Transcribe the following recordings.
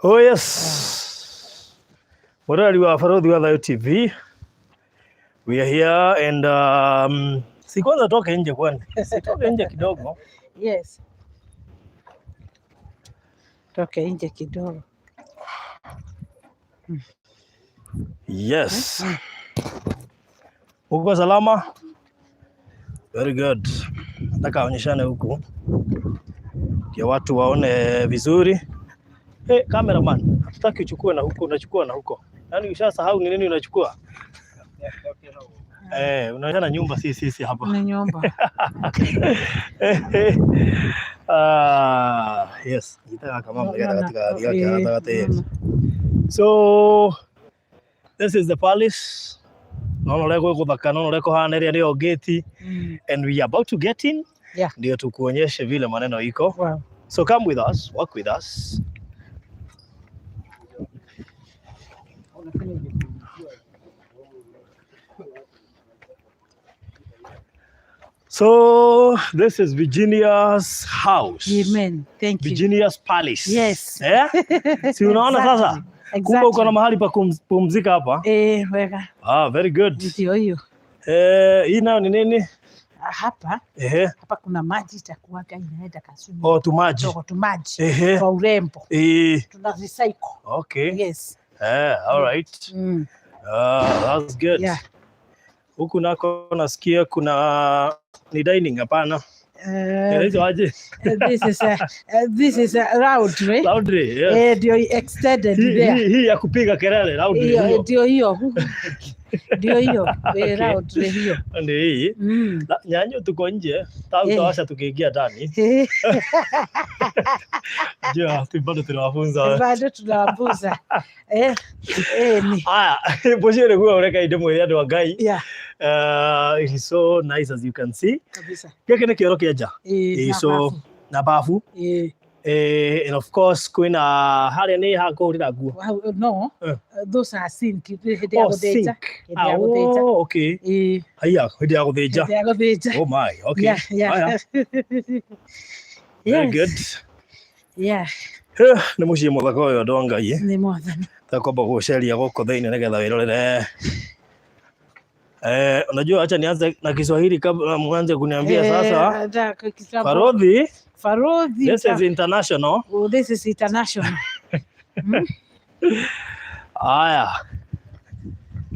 Oh yes. Mũroreri wa Barũthi wa Thayũ TV. We are here and si kwanza toke nje kwani. Si toke nje kidogo. Yes. Toke nje kidogo. Yes. Uko salama? Very good. Nataka aonyeshane huku ndio watu waone vizuri. Hey, cameraman, hatutaki uchukue na huko, unachukua na huko. Yaani ushasahau ni nini unachukua? Eh, unaonyeshana nyumba si sisi hapa. Ni nyumba. Ah, yes. Nitaka kama mgeta katika katika. So this is the palace. Naona ũrĩa gwĩ gũthaka, naona ũrĩa kũhana, ĩrĩa nĩyo gate and we are about to get in. Ndio tukuonyeshe vile maneno iko. Wow. So come with us, work with us. So this is Virginia's house. Amen. Thank you. Virginia's palace. Yes. Eh? Si unaona sasa? Exactly. Kumbe uko na mahali pa kupumzika hapa. Eh, wega. Ah, very good. Ndio hiyo. Eh, hii nayo ni nini? Ah, hapa Ehe. hapa kuna maji itakuwaga inaenda Kasumu. Oh, tumaji. Kidogo tu maji. Ehe. Kwa urembo. Eh, Tuna recycle. okay. Yes. Eh, all right. Ah, that's good. Yeah. Huku nako nasikia kuna ni dining, hapana? Inaitwa aje? This is a laundry. Laundry, yes. Eh, ndio extended Hii there. hii ya kupiga kelele laundry Hiyo hiyo. ndio hiyo. Ndio hiyo. Okay. Eh, laundry hiyo. Ndio hii. Nyanyo tuko nje, tangu tawasha tukiingia ndani. Ndio, tu bado tunawafunza. Bado tunawafunza. Eh, eh, ni. Aya, mũciĩ nĩguo ũreka ndĩmwĩre andũ a Ngai. Yeah, It is so nice as you can see. kabisa. Gĩkĩ nĩ kĩoro kĩa nja. Eh, Eh, na so bafu. na bafu. Eh, Eh, and of course kwĩna harĩa nĩ ha kũhũrĩra nguo. Wow, no, Eh. those are sink. Hĩndĩ ya Oh, gũthĩnja. sink. Hĩndĩ ya gũthĩnja. Oh, okay. Eh, Haiya, hĩndĩ ya gũthĩnja. hĩndĩ ya gũthĩnja. Oh my, okay. Yeah, yeah. Haya. Very Yes. good. Yeah, Eh, nĩ mũciĩ mũthaka ũyũ andũ a Ngai. nĩ mwathani. Takwamba gũceria gũkũ thĩinĩ nĩgetha wĩrorere. Eh, unajua acha nianze na Kiswahili kabla mwanze kuniambia sasa. Eh, da, kwa Kisambo. Farodhi, Farodhi. this is international. Oh, this is international. Haya.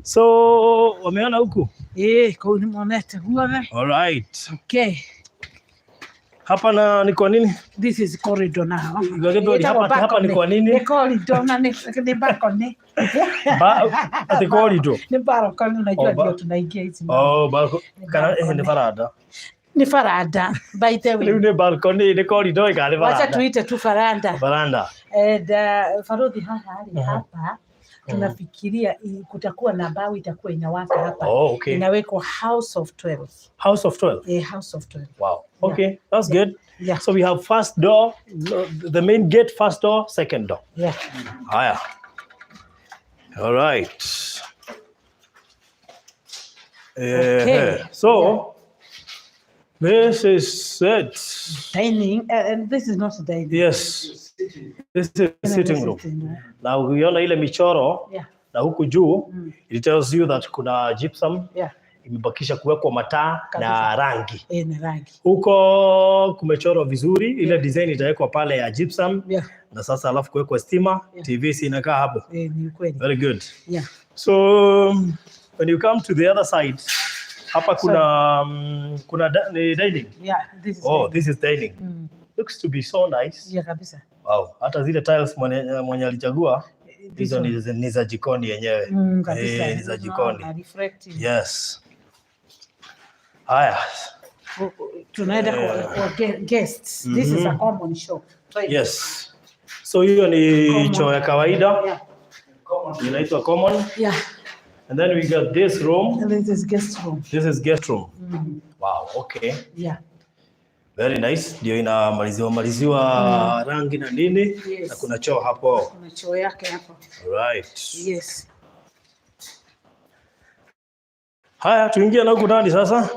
So, wameona huku? Eh, kũu nĩ monete guothe. All right. Okay. Hapa na ni kwa nini? This is corridor now. Gĩthweri, Ĩtagwo hapa ni balcony. kwa nini? Nĩ corridor na nĩ balcony. Ba ati corridor. Nĩ balcony unajua Oh, ndio tunaingia hizi. Oh, balcony. Nĩ Kana balcony. nĩ baranda. Nĩ faranda by the way. Rĩu nĩ balcony, nĩ corridor kana nĩ Wacha baranda. tuite tu faranda. Baranda. And Farodhi haha rĩ hapa tunafikiria kutakuwa na mbao itakuwa inawaka hapa. Oh, okay. Inawekwa House of 12. House of 12. Eh, House of 12. Wow. Okay, that's good. Yeah. So we have first door, the main gate, first door, second door. Yeah. Haya. All right. Okay. So this is it. Dining and this is not dining. Yes. This is sitting room. Sitting room. Na ukiona ile michoro Yeah. na huku juu it tells you that kuna gypsum Yeah. imebakisha kuwekwa mataa na Kabisa. rangi. Eh, na rangi. Huko kumechorwa vizuri, ile design itawekwa pale ya gypsum Yeah. na sasa alafu kuwekwa stima, TV si inakaa hapo. Eh, ni ukweli. Very good. Yeah. So when you come to the other side, hapa kuna kuna ni dining. Yeah, this is Oh, dining. this is dining. Looks to be so nice. Yeah, kabisa. Wow, hata zile tiles mwenye alichagua This hizo one. ni za jikoni yenyewe. Kabisa. Eh, ni za jikoni. Unaona, reflecting. Yes. Haya. Tunaenda kwa guests. This is a common shop. Right. Yes. So hiyo ni Common. choo ya kawaida Yeah. inaitwa common. Yeah. And then we got this room. And this is guest room. This is guest room. Wow, okay. Yeah. Very nice. Ndio inamaliziwa maliziwa rangi na nini. Yes. Na kuna choo hapo. Kuna choo yake hapo. Right. Yes. Haya, tuingie na huku ndani sasa.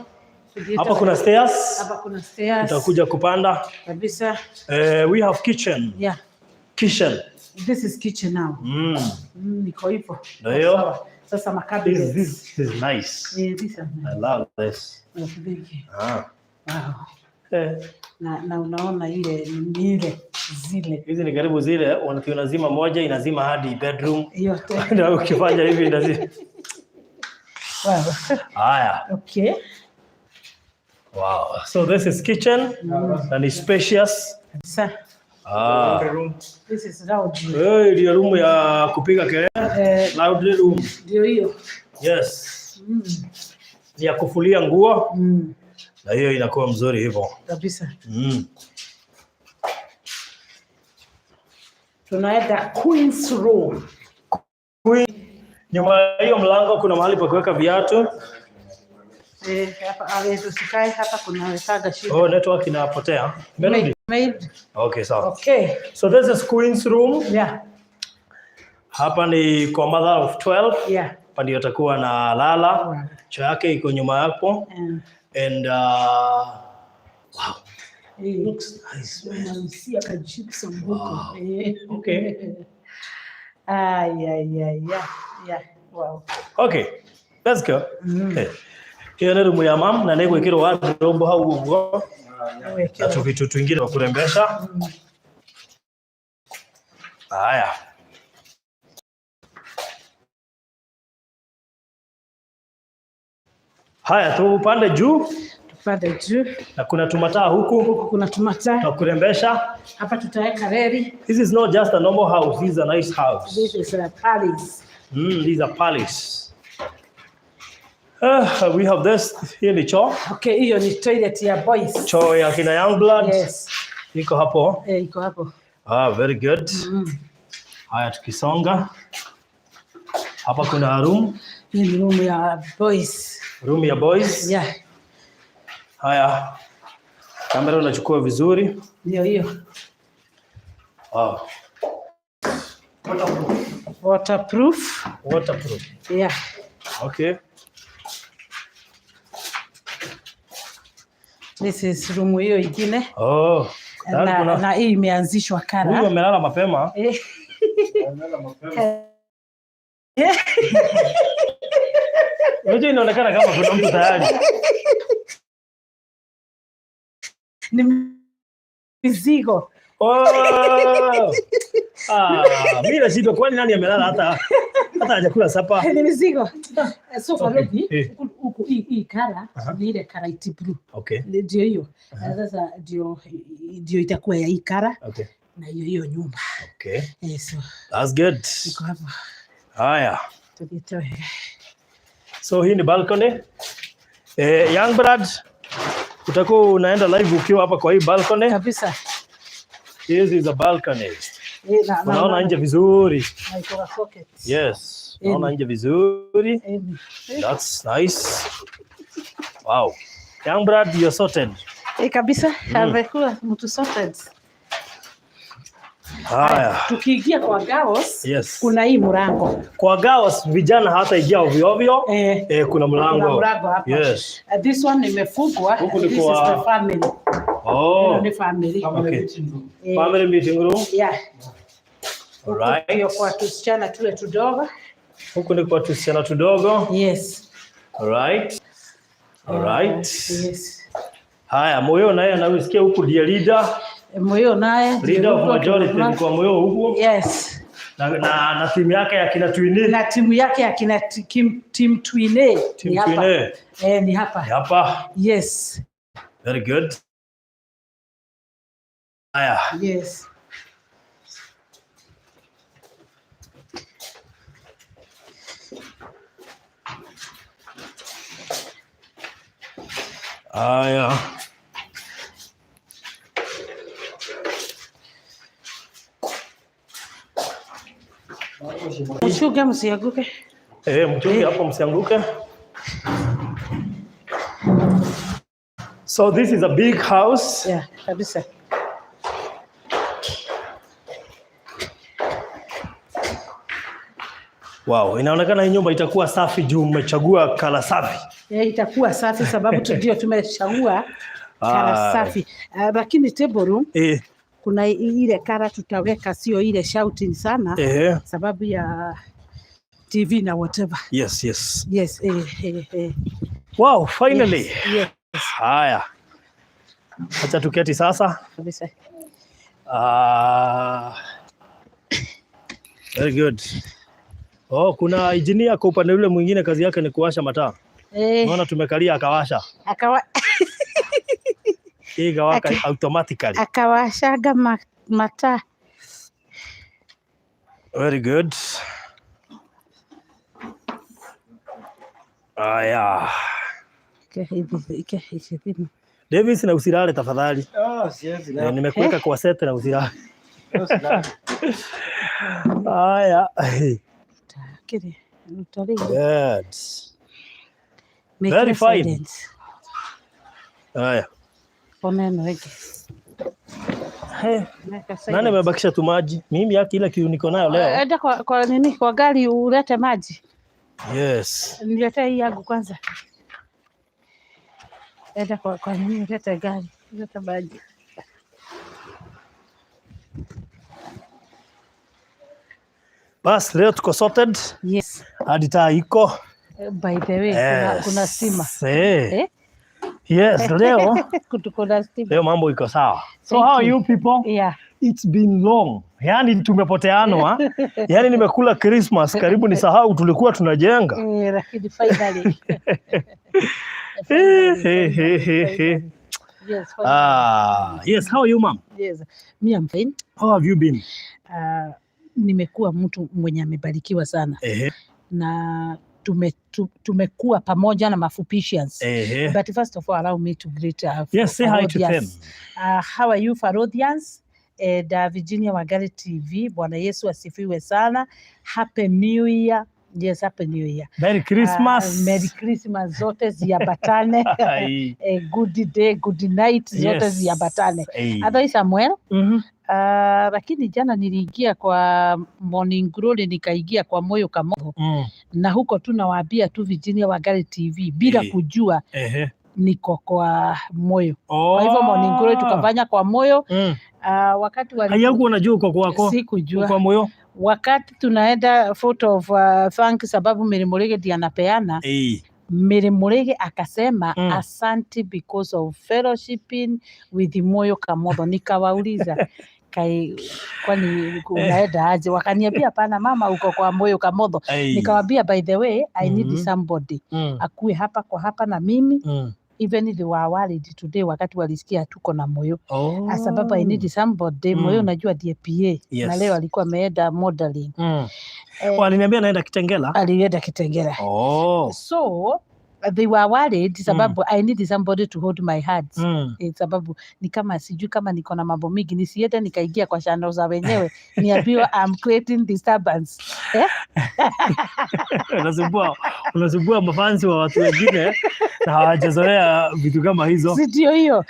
Hapa kuna stairs. Hapa kuna stairs. Tutakuja kupanda. Kabisa. Eh, we have kitchen. Yeah. Kitchen. This is kitchen now. Iko hivyo. Ndio hiyo. Sawa. Sasa makabinets. This is nice. Eh, this is I love this. nice. Thank you. Ah. Wow. Eh, Na unaona ile ni ile zile hizi ni karibu zile unazima moja inazima hadi bedroom. yote. Ndio ukifanya hivi inazima. Wow. Haya. Okay. Wow. So this is kitchen and it's spacious. Sa, Ah. this is lounge. Eh, ndio room ya kupiga kelele. Eh, Loudly room. ndio hiyo. Yes. Ni ya kufulia nguo na hiyo inakuwa mzuri hivyo. Kabisa. Tunaenda Queen's Room. Nyuma ya hiyo mlango kuna mahali pa kuweka viatu. Eh, hapa tusikae hapa kunawekaga shida. Oh, network inapotea. Melody. Made. Okay, sawa. Okay. So this is Queen's room. Yeah. Hapa ni kwa mother of 12. Yeah. Hapa ndio atakuwa na lala. Wow. Choo yake iko nyuma hapo. And wow, looks nice, man. Nanusia kagypsum huko. Wow. Eh. Okay. Ay, ay, ay, yeah. Yeah. Wow. Okay, let's go. Okay. Hiyo ni room ya mam na nĩ gwĩkĩrwo wardrobe hau ũguo na tũvitu twingine twa kurembesha. Haya. Haya, tupande juu Tupande juu. Na kuna tumataa huku Huku kuna tumataa. twa kurembesha. Hapa tutaweka reli. This is not just a normal house, this is a nice house. This is a palace. This is a palace. We have this here ni choo. Okay, hiyo ni toilet ya boys. Choo ya kina Youngblood. Yes. Iko hapo. Eh, iko hapo. Ah, very good. Haya, tukisonga. Hapa kuna room, Hii ni room ya boys. Room ya boys. Yeah. Haya. Kamera unachukua vizuri. Ndio hiyo. Wow. Waterproof. Waterproof. Yeah. Okay. This is room hiyo ingine. Oh. Tayari Na, na hii imeanzishwa huyu kara. amelala mapema. Eh. Unajua inaonekana kama kuna mtu tayari. Ni mizigo. Oh! Ah, mimi nashindwa kwani nani amelala hata hajakula supper. Ni mizigo. So Okay. Farouk, Eh. huku hii color ni ile color light blue. Okay. Ndio hiyo. Sasa ndio itakuwa ya hii color Okay. na hiyo hiyo nyumba. Okay. Eh, so That's good. iko hapo. Haya. Tujitoe. So hii ni balcony. Eh, Young Brad, utakuwa unaenda live ukiwa hapa kwa hii balcony. Kabisa. This is a balcony. Eh, Unaona nje vizuri. Na iko na socket. Yes. Unaona nje vizuri. Eh, That's nice. Wow. Young Brad, you're sorted. eh, kabisa. Amekuwa mtu sorted. Haya. Tukiingia kwa girls, Yes. kuna hii mlango. Kwa girls vijana hataingia ovyo ovyo. Eh, Eh, kuna mlango. kuna mlango hapa. Yes. This one imefungwa. Huku ni This kwa- is the family. Oh. Hilo ni family. Okay. Eh, Family meeting room. yeah. Alright. Hiyo kwa tusichana tule tudogo. Huku ni kwa tusichana tudogo. Yes. Alright. Alright. Yes. Haya, Moyo naye anasikia huku ndiye leader, Moyo naye leader of majority ni kwa Moyo huku Yes. na timu yake ya kina Twini. Na timu yake ya kina team Twine Team ni hapa. Twine. Eh, ni hapa. Ni hapa. Yes. Very good. Haya. Yes. Haya. Mshuke msianguke. Eh, mchunge hapo msianguke. So this is a big house. Yeah, kabisa. Wow, inaonekana hii nyumba itakuwa safi juu mmechagua color safi. Eh, itakuwa safi sababu ndio tumechagua color Ah. safi. Lakini table room Eh, Kuna ile color tutaweka, sio ile shouting sana, sababu ya TV na whatever. Yes, eh. Wow, finally. Yes. Haya. Acha tuketi sasa. Kabisa. Ah, very good. Oh, kuna engineer kwa upande ule mwingine kazi yake ni kuwasha mataa. Unaona tumekalia akawasha. Hii ikawaka automatically. Akawashaga mataa. Very good. Aya. Ke hivi. Davis, na usilale tafadhali. Ah, siwezi Eh, lala. nimekuweka kwa set na usilale. Usilale. Haya. Kile, utalii. Good. Make Very your fine. silence. Haya. Ona ĩno ĩngĩ. Hey, Weka nani silence. amebakisha tu maji? Mimi yake ile kiu niko nayo leo. Enda kwa nini, kwa gari ulete maji. Yes. Niletee hii yangu kwanza. Enda kwa nini, ulete gari, ulete maji. Bas, leo tuko sorted. Yes. Hadi taa iko. By the way, kuna stima. Eh. Eh? Yes, leo Tuko na stima. leo mambo iko sawa. So Thank how are you. you people? Yeah. It's been long. Yaani tumepoteanwa. Yaani nimekula Christmas karibu nisahau tulikuwa tunajenga. Eh, lakini finally. Eh, Finally, eh, eh, eh, eh. finally. Yes, finally. Ah, yes, how are you, ma'am? Yes. Me, I'm fine. How have you been? Nimekuwa mtu mwenye amebarikiwa sana na tumekuwa pamoja na Mafupicians. But first of all, allow me to greet Yes, say hi to them. Farodians. How are you, Farodians? And Virginia Wangari TV. Bwana Yesu asifiwe sana. Happy New Year. Yes, Happy New Year. Merry Christmas. Merry Christmas zote ziambatane. Ai. Good day, good night zote ziambatane. Hey. Otherwise, I'm well. Lakini jana niliingia kwa Morning Glory, nikaingia kwa Moyo Kamogo na huko tunawaambia tu Virginia Wangari TV bila kujua niko kwa Moyo. Oh. Kwa hivyo Morning Glory tukafanya kwa Moyo. Wakati wa Hayakuwa unajua uko kwako? Sikujua. Kwa Moyo? Wakati tunaenda vote of thank, sababu Mary Murege ndiye anapeana. Mary Murege akasema, "Asante because of fellowshipping with Moyo Kamotho." Nikawauliza, "Kai, kwani unaenda aje?" Wakaniambia, "Hapana mama, uko kwa Moyo Kamotho." Nikawambia, "By the way, I need somebody akue hapa kwa hapa na mimi." Even they were worried today wakati walisikia tuko na Moyo. Sababu I need somebody. Moyo unajua ndiye PA na leo alikuwa ameenda modeling. Waliniambia naenda Kitengela. Alienda Kitengela. So they were worried sababu I need somebody to hold my hand. Sababu ni kama sijui kama niko na mambo mingi, nisiende nikaingia kwa channel za wenyewe niambiwa I'm creating disturbance, eh? Unasumbua mafans wa watu wengine na hawajazoea vitu kama hizo. Si ndio hiyo?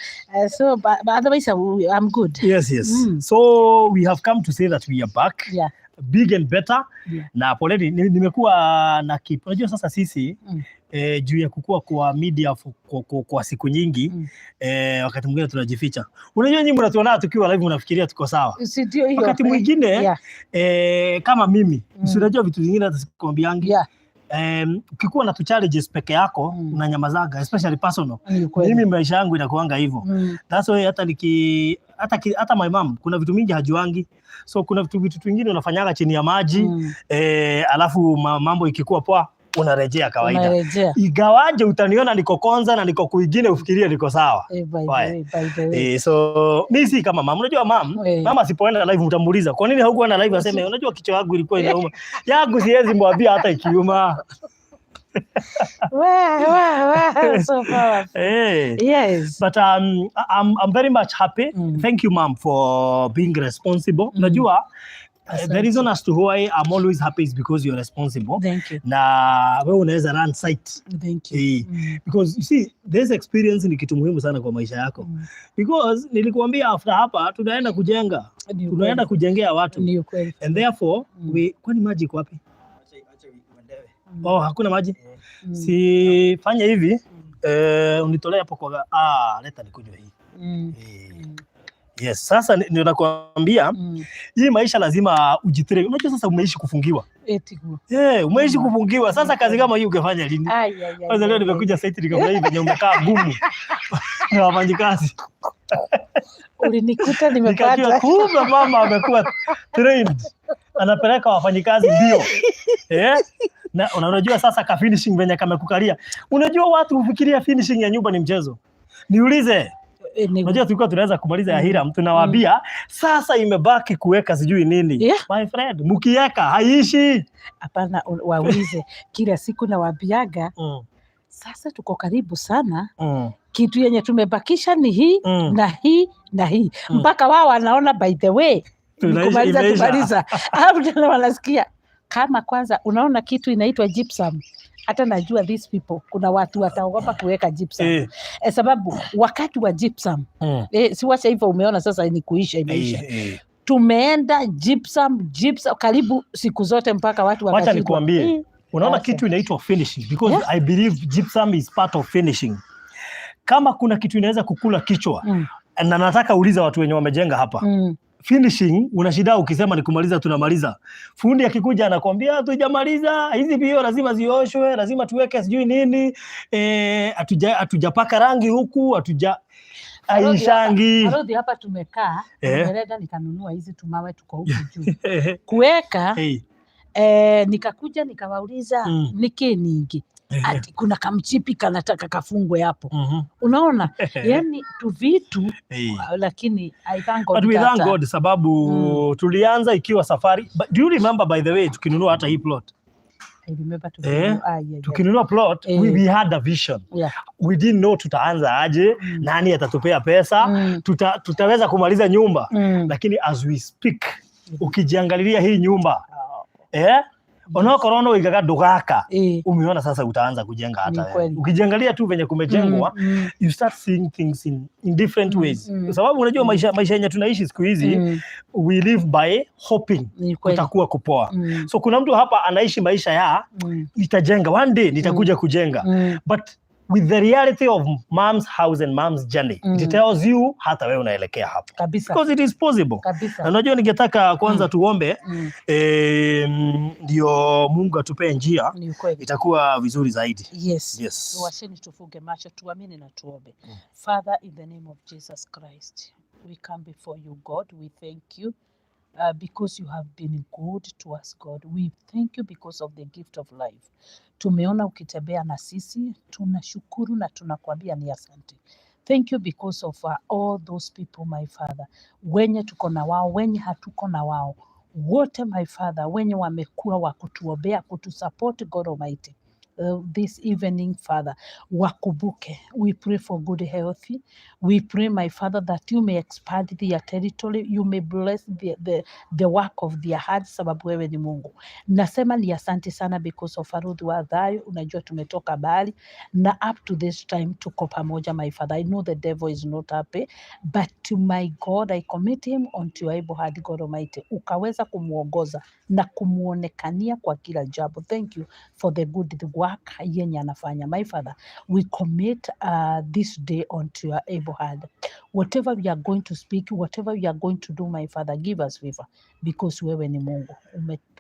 So but otherwise I'm good. Yes. So we have come to say that we are back. Big and better. Na poleni, nimekuwa na keep. Unajua sasa sisi juu ya kukua kwa media kwa siku nyingi, wakati mwingine tunajificha. Unajua nyinyi mnatuona tukiwa live mnafikiria tuko sawa. Si ndio hiyo? Wakati mwingine kama mimi, si unajua vitu vingine hata sikwambiangi. Ukikuwa na tu challenges peke yako, unanyamazaga, especially personal. Ni ukweli. Mimi maisha yangu inakuanga hivyo. That's why hata niki hata, ki- hata my mom kuna vitu mingi hajuangi. So kuna vitu vingine unafanyaga chini ya maji, alafu mambo ikikuwa poa unarejea kawaida. Unarejea. Igawaje utaniona niko Konza na niko kwingine ufikirie niko sawa. By the Why? way, by the way. So mi si kama mama. Unajua mam, mama asipoenda live mtamuuliza kwa nini haukuenda live, aseme unajua kichwa yangu ilikuwa inauma. Yangu siwezi mwambia hata ikiuma. Wow, so powerful. Yes. But I'm very much happy. Thank you, mom, for being responsible. Unajua, the reason as to why I'm always happy is because you're responsible. Thank you. Na wewe unaweza run site. Thank you. Because you see, this experience ni kitu muhimu sana kwa maisha yako. Because nilikuambia after hapa tunaenda kujenga. Ni Tunaenda ukweli. kujengea watu. Ni ukweli. And therefore, kwani maji iko wapi? Acha uendewe. Oh, hakuna maji. Mm. Si fanya hivi. Unitolee hapo kwa, leta nikunywe hii. Yes, sasa ndio nakwambia hii maisha lazima ujitrain. Unajua sasa umeishi kufungiwa. Etiguo. Yeah, umeishi kufungiwa. Sasa kazi kama hii ungefanya lini? Ai, ai, ai, Kwanza leo ai, ai. nimekuja site nikafurahi venye umekaa gumu na wafanyikazi. Ulinikuta Nikajua nimepata. kumbe mama amekuwa trained. Anapeleka wafanyikazi mbio. Eh? Na unajua sasa ka finishing venye kamekukalia. Unajua watu hufikiria finishing ya nyumba ni mchezo. Niulize, unajua tulikuwa tunaweza kumaliza ya Hiram, tunawaambia sasa imebaki kuweka sijui nini. My friend, mkiweka haiishi. Hapana, waulize kila siku nawaambiaga sasa tuko karibu sana, kitu yenye tumebakisha ni hii na hii na hii, mpaka wao wanaona, by the way, ni kumaliza Imeisha. Tumaliza au tena wanasikia kama kwanza unaona kitu inaitwa gypsum. Hata najua these people, kuna watu wataogopa kuweka gypsum, sababu wakati wa gypsum, siwacha hivyo, umeona sasa ni kuisha, imeisha. Tumeenda gypsum, gypsum karibu siku zote mpaka watu Wacha wakashindwa. nikuambie, unaona Acha. Kitu inaitwa finishing, because I believe gypsum is part of finishing. Kama kuna kitu inaweza kukula kichwa, na nataka uliza watu wenye wamejenga hapa, finishing una shida ukisema ni kumaliza, tunamaliza. Fundi akikuja anakwambia hatujamaliza, hizi vioo lazima zioshwe, lazima tuweke sijui nini, hatujapaka rangi huku, hatuja aishangi. Harodhi, hapa tumekaa, nimeleta nikanunua hizi tumawe tuko huku juu kuweka. Hey. Nikakuja nikawauliza, niki ningi ati kuna kamchipi kanataka kafungwe hapo, unaona, yani tu vitu, lakini I thank God But we thank that, God sababu tulianza ikiwa safari. But do you remember, by the way, tukinunua hata hii plot? I remember tukinunua, ah, yeah. Tukinunua plot, we had a vision. We didn't know tutaanza aje, nani atatupea pesa, tutaweza kumaliza nyumba. Lakini as we speak, ukijiangalilia hii nyumba, onokorwo no uigaga ndugaka, umeona sasa utaanza kujenga hata Ni wewe. kweli. Ukijiangalia tu venye kumejengwa, you start seeing things in different ways. Kwa sababu unajua maisha yenye tunaishi siku hizi, we live by hoping Ni kweli. kutakuwa kupoa. So kuna mtu hapa anaishi maisha ya nitajenga one day, nitakuja kujenga, but with the reality of mom's house and mom's journey, it tells you hata wewe unaelekea hapo because it is possible. Na unajua ningetaka kwanza tuombe, ndio Mungu atupee njia, Ni kweli. Itakuwa vizuri zaidi. Yes. Yes. Wacheni tufunge macho, tuamini na tuombe. Father, in the name of Jesus Christ, we come before you, God. We thank you because you have been good to us, God. We thank you because of the gift of life. Tumeona ukitembea na sisi, tunashukuru na tunakuambia ni asante. Thank you because of all those people, my Father, wenye tuko na wao, wenye hatuko na wao, wote, my Father, wenye wamekuwa wa kutuombea, kutusupport, God Almighty. This evening, Father, wakumbuke. We pray for good health. We pray, my Father, that you may expand their territory, you may bless the work of their hearts, sababu wewe ni Mungu. Nasema ni asante sana because of Ruth wa Thayo. Unajua tumetoka mbali na up to this time tuko pamoja, my Father. I know the devil is not happy, but to my God, I commit him unto your able hand, God Almighty. Ukaweza kumuongoza na kumuonekania kwa kila jambo. Thank you for the good work yenye anafanya. My Father, we commit this day unto your able hand. Whatever we are going to speak, whatever we are going to do, my Father, give us favor because wewe ni Mungu.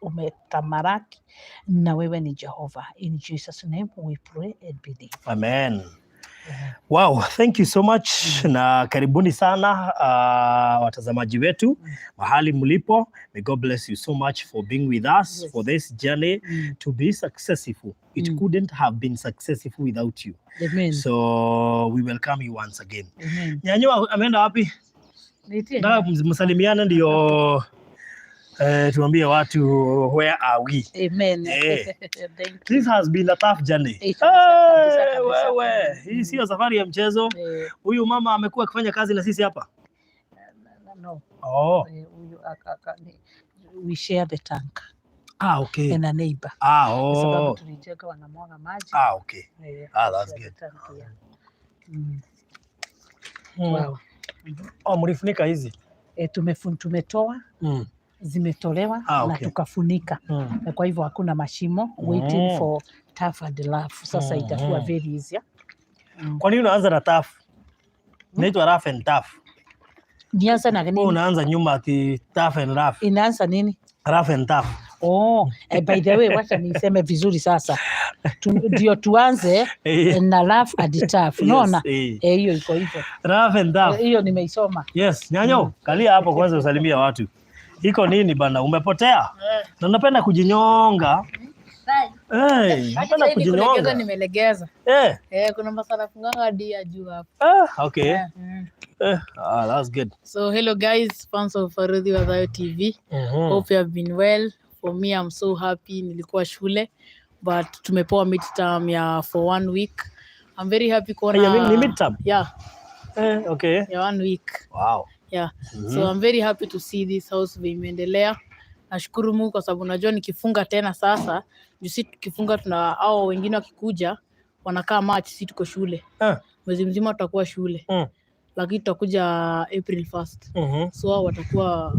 Umetamalaki na wewe ni Jehovah. In Jesus' name we pray and believe. Amen. Wow, thank you so much na karibuni sana watazamaji wetu mahali mlipo. May God bless you so much for being with us for this journey to be successful. It couldn't have been successful without you. Amen. So we welcome you once again. Amen. Nyanyua ameenda wapi? Niitie. Nataka msalimiane ndio tuambie watu where are we. Amen. Thank you. This has been a tough journey. Eh, kabisa, kabisa, Hey, kabisa. wewe, hii sio safari ya mchezo. Huyu mama amekuwa akifanya kazi na sisi hapa. No, Oh. huyu we share the tank and a neighbor. Kwa sababu tulijenga wanamwaga maji. Ah, okay. Eh, Ah, that's share the good. tank, yeah. Wow. Oh, mlifunika hizi. Eh, tumetoa, zimetolewa Ah, na tukafunika. Na kwa hivyo hakuna mashimo, waiting for tough and rough. Sasa itakuwa very easy. Kwa nini unaanza na tough? Inaitwa rough and tough. Nianza na Wewe nini? Unaanza nyuma ati tough and rough. Inaanza nini? Rough and tough. Oh, by the way, wacha niseme vizuri sasa. Ndio tuanze na rough and tough. Unaona? Yes, eh. Eh, hiyo iko hivyo. Rough and tough. Hiyo nimeisoma. Yes, nyanyo, kalia hapo kwanza usalimia watu. Iko nini bana, umepotea? Na unapenda kujinyonga. Hey, unapenda Kulegeza kujinyonga. nimelegeza. Eh, Eh, kuna masala funganga hadi ya juu hapo. ah, okay. Eh, ah, that's good. So hello guys, fans of Farodhi Wadhayo TV. Hope you have been well. For me I'm so happy. Nilikuwa shule but tumepewa midterm ya for one week. I'm very happy kuona. Hey, ni midterm? Yeah, Eh, okay. ya one week. Wow. Yeah. So I'm very happy to see this house vile imeendelea. Nashukuru Mungu kwa sababu najua nikifunga tena sasa, juu si tukifunga tuna au wengine wakikuja wanakaa March, si tuko shule. Mwezi mzima tutakuwa shule. Lakini tutakuja April 1st. So hao watakuwa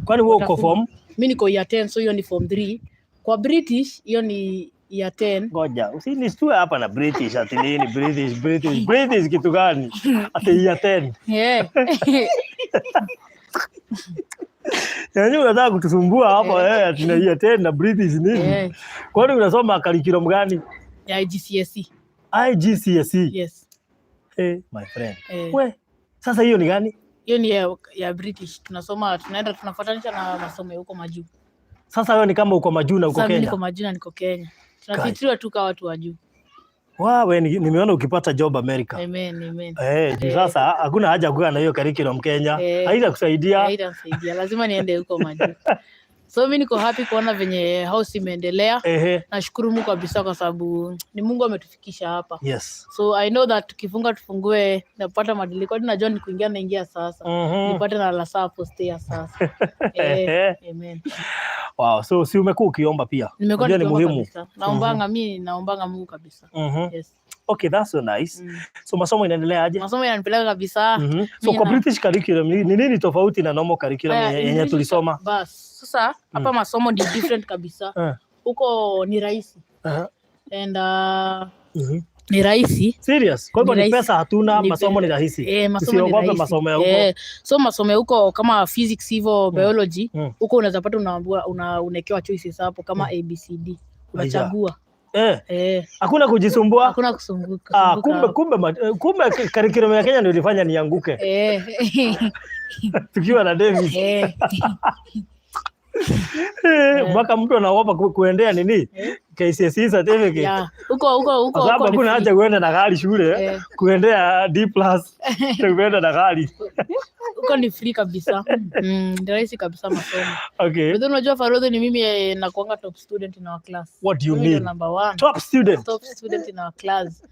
Kwani wewe uko watafunga. form? Mi niko year 10, so hiyo ni form 3. Kwa British hiyo ni year 10. Ngoja, usinistue hapa na British ati nini British, British, British kitu gani? Ati year 10. Yeah. Yaani unataka kutusumbua hapa eh, ati na year 10 na British nini? Yeah. Kwani unasoma curriculum gani? Ya IGCSE. IGCSE. Yes. Hey, my friend. Eh. We, sasa hiyo ni gani? Hiyo ni ya British. Tunasoma, tunaenda tunafuatanisha na masomo ya huko majuu. Sasa wewe ni kama uko majuu na uko Sasa mimi Kenya. niko majuu na niko Kenya. Tunafitiriwa tu kama watu wa juu. Wa, we nimeona ukipata job America. Amen, amen. Eh, juu sasa hakuna haja kuwa na hiyo curriculum Kenya. Eh. Haitakusaidia. Haitanisaidia. Lazima niende huko majuu. So mi niko happy kuona venye house imeendelea. Nashukuru Mungu kabisa kwa sababu ni Mungu ametufikisha hapa. So I know that tukifunga tufungue napata madiliko. Hadi najua ni kuingia naingia sasa. Nipate na la saa hapo stairs sasa. Eh, amen. Wow, so si umekuwa ukiomba pia? Nimekuwa Unajua ni nikiomba muhimu. kabisa. Naombanga, mi naombanga Mungu kabisa. Yes. Okay, that's so nice. So masomo inaendelea aje? Masomo yananipeleka kabisa. So Mi kwa British curriculum ni nini tofauti na normal curriculum Aya, yenye English tulisoma? Bas. Sasa hapa masomo ni different kabisa. Huko ni rahisi. And ni rahisi. Serious? Kwa hivyo Ni ni rahisi. pesa hatuna, masomo ni rahisi. Eh, masomo ni Usiogope rahisi. masomo ya huko. Eh, so masomo ya huko kama physics hivyo, biology, huko unaweza pata unaambiwa unawekewa choices hapo kama ABCD. Unachagua. Eh, Eh, hakuna kujisumbua. Hakuna kusumbuka. Ah, Kusumbuka kumbe hapo. kumbe curriculum ya Kenya ndio ilifanya nianguke tukiwa na Davis. Eh, mpaka mtu anaogopa kuendea nini? KCSE certificate. Yeah. Huko huko huko Kwa sababu huko ni hakuna free. haja kuenda na gari shule, kuendea D plus, kuenda na gari. Huko ni free kabisa. Ni rahisi kabisa masomo. Okay. But then unajua Farodhi ni mimi nakuanga top student in our class. What do you Mimi ndio mean? number one. Top student. Top student in our class.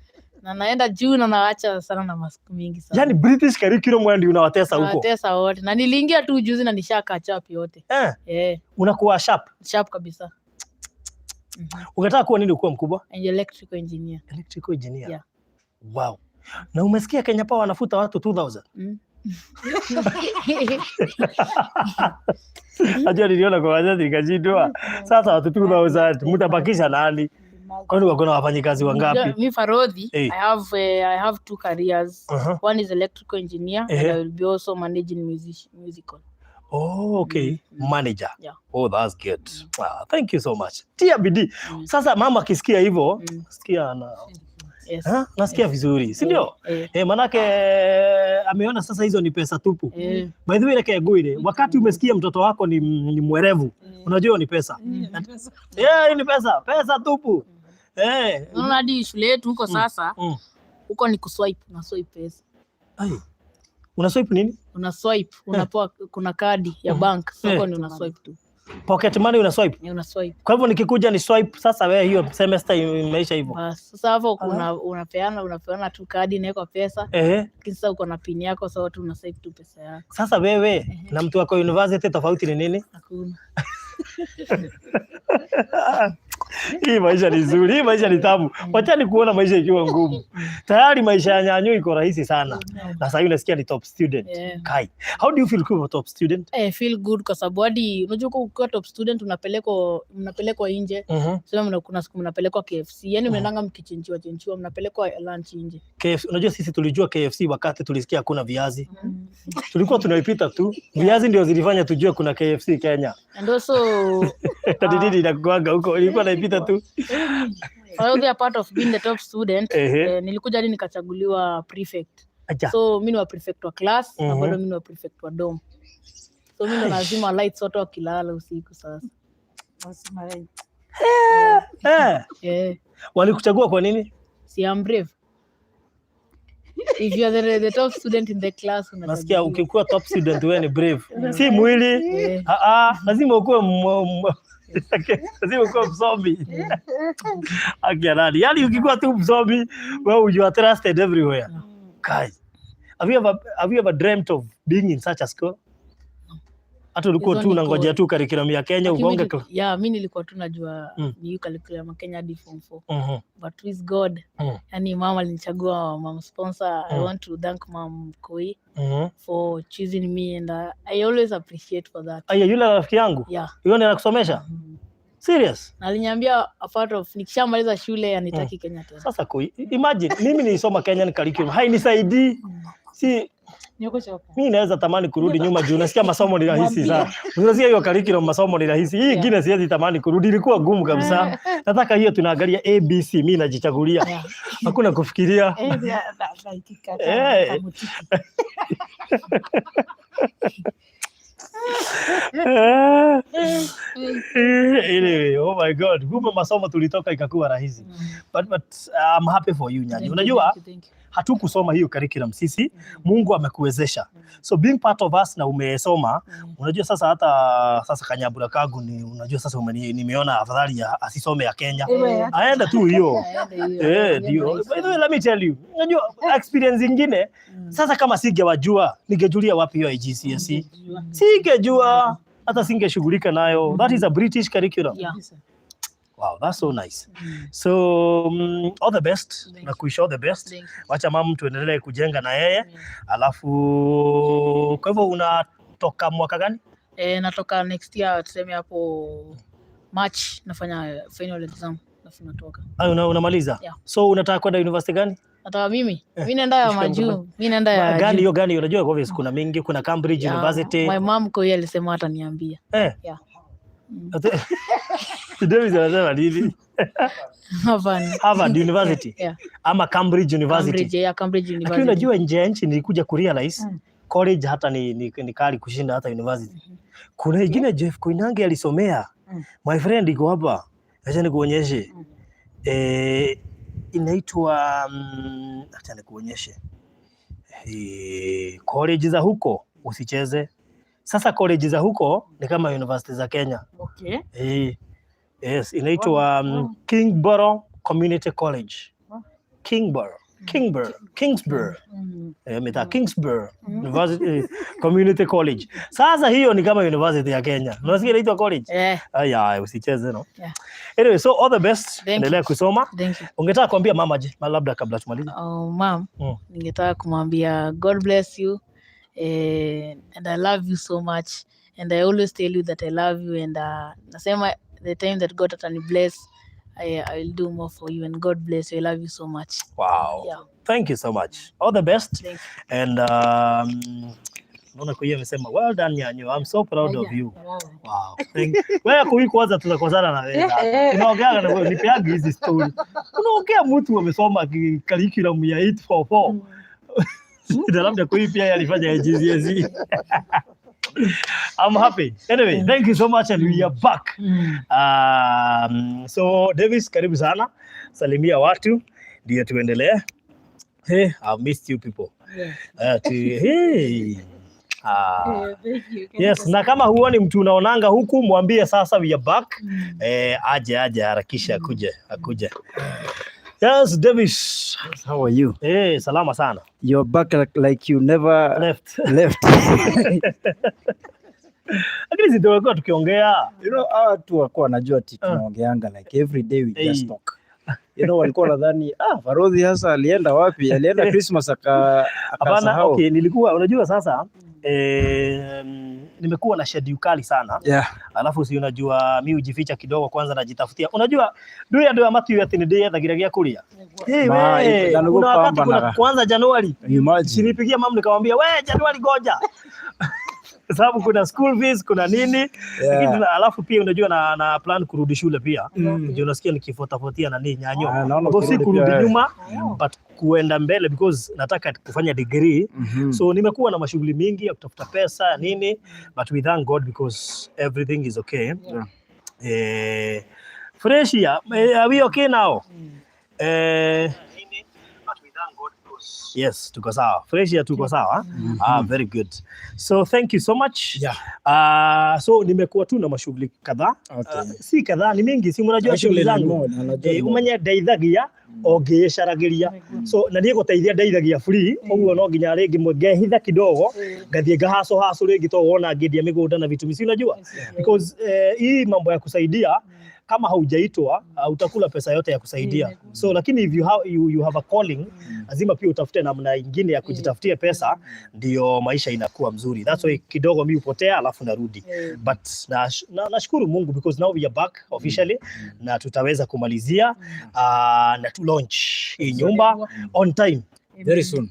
Na naenda juu na naacha sana na masiku mingi sana. Yaani British curriculum wewe ndio unawatesa huko. Nawatesa wote. Na niliingia tu juzi na nisha catch up yote. Eh, Eh, unakuwa sharp. sharp kabisa. Unataka kuwa nini ukiwa mkubwa? And electrical engineer. Electrical engineer. Yeah. Wow. Na umesikia Kenya Power wanafuta watu 2000. Najua niliona kwa gazeti nikashindwa. Sasa watu 2000 mtabakisha nani? Kwani wako na wafanyikazi wangapi? Mi Farodhi, Eh. I have two careers. One is electrical engineer and I will be also managing musical. Oh, okay. Manager. Yeah. Oh, that's good. Ah, thank you so much. Tia bidii. Sasa mama akisikia hivyo, sikia na Yes. ha? Nasikia vizuri, si ndio? Eh, Eh, manake ameona sasa hizo ni pesa tupu. eh. By the way, reke ngwire, wakati umesikia mtoto wako ni mwerevu, unajua ni pesa. Yeah, hii ni pesa, pesa tupu. Eh. Unaona hadi shule yetu huko sasa, huko ni kuswipe, una swipe pesa. Ai. Una swipe nini? Una swipe, unapewa kuna kadi ya bank, so huko ni una swipe tu. Pocket money una swipe. Ni una swipe. Kwa hivyo nikikuja ni swipe sasa, wewe hiyo semester imeisha hivyo. Bas, sasa hapo kuna unapeana tu kadi inawekwa pesa, lakini sasa uko na pin yako, sasa tu una swipe tu pesa yako. Sasa wewe na mtu wako university tofauti ni nini? Hakuna. Hii maisha ni nzuri, hii maisha ni tamu. Wachani kuona maisha ikiwa ngumu. Tayari maisha ya Nyanyo iko rahisi sana. Na sasa unasikia ni top student. Yeah. Kai, how do you feel kuwa top student? I feel good kwa sababu hadi unajua ukiwa top student mnapelekwa nje. Sema kuna siku mnapelekwa KFC. Yaani mnaendanga mkichinjiwa chinjiwa, mnapelekwa lunch nje. KFC, unajua sisi tulijua KFC wakati tulisikia hakuna viazi. Tulikuwa tunaipita tu. Viazi ndio zilifanya tujue kuna KFC Kenya. And also Tadididi inakuanga huko, ilikuwa naipita tu. Although part of being the top student, nilikuja hadi nikachaguliwa prefect. Acha. So mimi ni wa prefect wa class na bado mimi ni wa prefect wa dorm. So mimi ndo nazima lights watu wakilala usiku sasa. Yeah. Walikuchagua kwa nini? Si I'm brave. If you are the top student in the class, nasikia ukikuwa top student wewe ni brave. Si mwili. Lazima ukuwe lazima ukuwe msomi. Haki nani? Yaani ukikuwa tu msomi, well, you are trusted everywhere. Kai. Have you ever dreamt of being in such a school? Hata ulikuwa tu unangojea tu curriculum ya Kenya ugonge. Yeah, mimi nilikuwa tu najua ni curriculum ya Kenya hadi form 4. But with God, yani mama alinichagua, mom sponsor. I want to thank Mom Koi for choosing me and I always appreciate for that. Aya, yule rafiki yangu? Yeah. Yule anakusomesha? Serious? Na aliniambia a part of nikishamaliza shule anitaki Kenya tena. Sasa Koi, imagine mimi nilisoma Kenyan curriculum, hainisaidii. Si mimi naweza tamani kurudi nyuma juu nasikia masomo ni rahisi sana. Unasikia hiyo curriculum masomo ni rahisi. Hii nyingine siwezi tamani kurudi, ilikuwa gumu kabisa. Nataka hiyo tunaangalia ABC, mimi najichagulia. Hakuna kufikiria. Anyway, oh my God, kumbe masomo tulitoka ikakuwa rahisi. But I'm happy for you Nyanyi. Unajua hatukusoma hiyo curriculum sisi, Mungu amekuwezesha. So being part of us na umesoma, unajua sasa hata sasa Kanyabura kagu ni unajua sasa nimeona afadhali asisome ya Kenya. Aenda tu hiyo. Ndio. By the way, let me tell you. Unajua experience nyingine sasa kama singewajua, ningejulia wapi hiyo IGCSE? Singejua, hata singeshughulika nayo. That is a British curriculum. Yeah. Wow, that's so nice. So all the best. Na kuishi all the best. Wacha mama tuendelee kujenga na yeye. Alafu kwa hivyo unatoka mwaka gani? Natoka next year, tuseme hapo March nafanya final exam. Alafu natoka. Unamaliza? Yeah. So unataka kwenda university gani? Nataka mimi. Mimi naenda ya majuu. Mimi naenda ya gani hiyo gani? Unajua obviously kuna mingi, kuna Cambridge University. My mom kwa hiyo alisema ataniambia. Yeah. Davis anasema nini? Harvard University. Yeah. Ama Cambridge University. Cambridge, Cambridge University. Lakini unajua nje ya nchi nilikuja kurealize college hata ni kali kushinda hata university. Kuna ingine Jeff Koinange alisomea. My friend iko hapa. Acha nikuonyeshe. Inaitwa acha nikuonyeshe. College za huko usicheze. Sasa college za huko ni kama university za Kenya. Okay. Yes, inaitwa Kingsborough Community College. Kingsborough. Kingsborough University Community College. Sasa hiyo ni kama university ya Kenya. Unasikia inaitwa college? Aya, usicheze no. Yeah. Anyway, so all the best. Endelea kusoma. Thank you. Ungetaka kuambia mama je, labda kabla tumalize? Oh, mom, ningetaka kumwambia God bless you. And I love you so much, and I always tell you that I love you, and nasema the time that God atani bless, I will do more for you, and God bless you. I love you so much. Wow. Yeah. Thank you so much. All the best. Thank you. And naona kwa hiyo amesema well done Nyanyo, I'm so proud of you. Wow. Thank you. Wewe kwa kwanza tutakosana na wewe. Unaongea na wewe, nipeagi hizi story. Unaongea mtu amesoma curriculum ya 844. Na labda kwa hiyo pia alifanya IGCSE. I'm happy. Anyway, thank you so much and we are back. So Davis, karibu sana. Salimia watu ndio tuendelee. Hey, I missed you people. Yeah. Hey. Thank you. Yes, na kama huoni mtu unaonanga huku mwambie sasa we are back. Aje harakisha akuje. Yes, Davis. How are you? Hey, salama sana. You're back like you never left. Lakini si tumekuwa tukiongea. Hawa watu wakuwa wanajua ati tunaongeanga like every day we just talk. Walikuwa wanadhani, ah, Farodhi sasa alienda wapi? Alienda Christmas Hapana, akasahau. okay, nilikuwa, unajua sasa, nimekuwa na schedule kali sana. Alafu si unajua mi hujificha kidogo kwanza najitafutia. Unajua nduya nduya matiu ati nĩ ndĩyethagĩra gĩa kũrĩa. Hey, Ma, we, na nĩguo kuna wakati kuna pambanaga. Kwanza Januari Imagine. sinipigia mamu nikamwambia, "We, Januari goja." Sababu kuna school fees, kuna nini. Lakini alafu pia unajua na plan kurudi shule pia. Ndio unasikia nikifuatafuatia nani nyanyo. Ah, naona Although si ukirudi kurudi pia, eh. nyuma but kuenda mbele because nataka kufanya degree. So nimekuwa na mashughuli mingi ya kutafuta pesa nini, but we thank God because everything is okay. Fresh here. Are we okay now? Yes, tuko sawa. Fresh here, tuko sawa. Ah, very good. So thank you so much. So nimekuwa tu na mashughuli kadhaa. Si kadhaa, ni mingi, si mnajua shughuli Actually, ni zangu. more, na najua ni more. Umenye ndeithagia o ngĩcaragiria, so na niĩ gũteithia ndeithagia free, ũguo no nginya rĩngĩ ngehitha kidogo ngathiĩ ngahaco haco rĩngĩ to wona ngĩendia mĩgũnda na vitu si unajua, because hii mambo ya kusaidia, kama haujaitwa, utakula pesa yote ya kusaidia. So lakini if you have a calling, lazima pia utafute namna ingine ya kujitafutia pesa ndio maisha inakuwa mzuri. That's why kidogo mi hupotea alafu narudi, but nashukuru Mungu because now we are back officially na tutaweza kumalizia na tu launch hii nyumba on time. Very soon.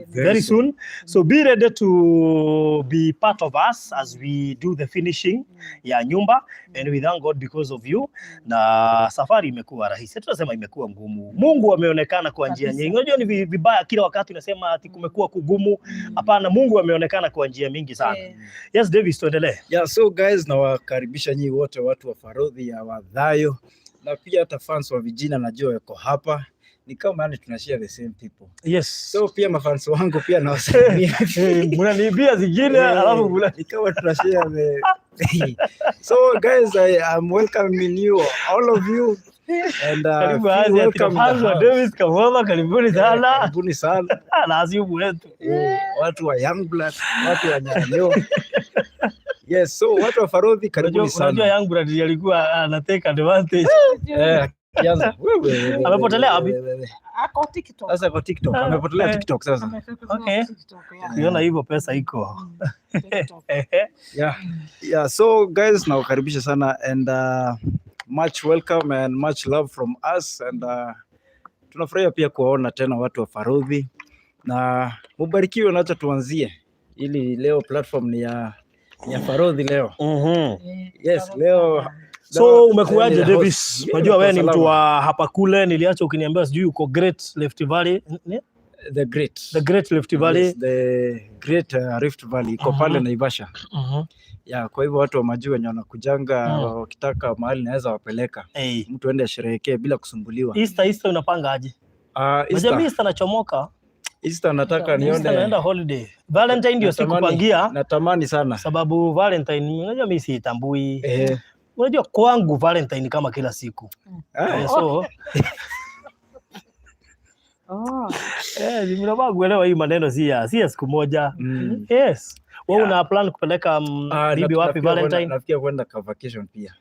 Very soon. So be ready to be part of us as we do the finishing ya nyumba, and we thank God because of you. Na safari imekuwa rahisi, tunasema imekuwa ngumu. Mungu ameonekana kwa njia nyingi. Unajua ni vibaya kila wakati unasema ati kumekuwa kugumu. Hapana, Mungu ameonekana kwa njia mingi sana. Yes, Davis, tuendelee. Yeah, so guys, nawakaribisha nyinyi wote watu wa Farodhi ya Wadhayo na pia hata fans wa vijina najua wako hapa. Ni kama yani tunashare the same people. So pia mafans wangu pia nawasalimia. Mnaniibia zingine alafu Ni kama tunashare the. So guys, I am welcoming you, all of you, and Karibu feel aje welcome in the fans wa house. Davis Kamotho, karibuni sana. Karibuni sana. Na asiubu wetu. Watu wa Young Blood, watu wa Nyanyo. Yes, so watu wa Farodhi, karibuni Unajua sana. Young Blood alikuwa ana take advantage. Akianza, wewe, wewe, Amepotelea wapi? wewe, wewe. Ako TikTok. Sasa kwa TikTok, amepotelea TikTok sasa. Amepotelea TikTok, yeah. Ukiona hivyo pesa iko. TikTok. Yeah, so guys, nawakaribisha sana and much welcome and much love from us, and tunafurahia pia kuwaona tena watu wa Farodhi na mubarikiwe. Nacha tuanzie ili leo platform ni ya Farodhi leo. Yes, leo. So umekuwaje, Leo ni Davis? host. Unajua wewe ni mtu Salama. wa hapa kule, niliacha ukiniambia sijui uko Great Rift Valley. Ni? The Great. The Great Rift Valley. Yes, the Great Rift Valley iko pale Naivasha. Yeah, kwa hivyo watu wa majuu wenye wanakujanga wakitaka mahali naweza wapeleka. Mtu aende asherehekee bila kusumbuliwa. Easter unapanga aje? Ah, Unajua Easter, mimi Easter nachomoka. Easter nataka Easter nione. naenda holiday. Valentine ndio sikupangia Natamani sana. Sababu Valentine unajua mimi siitambui. Unajua kwangu Valentine kama kila siku. So mnafaa kuelewa hii maneno si ya siku moja. Yes. Wewe una plan kupeleka bibi wapi Valentine? Nafikia kwenda ka vacation pia.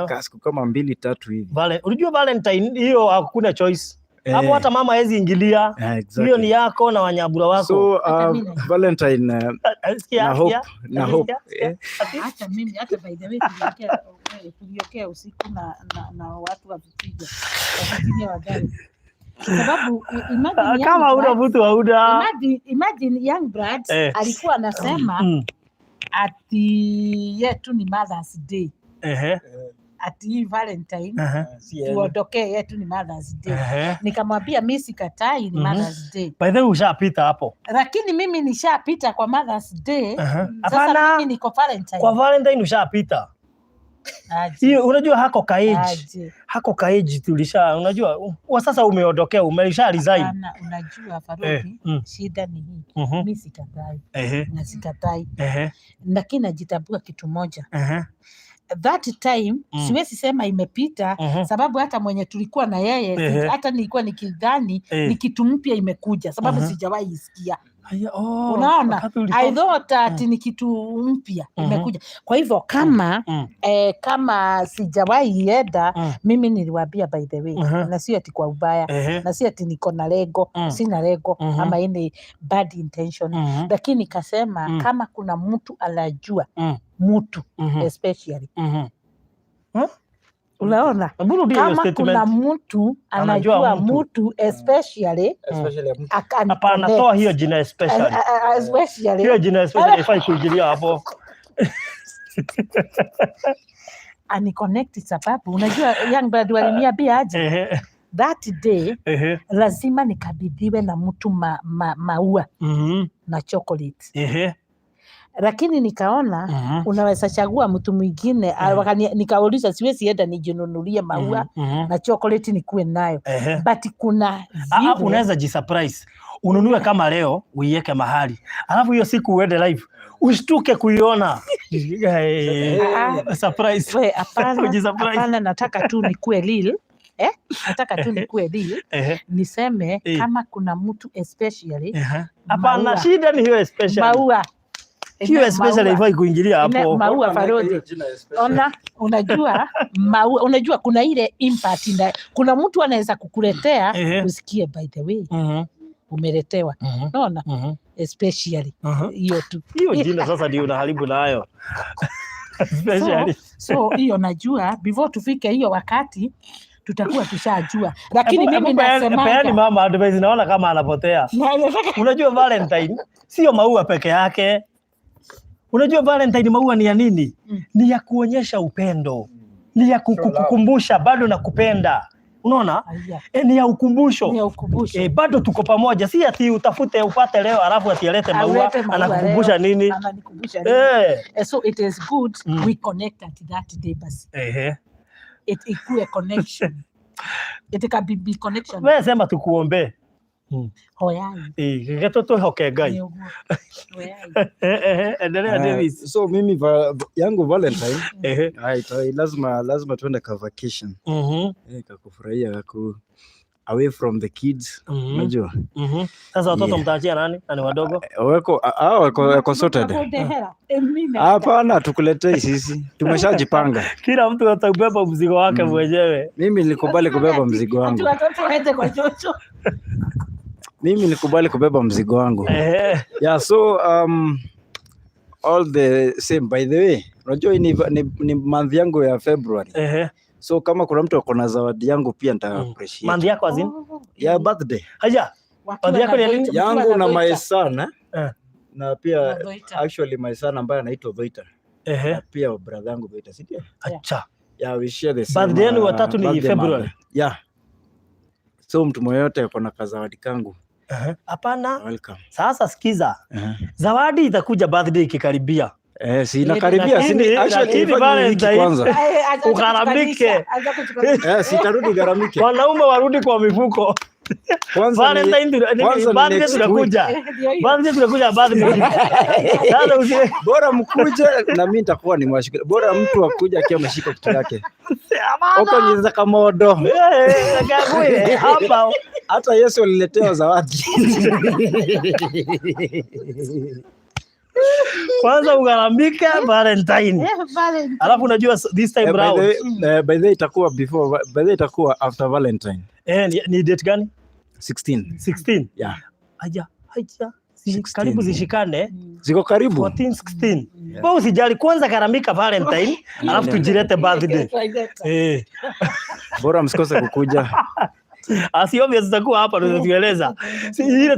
Ka siku kama 2, 3 hivi. Unajua Valentine hiyo hakuna choice. Hapo hata mama hawezi ingilia. Hiyo ni yako na wanyabura wako. So Hata mimi najua. Valentine Sikia, na hope sikia, na hope sikia, sikia. Hata mimi, hata by the way tuliongea usiku na watu wa Vihiga, wa Virginia wa gari, sababu imagine young Kama una mtu hauna. Imagine young Brad alikuwa anasema ati yetu ni Mother's Day, ati hii Valentine tuondokee, yetu ni Mother's Day. Nikamwambia mi sikatai ni Mother's Day, By the way ushapita hapo. Lakini mimi nishapita kwa Mother's Day. Sasa Hapana, mimi niko Valentine. Kwa Valentine ushapita. Aje, Hiyo unajua hako ka age. Aje. Hako ka age tulisha, unajua wa sasa umeondokea, umesha resign. Hapana, unajua Faruki, shida ni hii, mi sikatai na sikatai, lakini najitambua kitu moja, that time siwezi sema imepita, sababu hata mwenye tulikuwa na yeye, hata nilikuwa nikidhani ni kitu mpya imekuja, sababu sijawahi isikia. Haya, oh, Unaona, wakati ulitoka- I thought ati ni kitu mpya imekuja. Kwa hivyo kama kama sijawahi enda, mimi niliwaambia, by the way, na sio ati kwa ubaya, na sio ati niko na lengo, sina lengo ama any bad intention, lakini nikasema kama kuna mtu anajua mtu especially, unaona, Hebu rudia hiyo kama kuna statement. mtu Anajua anajua mtu. mtu especially Especially mtu. Hapana, toa hiyo jina especially. Especially Hiyo jina especially haifai kuingilia hapo. Aniconnect, sababu unajua young blood waliniambia aje, that day lazima nikabidhiwe na mtu maua na chocolate, lakini nikaona unaweza chagua mtu mwingine. Nikauliza siwezi enda nijinunulie maua na chocolate nikuwe nayo, but kuna vile Unaweza jisurprise, ununue kama leo uiweke mahali, alafu hiyo siku uende live ushtuke kuiona. Surprise. We, hapana, Ujisurprise. hapana, nataka tu nikuwe real. Eh? Nataka tu nikuwe real, niseme kama kuna mtu especially Hapana, maua. shida ni hiyo especially. Maua. Hiyo especially Maua. haifai kuingilia hapo. Maua, Farodhi. Ona, unajua maua, unajua kuna ile impact na, kuna mtu anaweza kukuletea usikie, by the way, umeletewa, unaona, especially hiyo tu. Hiyo jina sasa ndio unaharibu nayo. Especially. So hiyo najua before tufike hiyo wakati tutakuwa tushajua, lakini Hebu- mimi hebu peani nasemaga mama advice, naona kama anapotea. Unajua Valentine sio maua peke yake. Unajua Valentine maua ni ya nini? Ni ya kuonyesha upendo, ni ya Show love. kukukumbusha bado nakupenda. Unaona? Aya, E, ni ya ukumbusho. ni ya ukumbusho. E, bado tuko pamoja, si ati utafute upate leo alafu ati alete maua. Alete maua Anakukumbusha leo, nini? Ananikumbusha nini? So it is good we connect at that day basi. It ikuwe connection. It can be connection. Wewe sema tukuombee. Hoyai. Eh, geto twihoke Ngai. Nĩ ũguo. Hoyai. Endelea, Davis. So mimi yangu Valentine lazima tuende ka vacation, kakufurahia, kaku away from the kids, unajua. Sasa watoto mtaachia nani? Na ni wadogo? Wako hao wako sorted. Ndehera. Mimi Hapana, tukuletei sisi, tumeshajipanga. Kila mtu atabeba mzigo wake mwenyewe. Mimi nilikubali kubeba mzigo Ati wangu. watoto waende kwa chocho. Mimi nilikubali kubeba mzigo wangu. Yeah, so all the same, by the way, unajua hii ni month yangu ya February. So kama kuna mtu ako na zawadi yangu pia nita appreciate. Month yako as in? Oh, Ya birthday Haya. wakiwa Birthday yako ni lini? Dhoita, yangu mkiwa na my Dhoita. son, eh? Na pia Na Dhoita. actually my son ambaye anaitwa Dhoita. Na pia brother yangu Dhoita, si ndio? Acha. Yeah, we share the same. Birthday yenu watatu ni Birthday February. month. Yeah. So mtu mmoja ako na kazawadi kangu. Hapana. Welcome. Sasa sikiza. Zawadi itakuja birthday ikikaribia. Eh, si inakaribia, si actually Lakini ifanye wiki Valentine- kwanza. Acha Ugharamike. acha kutukanisha. Eh, sitarudi garamike. Wanaume warudi kwa mifuko. Kwanza ni Valentine kwanza ni birthday next week. tunakuja. Ndio hiyo. Birthday tunakuja birthday. Sasa usi Bora mkuje na mimi nitakuwa ni mwashukuru. Bora mtu akuja akiwa ameshika kitu yake. Uko kamodo. Eh, hapa Hata Yesu aliletewa zawadi. Kwanza ugharamike Valentine. Valentine. Alafu unajua this time Eh, by the round. way, by the way itakuwa before, by the way itakuwa after Valentine. Ni date gani? 16. 16. Yeah. Aja, aja. 16. Karibu zishikane. Ziko karibu. 14, 16. Wewe usijali, kwanza gharamika Valentine, alafu tujilete birthday. Bora msikose kukuja. Asi obvious tutakuwa hapa tunatueleza. Si ile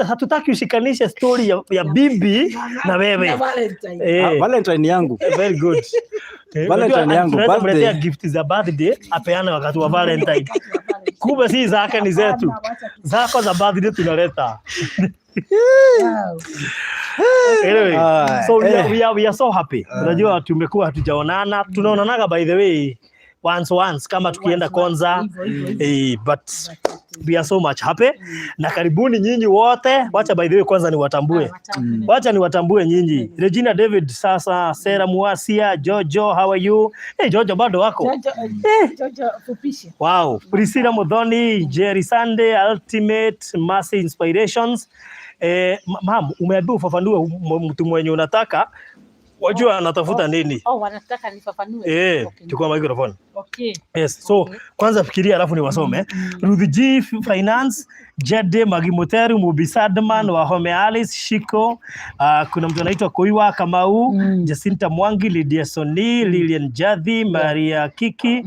hatutaki ushikanishe story ya bibi na wewe. Na Valentine. Ah, Valentine yangu. Very good. Valentine Unajua, yangu, tunaweza birthday. mletea gift za birthday apeane wakati wa Valentine. Kumbe si zake, ni zetu. Zako za birthday tunaleta. Wow. Anyway, Ah, so we are, we are so happy. Unajua tumekuwa hatujaonana. Tunaonanaga by the way once once kama tukienda Once, once. Konza. Hivyo, hivyo, hivyo. But we are so much happy. Na karibuni nyinyi wote. Wacha by the way kwanza niwatambue. Wacha niwatambue nyinyi. Regina David sasa, Sarah Muasia, Jojo, how are you? Hey, Jojo bado wako? Jojo, Jojo, fupishe. Wow. Priscilla Muthoni, Jerry Sunday, Ultimate Mercy Inspirations. Ma'am, umeambiwa ufafanue mtu mwenye unataka wajua anatafuta nini. Oh, wanataka nifafanue. Eh, Okay. chukua microphone. Okay. Yes, so kwanza fikiria alafu ni wasome. Ruth G Finance, Jede Magimuteru, Mubi Sadman, Wahome Alice, Shiko, kuna mtu anaitwa Koiwa Kamau, Jacinta Mwangi, Lydia Soni, Lilian Jadhi, Maria Kiki,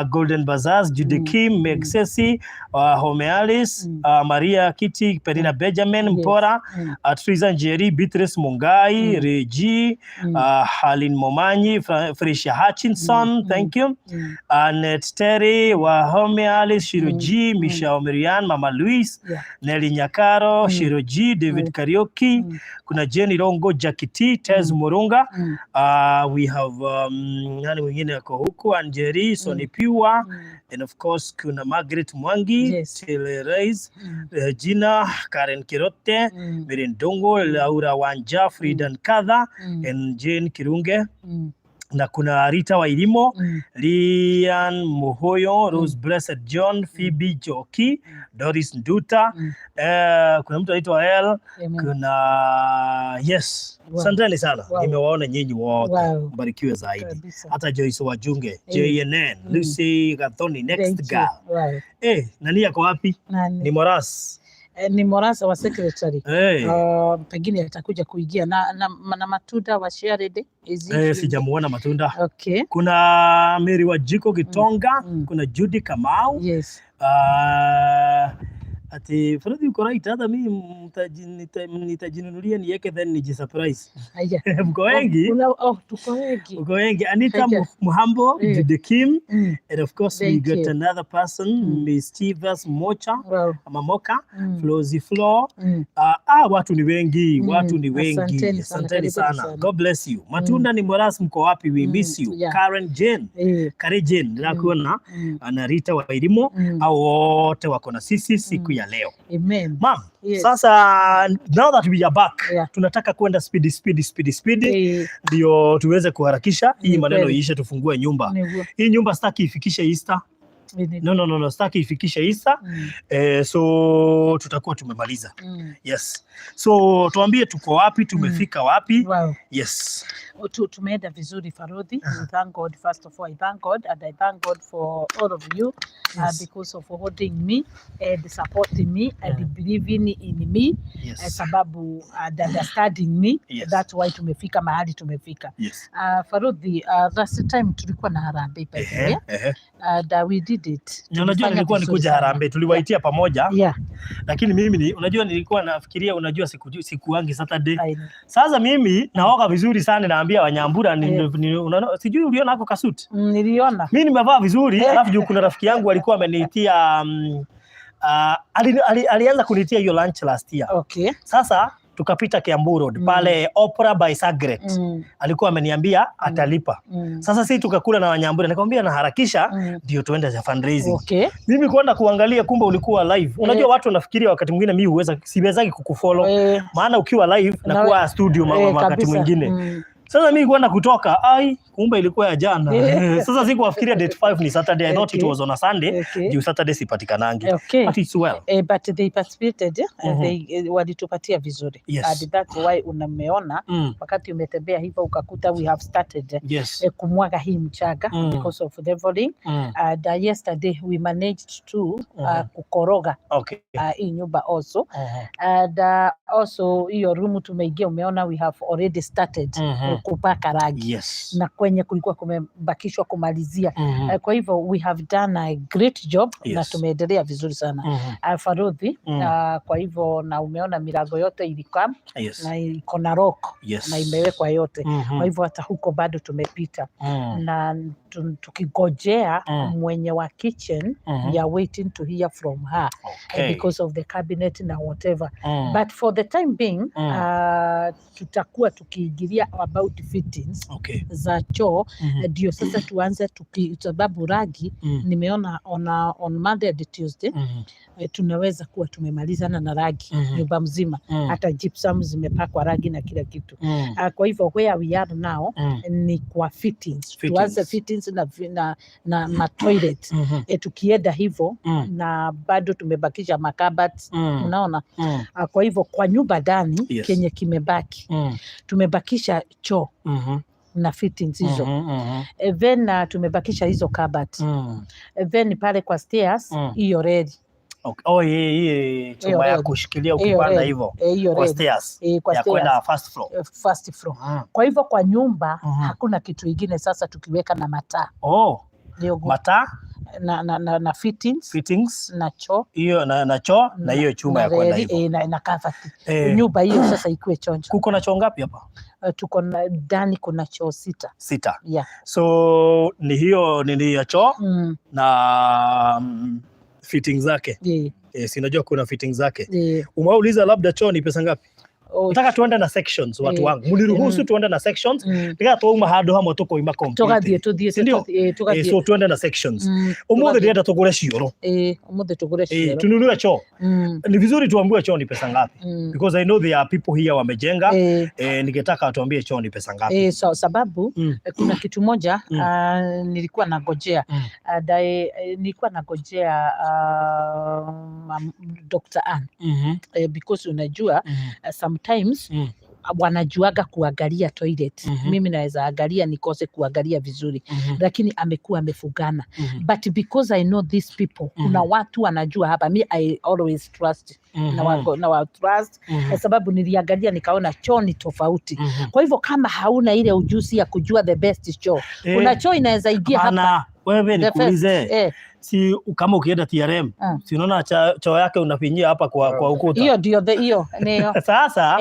Golden Bazaz, Judy Kim, Meg Sesi, Home Alice, Maria Kiti, Penina Benjamin, Mpora, Triza Njeri, Beatrice Mungai, Regi, Halin Momanyi, Felicia Hutchinson, thank you. Annette Terry, Wahome Alice, Shiro G, Misha Omerian, Mama Louise, Nelly Nyakaro, Shiro G, David Kariuki, kuna Jenny Rongo, Jackie T, Tez Murunga, we have nani mwingine ako huku, Anjeri, Sonny Piwa, and of course kuna Margaret Mwangi, Tele Reis, Gina, Karen Kirote, Mary Ndongo, Laura Wanja, Frida Nkatha, and Jane Kirunge, na kuna Rita Wairimo, Lian Muhoyo, Rose Blessed John, Phoebe Joki, Doris Nduta, kuna mtu anaitwa El, Amen. Kuna yes. Asanteni sana. Nimewaona nyinyi wote. Mbarikiwe zaidi. Kabisa. Hata Joyce Wajunge, JNN, Lucy Gathoni, next Thank you. girl. Eh, nani yako wapi? Nani? Ni Moras. Ni Morasa wa secretary. Eh, Pengine atakuja kuingia na Matunda wa Sharede. Is he eh, sijamuona Matunda. Okay. Kuna Mary Wajiko Gitonga, kuna Judy Kamau. Ati Freddy uko right, hata mimi nitajinunulia niweke then nijisurprise. Haya. Mko wengi, Oh, tuko wengi. mko wengi. Anita Haya. Muhambo, Judy Kim, and of course we Thank got you. another person, Miss Chivas Mocha, ama Moka, Flozy Flo. Watu ni wengi, watu ni wengi. Asanteni sana, Asanteni karibuni sana. sana. God bless you. Matunda ni Moras, mko wapi? We miss you. Karen Jane, Karen Jane, ndirakuona na Rita Wairimo, au wote wako na sisi siku ya leo. Amen. Ma'am, Yes. sasa now that we are back, tunataka kwenda speedy speedy speedy speedy ndio tuweze kuharakisha hii maneno iishe, tufungue nyumba. Hii nyumba sitaki ifikishe Easter. No, no, no, no, sitaki ifikishe Easter. So tutakuwa tumemaliza. Yes. So tuambie tuko wapi, tumefika wapi? Wow. Yes. Tumeenda vizuri, Farodhi. We thank God. First of all, I thank God and I thank God for all of you because of holding me and supporting me and believing in me, sababu and understanding me. That's why tumefika mahali tumefika. Farodhi, last time tulikuwa na harambee, by the way, and we did it. Na unajua Tulifanya nilikuwa vizuri nikuja sana. harambee, tuliwaitia pamoja, lakini mimi unajua nilikuwa nafikiria, unajua sikuangi Saturday. I know. Sasa mimi naoga vizuri sana, naambia Wanyambura unaona, sijui uliona ako kasuti. Niliona. Mimi nimevaa vizuri, alafu juu kuna rafiki yangu alikuwa ameniitia alianza kuniitia hiyo lunch last year. Sasa tukapita Kiambu Road pale Opera by Sagret. Alikuwa ameniambia atalipa. Sasa sisi tukakula na Wanyambura, nikamwambia naharakisha ndio tuende za fundraising. Mimi kwenda kuangalia, kumbe ulikuwa live. Unajua watu wanafikiria wakati mwingine mimi huweza siwezaki kukufollow. Maana ukiwa live nakuwa studio wakati mwingine. Sasa mimi kwenda kutoka, ai, kumbe ilikuwa ya jana. Sasa sikuwafikiria date 5 ni Saturday. I thought it was on a Sunday. Juu Saturday sipatikanangi. But it's well. But they participated, they walitupatia vizuri. And that's why unameona wakati umetembea hivyo ukakuta we have started kumwaga hii mchanga because of leveling. And yesterday we managed to kukoroga hii nyumba also. And also hiyo room tumeingia, umeona we have already started kupaka rangi na kwenye kulikuwa kumebakishwa kumalizia. Kwa hivyo we have done a great job na tumeendelea vizuri sana. Farodhi, kwa hivyo na umeona milango yote ilikam na iko na lock na imewekwa yote. Kwa hivyo hata huko bado tumepita na tukigojea mwenye wa kitchen, we are waiting to hear from her because of the cabinet na whatever. But for the time being, tutakuwa tukiingilia about about fittings za choo, ndio sasa tuanze sababu rangi nimeona on Monday and Tuesday tunaweza kuwa tumemalizana na rangi nyumba mzima, hata gypsum zimepakwa rangi na kila kitu. Kwa hivyo where we are now ni kwa fittings. Fittings. Tuanze fittings na ma toilet. Tukienda hivyo na bado tumebakisha makabati, unaona. Kwa hivyo kwa nyumba ndani kenye kimebaki, tumebakisha choo na fittings hizo. Then tumebakisha hizo kabati. Then pale kwa stairs hiyo reli. Okay. Oh, hii chuma ya Reli. kushikilia Hiyo ukipanda reli. hivyo Hiyo kwa reli. stairs Kwa ya stairs. kwenda first floor. First floor. Kwa hivyo kwa nyumba hakuna kitu ingine sasa tukiweka na mataa. Oh, Ndio mataa, na fittings, fittings na choo hiyo na choo na hiyo chuma ya kwenda reli, hivyo. na kabati. Nyumba hiyo sasa ikuwe chonjo. Kuko na choo ngapi hapa? Tuko na ndani kuna choo 6. 6. Yeah. So ni hiyo nini ya choo na fitting zake. Si najua kuna fitting zake. Umeuliza labda choo ni pesa ngapi? Oh, Nataka tuende na sections watu wangu. Mniruhusu tuende na sections. Nataka tuuma handu hamwe tukoima complete. Tugathiĩ tuthiĩ Si ndio? Tugathiĩ. So tuende na sections. Umuthi ndĩrenda tũgũre cioro. Umuthi tũgũre cioro. Tununue choo. Ni vizuri tuambiwe choo ni pesa ngapi. Because I know there are people here wamejenga. Ningetaka tuambie choo ni pesa ngapi. So, sababu kuna kitu moja nilikuwa nagojea. Nilikuwa nagojea Dr. Ann. Because unajua sometimes wanajuaga kuangalia toilet. Mimi naweza angalia nikose kuangalia vizuri, lakini amekuwa amefugana. But because I know these people, kuna watu wanajua hapa, mi I always trust na wa trust kwa sababu niliangalia nikaona choo ni tofauti. Kwa hivyo kama hauna ile ujuzi ya kujua the best choo, kuna choo inaweza ingia hapa. Hapana, wewe The first, nikuulize, si kama ukienda TRM, si unaona choo yake unafinyia hapa kwa ukuta. Hiyo ndio hiyo ndio. Sasa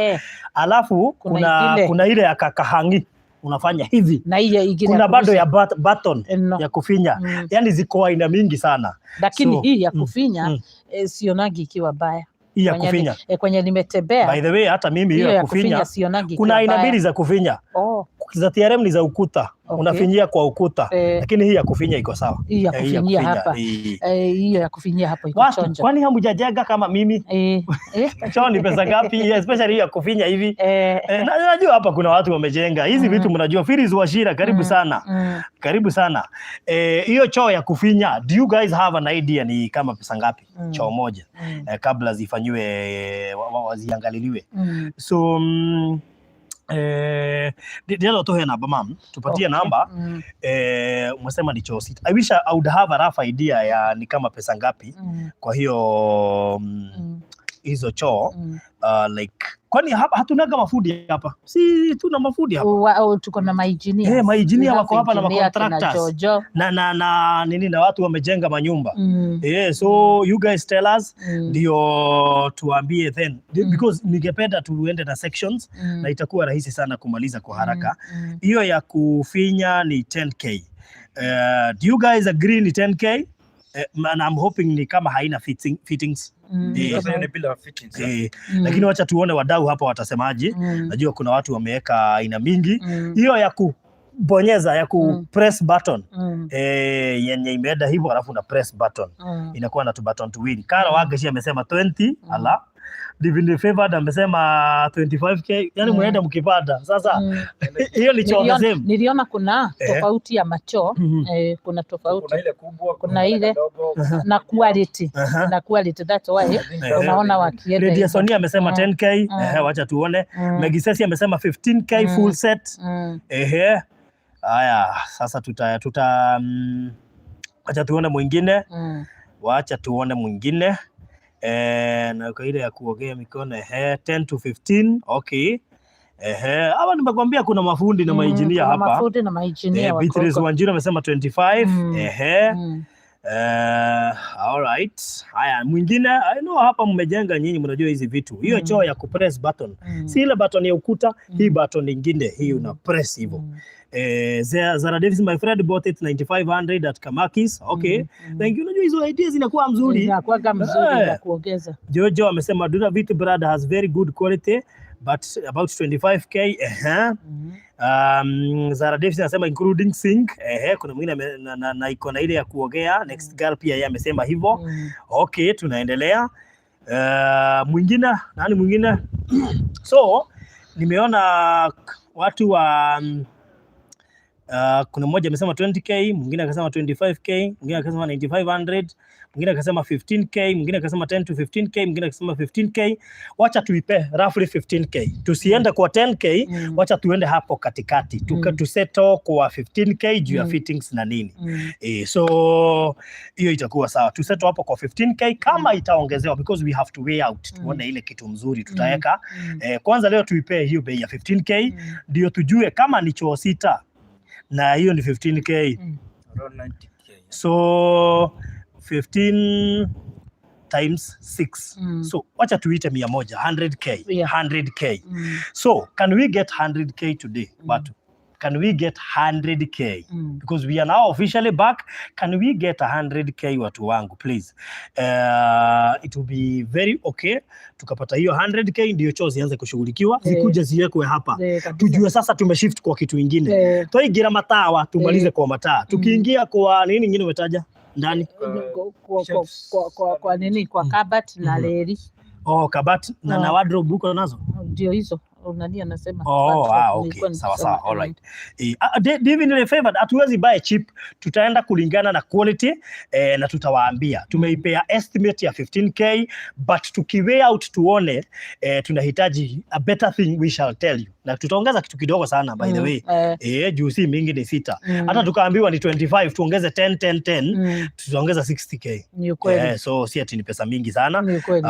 alafu kuna ile ya kakahangi unafanya hivi. Na hiyo ingine Kuna ya bado ya button no. ya kufinya. Yaani ziko aina mingi sana. Lakini So, hii ya kufinya sionagi ikiwa baya. Hii ya kufinya. Kwenye nimetembea. By the way, hata mimi hiyo ya kufinya sionagi kuna ikiwa aina baya. mbili za kufinya. Za TRM ni za ukuta. Unafinyia kwa ukuta. Lakini hii ya kufinya iko sawa. Hii ya Hii ya kufinyia kufinya, hapa. hii. Hiyo ya kufinyia hapo iko Watu, chonjo. kwani hamjajenga kama mimi? Choo ni pesa ngapi? Yeah, especially hii ya kufinya hivi. Najua hapa kuna watu wamejenga. Hizi vitu mnajua. Phyllis Wachira, karibu sana. Karibu sana. Hiyo choo ya kufinya, do you guys have an idea ni kama pesa ngapi? Choo moja. Kabla zifanyiwe, waziangaliliwe. So ndĩrenda tuhe namba mam, tupatie namba. Umesema ni choo 6. I wish I would have a rough idea ya ni kama pesa ngapi. Kwa hiyo hizo choo, like kwani hapa hatunaga mafundi hapa? Si tuna mafundi hapa? Tuko na maengineer. Maengineer We have wako hapa na engineer kina macontractors. Jojo. Na nini na watu wamejenga manyumba. So you guys tell us ndio tuambie then. Because ningependa tuende na sections na itakuwa rahisi sana kumaliza kwa haraka. Hiyo ya kufinya ni 10K. Do you guys agree ni 10K? And I'm hoping ni kama haina fittings. Sasa hiyo ni bila fittings. Lakini wacha tuone wadau hapa watasemaje. Najua kuna watu wameweka aina mingi. Hiyo ya kubonyeza, ya ku press button. Yenye imeenda hivyo alafu na press button. Inakuwa na tu button to win. Kara Wagashi amesema 20, ala. Divine Favored amesema 25K. Yaani mnaenda mkipanda. Sasa hiyo ni choo the same. Niliona kuna tofauti ya macho. Kuna tofauti. Kuna ile kubwa, Kuna ile ndogo. Na quality. Na quality, that's why unaona wakienda Lydia hivyo. Sonia amesema 10K. Wacha tuone. Megisesi amesema 15K full set. Haya, sasa tuta wacha tuone mwingine. Wacha tuone mwingine. Na kwa ile ya kuogea mikono, 10 to 15. Okay. Hapa nimekwambia kuna mafundi na maengineer Kuna hapa. mafundi na maengineer wako Beatrice huko. Wanjiru amesema 25. All right. Haya, mwingine, I know hapa mmejenga nyinyi, mnajua hizi vitu. Hiyo choo ya kupress button. Si ile button ya ukuta, hii button nyingine, hii una press hivyo. Zara Davis, my friend bought it 9500 at Kamakis. Okay. Thank you. Unajua hizo ideas zinakuwa mzuri. Inakuwa mzuri ya kuongeza. Jojo amesema Duravit brand has very good quality. But about 25K. Zara Davis anasema including sink. Kuna mwingine na iko na ile ya kuogea. Next girl pia yeye amesema hivyo. Okay, tunaendelea. Mwingine nani mwingine? So nimeona watu wa kuna mmoja amesema 20K, mwingine akasema 25K, mwingine akasema 9500, mwingine akasema 15K, mwingine akasema 10 to 15K, mwingine akasema 15K. Wacha tuipe roughly 15K. Tusiende kwa 10K, wacha tuende hapo katikati. Tusettle kwa 15K juu ya fittings na nini. So hiyo itakuwa sawa. Tusettle hapo kwa 15K kama itaongezewa, because we have to weigh out tuone ile kitu mzuri tutaweka. Kwanza leo tuipe hiyo bei ya 15K ndio tujue kama ni choo sita na hiyo ni 15K. Around 90K. So 15 times 6. So wacha tuite 100, 100K. 100K. So can we get 100K today? Watu? Can we get 100K? Because we are now officially back. Can we get 100K, watu wangu, please? It will be very okay. Tukapata hiyo 100K ndio choo zianze kushughulikiwa, zikuje ziwekwe hapa. Tujue sasa tumeshift kwa kitu ingine. Twaingira matawa tumalize kwa mataa. Tukiingia kwa nini ingine umetaja ndani? Kwa nini, kwa kabati na reli. Oh, kabati na wardrobe uko nazo? Ndio hizo nani anasema. Oh, wardrobe ah, okay. nilikuwa Sawa nikisema. sawa. All right. David ile favored, hatuwezi buy cheap. Tutaenda kulingana na quality na tutawaambia. Tumeipea estimate ya 15K, but tukiweigh out tuone tunahitaji a better thing, we shall tell you. Na tutaongeza kitu kidogo sana, by the way. Juu si mingi, ni sita. Hata tukaambiwa ni 25, tuongeze 10 10 10, tutaongeza 60K. Ni ukweli. So si ati ni pesa mingi sana. Ni ukweli.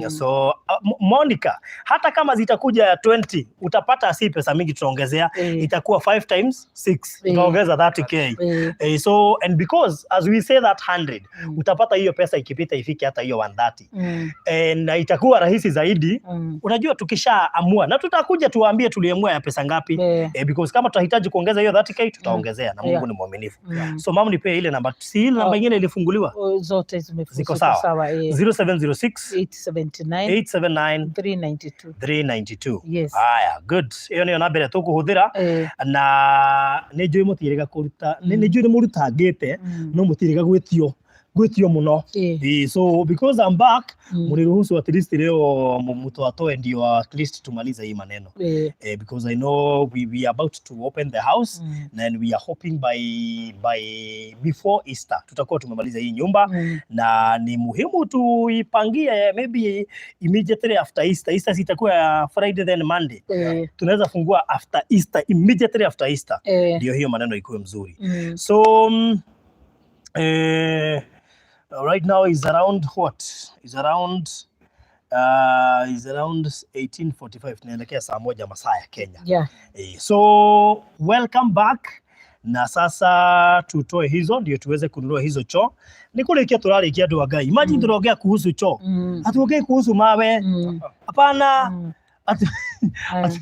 So Monica, hata kama zitakuja ya 20 utapata si pesa mingi tutaongezea, itakuwa 5 times 6, utaongeza 30K. So and because as we say that 100, utapata hiyo pesa ikipita ifike hata hiyo 130, na itakuwa rahisi zaidi. Unajua tukishaamua na tutakuja tuwaambie tuliamua ya pesa ngapi. Because kama tutahitaji kuongeza hiyo 30K, tutaongezea na Mungu ni mwaminifu. So mama, nipee ile namba, si ile namba ingine ilifunguliwa? Oh, zote Ziko sawa. Sawa. 0706 879 879 392. 392. Yes. Haya, good. Iyo niyo namba ĩrĩa tũkũhũthĩra. Na nĩ njũĩ mũtiĩrĩga kũruta, nĩ njũĩ nĩ mũrutangĩte, no mũtiĩrĩga gwĩtio mũno. So because I'm back, mniruhusu at least leo mtoatoe ndio at least tumalize hii maneno. Because I know we are about to open the house and we are hoping by before Easter tutakuwa tumemaliza hii nyumba, na ni muhimu tuipangie maybe immediately after Easter. Easter itakuwa ya Friday, then Monday. Tunaweza fungua after Easter, immediately after Easter. Ndio hiyo maneno ikuwe mzuri. So right now is around what? Is around 18:45, tunaelekea saa 1 masaa ya Kenya. So welcome back, na sasa tutoe hizo ndio tuweze kununua hizo choo. Ni kurikia turarikia, andu a Ngai. Imagine, tunaongea kuhusu choo. Hatuongei kuhusu mawe. Hapana.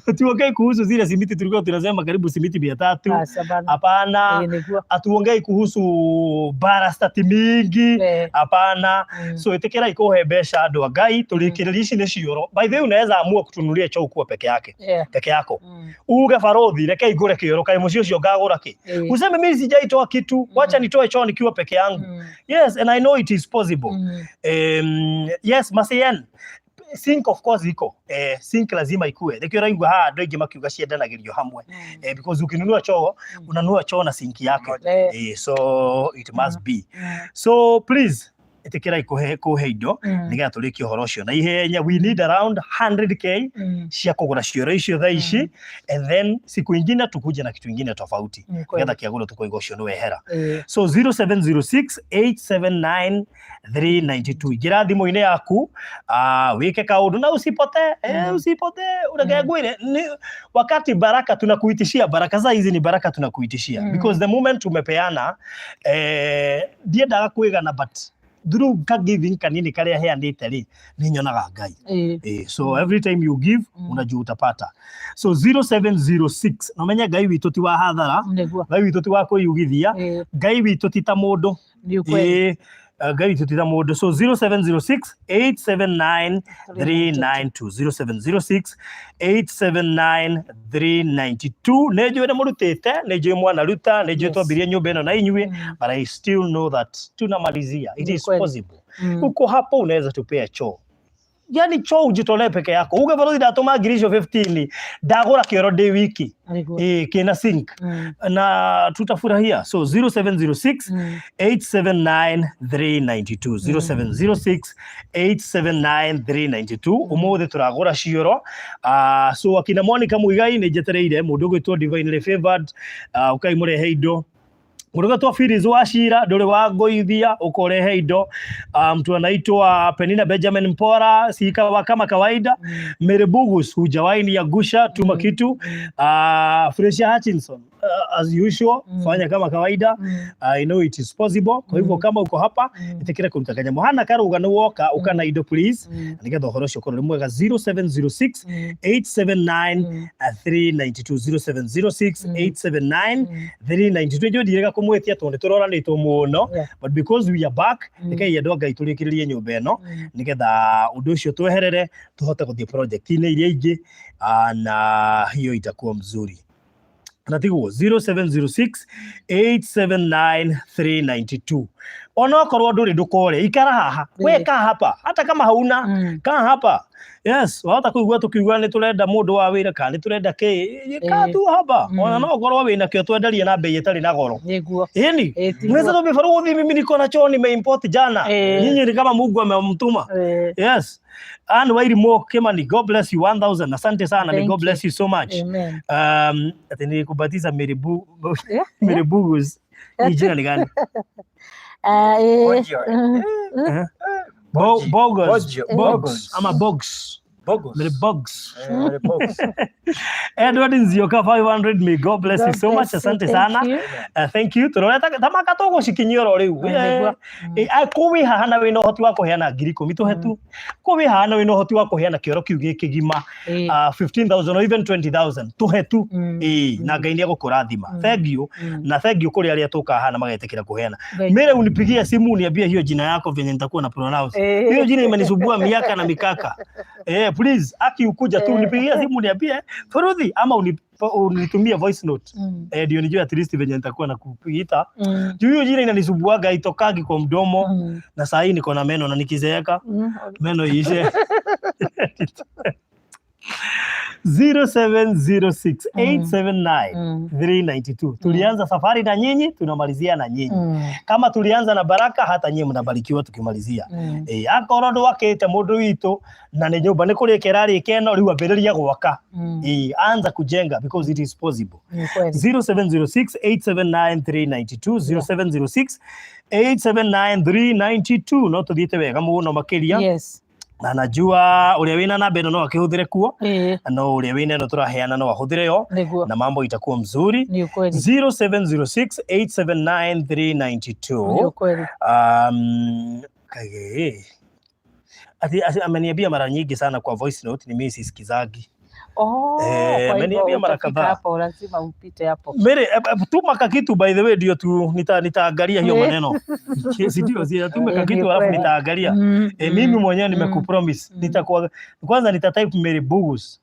Hatuongei kuhusu zile simiti tulikuwa tunasema karibu simiti 300. Asa bana. Hapana. Nĩguo. Hatuongei kuhusu barastati mingi. Hapana. So itikira ikuhe mbeca, andu a Ngai, turikiririe ici nĩ cioro. By the way, unaweza amua kutunulia choo kuwa peke yake, peke yako, uge, "Barothi, reke ngũre kĩoro, kaĩ mũciĩ ũcio ngagũra kĩ?" Useme, "Mimi sijaitoa kitu, wacha nitoe choo nikiwa peke yangu." Yes, and I know it is possible. Yes, Masien, sink of course iko. Sink lazima ikue. Nikio raigua haha andũ aingĩ makiuga ciendanagĩrio hamwe, because ukinunua choo, unanunua choo na sink yake. So it must be. So please ĩtĩkĩra kũhe indo nĩgetha tũrĩkie ũhoro ũcio na ihenya. We need around 100K cia kũgũra cioro icio thaa ici, and then siku ingine tukuje na kitu ingine tofauti Ni kweli. nĩgetha kĩagũrwo tũkoiga ũcio nĩ wehera. So 0706 879 392, ingĩra thimũ-inĩ yaku, wĩke kaũndũ na usipotee, usipotee. Ureke ngwĩre ni wakati baraka tunakuitishia baraka. Sasa hizi ni baraka tunakuitishia, because the moment tumepeana, ndiendaga kwĩgana, but through ka giving kanini karĩa heanĩte rĩ, nĩ nyonaga Ngai. So every time you give, unajua utapata. So 0706, na ũmenye Ngai witũ ti wa hathara. Nĩguo. Ngai witũ ti wa kwĩyugithia. Ngai witũ ti ta mũndũ. Ni ukweli. Ngai witũ ti ta mũndũ. So 0706 879 392, 0706 879 392. Nĩ njũĩ nĩ mũrutĩte, nĩ njũĩ mwanaruta, nĩ njũĩ twambirie nyũmba ĩno na inyuĩ, but I still know that tunamalizia. It Ni is kweli. possible. Uko hapo unaweza tupea choo, yani choo ujitolee peke yako, uge barothi ndatũma ngiri icio 15, ndagũra kĩoro ndĩ wiki. Nĩguo. Ĩ kĩna sink na tutafurahia. So 0706 879 392, 0706 879 392. Umuthi turagura cioro. So akina Monica Muigai, nĩ njetereire mũndũ ũgwĩtwo Divinely Favored, ukai mũrehe indo. Mũndũ ũgwĩtwo Phyllis wa Cira, ndũrĩ wa ngũithia, ũkorehe indo. Mtu anaitwa Penina Benjamin Mpora, si kama kawaida. Mary Bugus, hujawahi niangusha, tuma kitu. Fresia Hutchinson, as usual, fanya kama kawaida. I know it is possible. Kwa hivyo kama uko hapa, itikire kuruta kanyamũ hana karuga nĩ woka ũka na indo, please, nĩgetha ũhoro ũcio ũkorwo ũrĩ mwega. 0706 879 392, 0706 879 392. Njũĩ ndirega kũmwĩtia tondũ nĩ tũroranĩtwo mũno, but because we are back, rekei andũ a Ngai tũrĩkĩrĩrie nyũmba ĩno, nĩgetha ũndũ ũcio tweherere, tũhote gũthiĩ project-inĩ iria ingĩ, na hiyo itakuwa mzuri. Na tiguo 0706 879 392. Onokorwo ndũrĩ, ndũkore, ikara haha. We kaa hapa hata kama hauna, kaa hapa. Yes, wahota kũigua tũkiuga nĩ tũrenda mũndũ wa wĩra kana nĩ tũrenda kĩ, kaa tu hapa. Ona no ũkorwo wĩna kĩo, twenderie na bei ĩtarĩ na goro. Nĩguo. Ĩni. Tiguo. Mweza tu bifaruthi, mimi niko na choo nimeimport jana. Nyinyi ni kama Mungu amemtuma. Yes. Anne Wairimu Kimani, God bless you, 1000. Asante sana. May Thank God bless you so much. Amen. Ati nilikubatiza Mary Bu Mary Bugus. Hii jina ni gani? Ah, eh. Bojio. Eh? Bogus. Bojio. Bogs. Bogus. Ama Bogs. Bogus. Mary Bogs. Eh, Mary Bogs. Edward Nzioka 500. May God bless you God so much. bless you. Asante Thank sana. you. Thank you. Turore tamaka tũgũcikinyia oro rĩu. Nĩguo. Kũ wĩ haha na wĩna ũhoti wa kũheana 10,000, tũhe tu. Kũ wĩ haha na wĩna ũhoti wa kũheana kĩoro kĩu gĩ kĩgima, 15,000 or even 20,000, tũhe tu. Ĩĩ, na Ngai nĩ egũkũrathima. Thank you. Na thank you kũrĩ arĩa tũkaga haha na magetĩkĩra kũheana. Thank Mire, unipigie simu uniambie hiyo jina yako venye nitakuwa na pronounce. Hiyo jina imenisumbua miaka na mikaka. Please, aki ukuja tu unipigie simu uniambie Furuthi, ama unitumie voice note. Ndio nijue at least venye nitakuwa na kuita. Juu hiyo jina inanisumbuaga, itokagi kwa mdomo, na saa hii niko na meno na nikizeeka meno iishe. 0706 879 392. Tulianza safari na nyinyi, tunamalizia na nyinyi. Kama tulianza na baraka, hata nyinyi mnabarikiwa tukimalizia. Akorwo ndwakĩte mũndũ witũ na nĩ nyũmba nĩ kũrĩka ĩrarĩka ĩno, rĩu ambĩrĩria gwaka. Anza kujenga because it is possible. Ni kweli. 0706 879 392, 0706 879 392. No tũthiĩte wega mũno makĩria. Na najua ũrĩa wĩna namba ĩno no akĩhũthĩre kuo, no ũrĩa wĩna ĩno tũraheana no ahũthĩre yo, Nĩguo. na mambo itakuwa mzuri. Ni ukweli. 0706 879 Ni 392. ukweli. Kage ati ameniambia mara nyingi sana kwa voice note, ni mimi sisikizagi. Oh, kwa hivyo Ameniambia mara utafika kadhaa. hapo, lazima upite hapo. Mary, tuma kakitu by the way, ndio tu nitaangalia hiyo maneno. Si ndio, si tume kakitu Ni alafu kweli. nitaangalia. Mimi mwenyewe nimekupromise, nitakuwa kwanza nitatype Mary Bugus.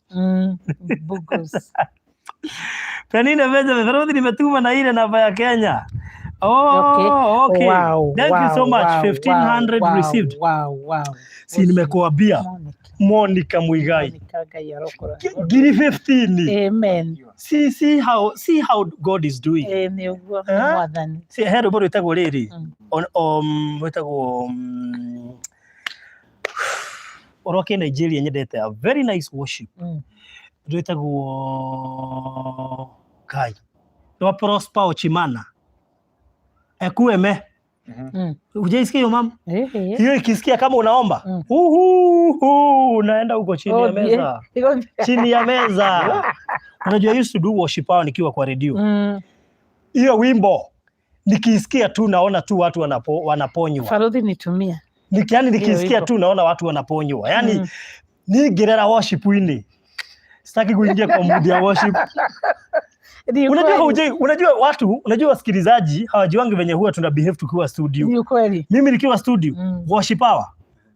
Bugus. Penina Benjamin, Ferozi, nimetuma na ile namba ya Kenya. Oh, Okay. okay. Wow, Thank you so much. 1500 received. Si nimekuambia Monica. Monica Muigai. Monica Ngai arokora. Ngiri 15. Amen. See how God is doing. Nĩ ũguo, nĩ Eh? Mwathani. See, he rwĩmbo rwĩtagwo rĩrĩ. Rwĩtagwo rwa kĩ Nigeria nyendete, a very nice worship. Rwĩtagwo Kai. Rwa Prosper Ochimana. Ekueme. Hujaisikia hiyo, mama? Eh. Hiyo ikisikia kama unaomba, uhu, unaenda huko chini Oh, ya meza. yeah. Chini ya meza. Unajua I used to do worship hour nikiwa kwa redio. Hiyo wimbo nikiisikia tu naona tu watu wanaponywa. Farodhi, nitumia. Yani nikisikia wimbo. tu naona watu wanaponywa. Yani ningirera worship-inĩ. Sitaki kuingia kwa mood ya worship. Ni Unajua ukweli. Hujai, unajua watu, unajua wasikilizaji hawajuangi venye huwa tuna behave tukiwa studio. Ni ukweli. Mimi nikiwa studio, worship hour.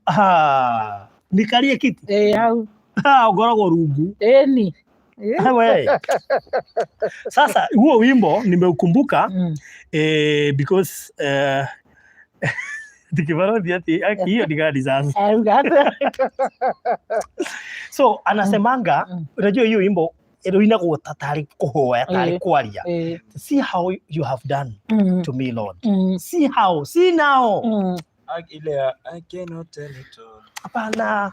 Ah, nikalie kiti. Eh, au Ah, ngoragwo rungu. eni. Ah, we. Sasa huo wimbo nimeukumbuka because tukibarothi ati aki hiyo ni gani sasa? Auga atĩa? So anasemanga, unajua hiyo wimbo ĩrũinagwo ta tarĩ kũhoya, tarĩ kwaria. "See how you have done to me, Lord. See how, see now." Ile ya "I cannot tell it all." Hapana.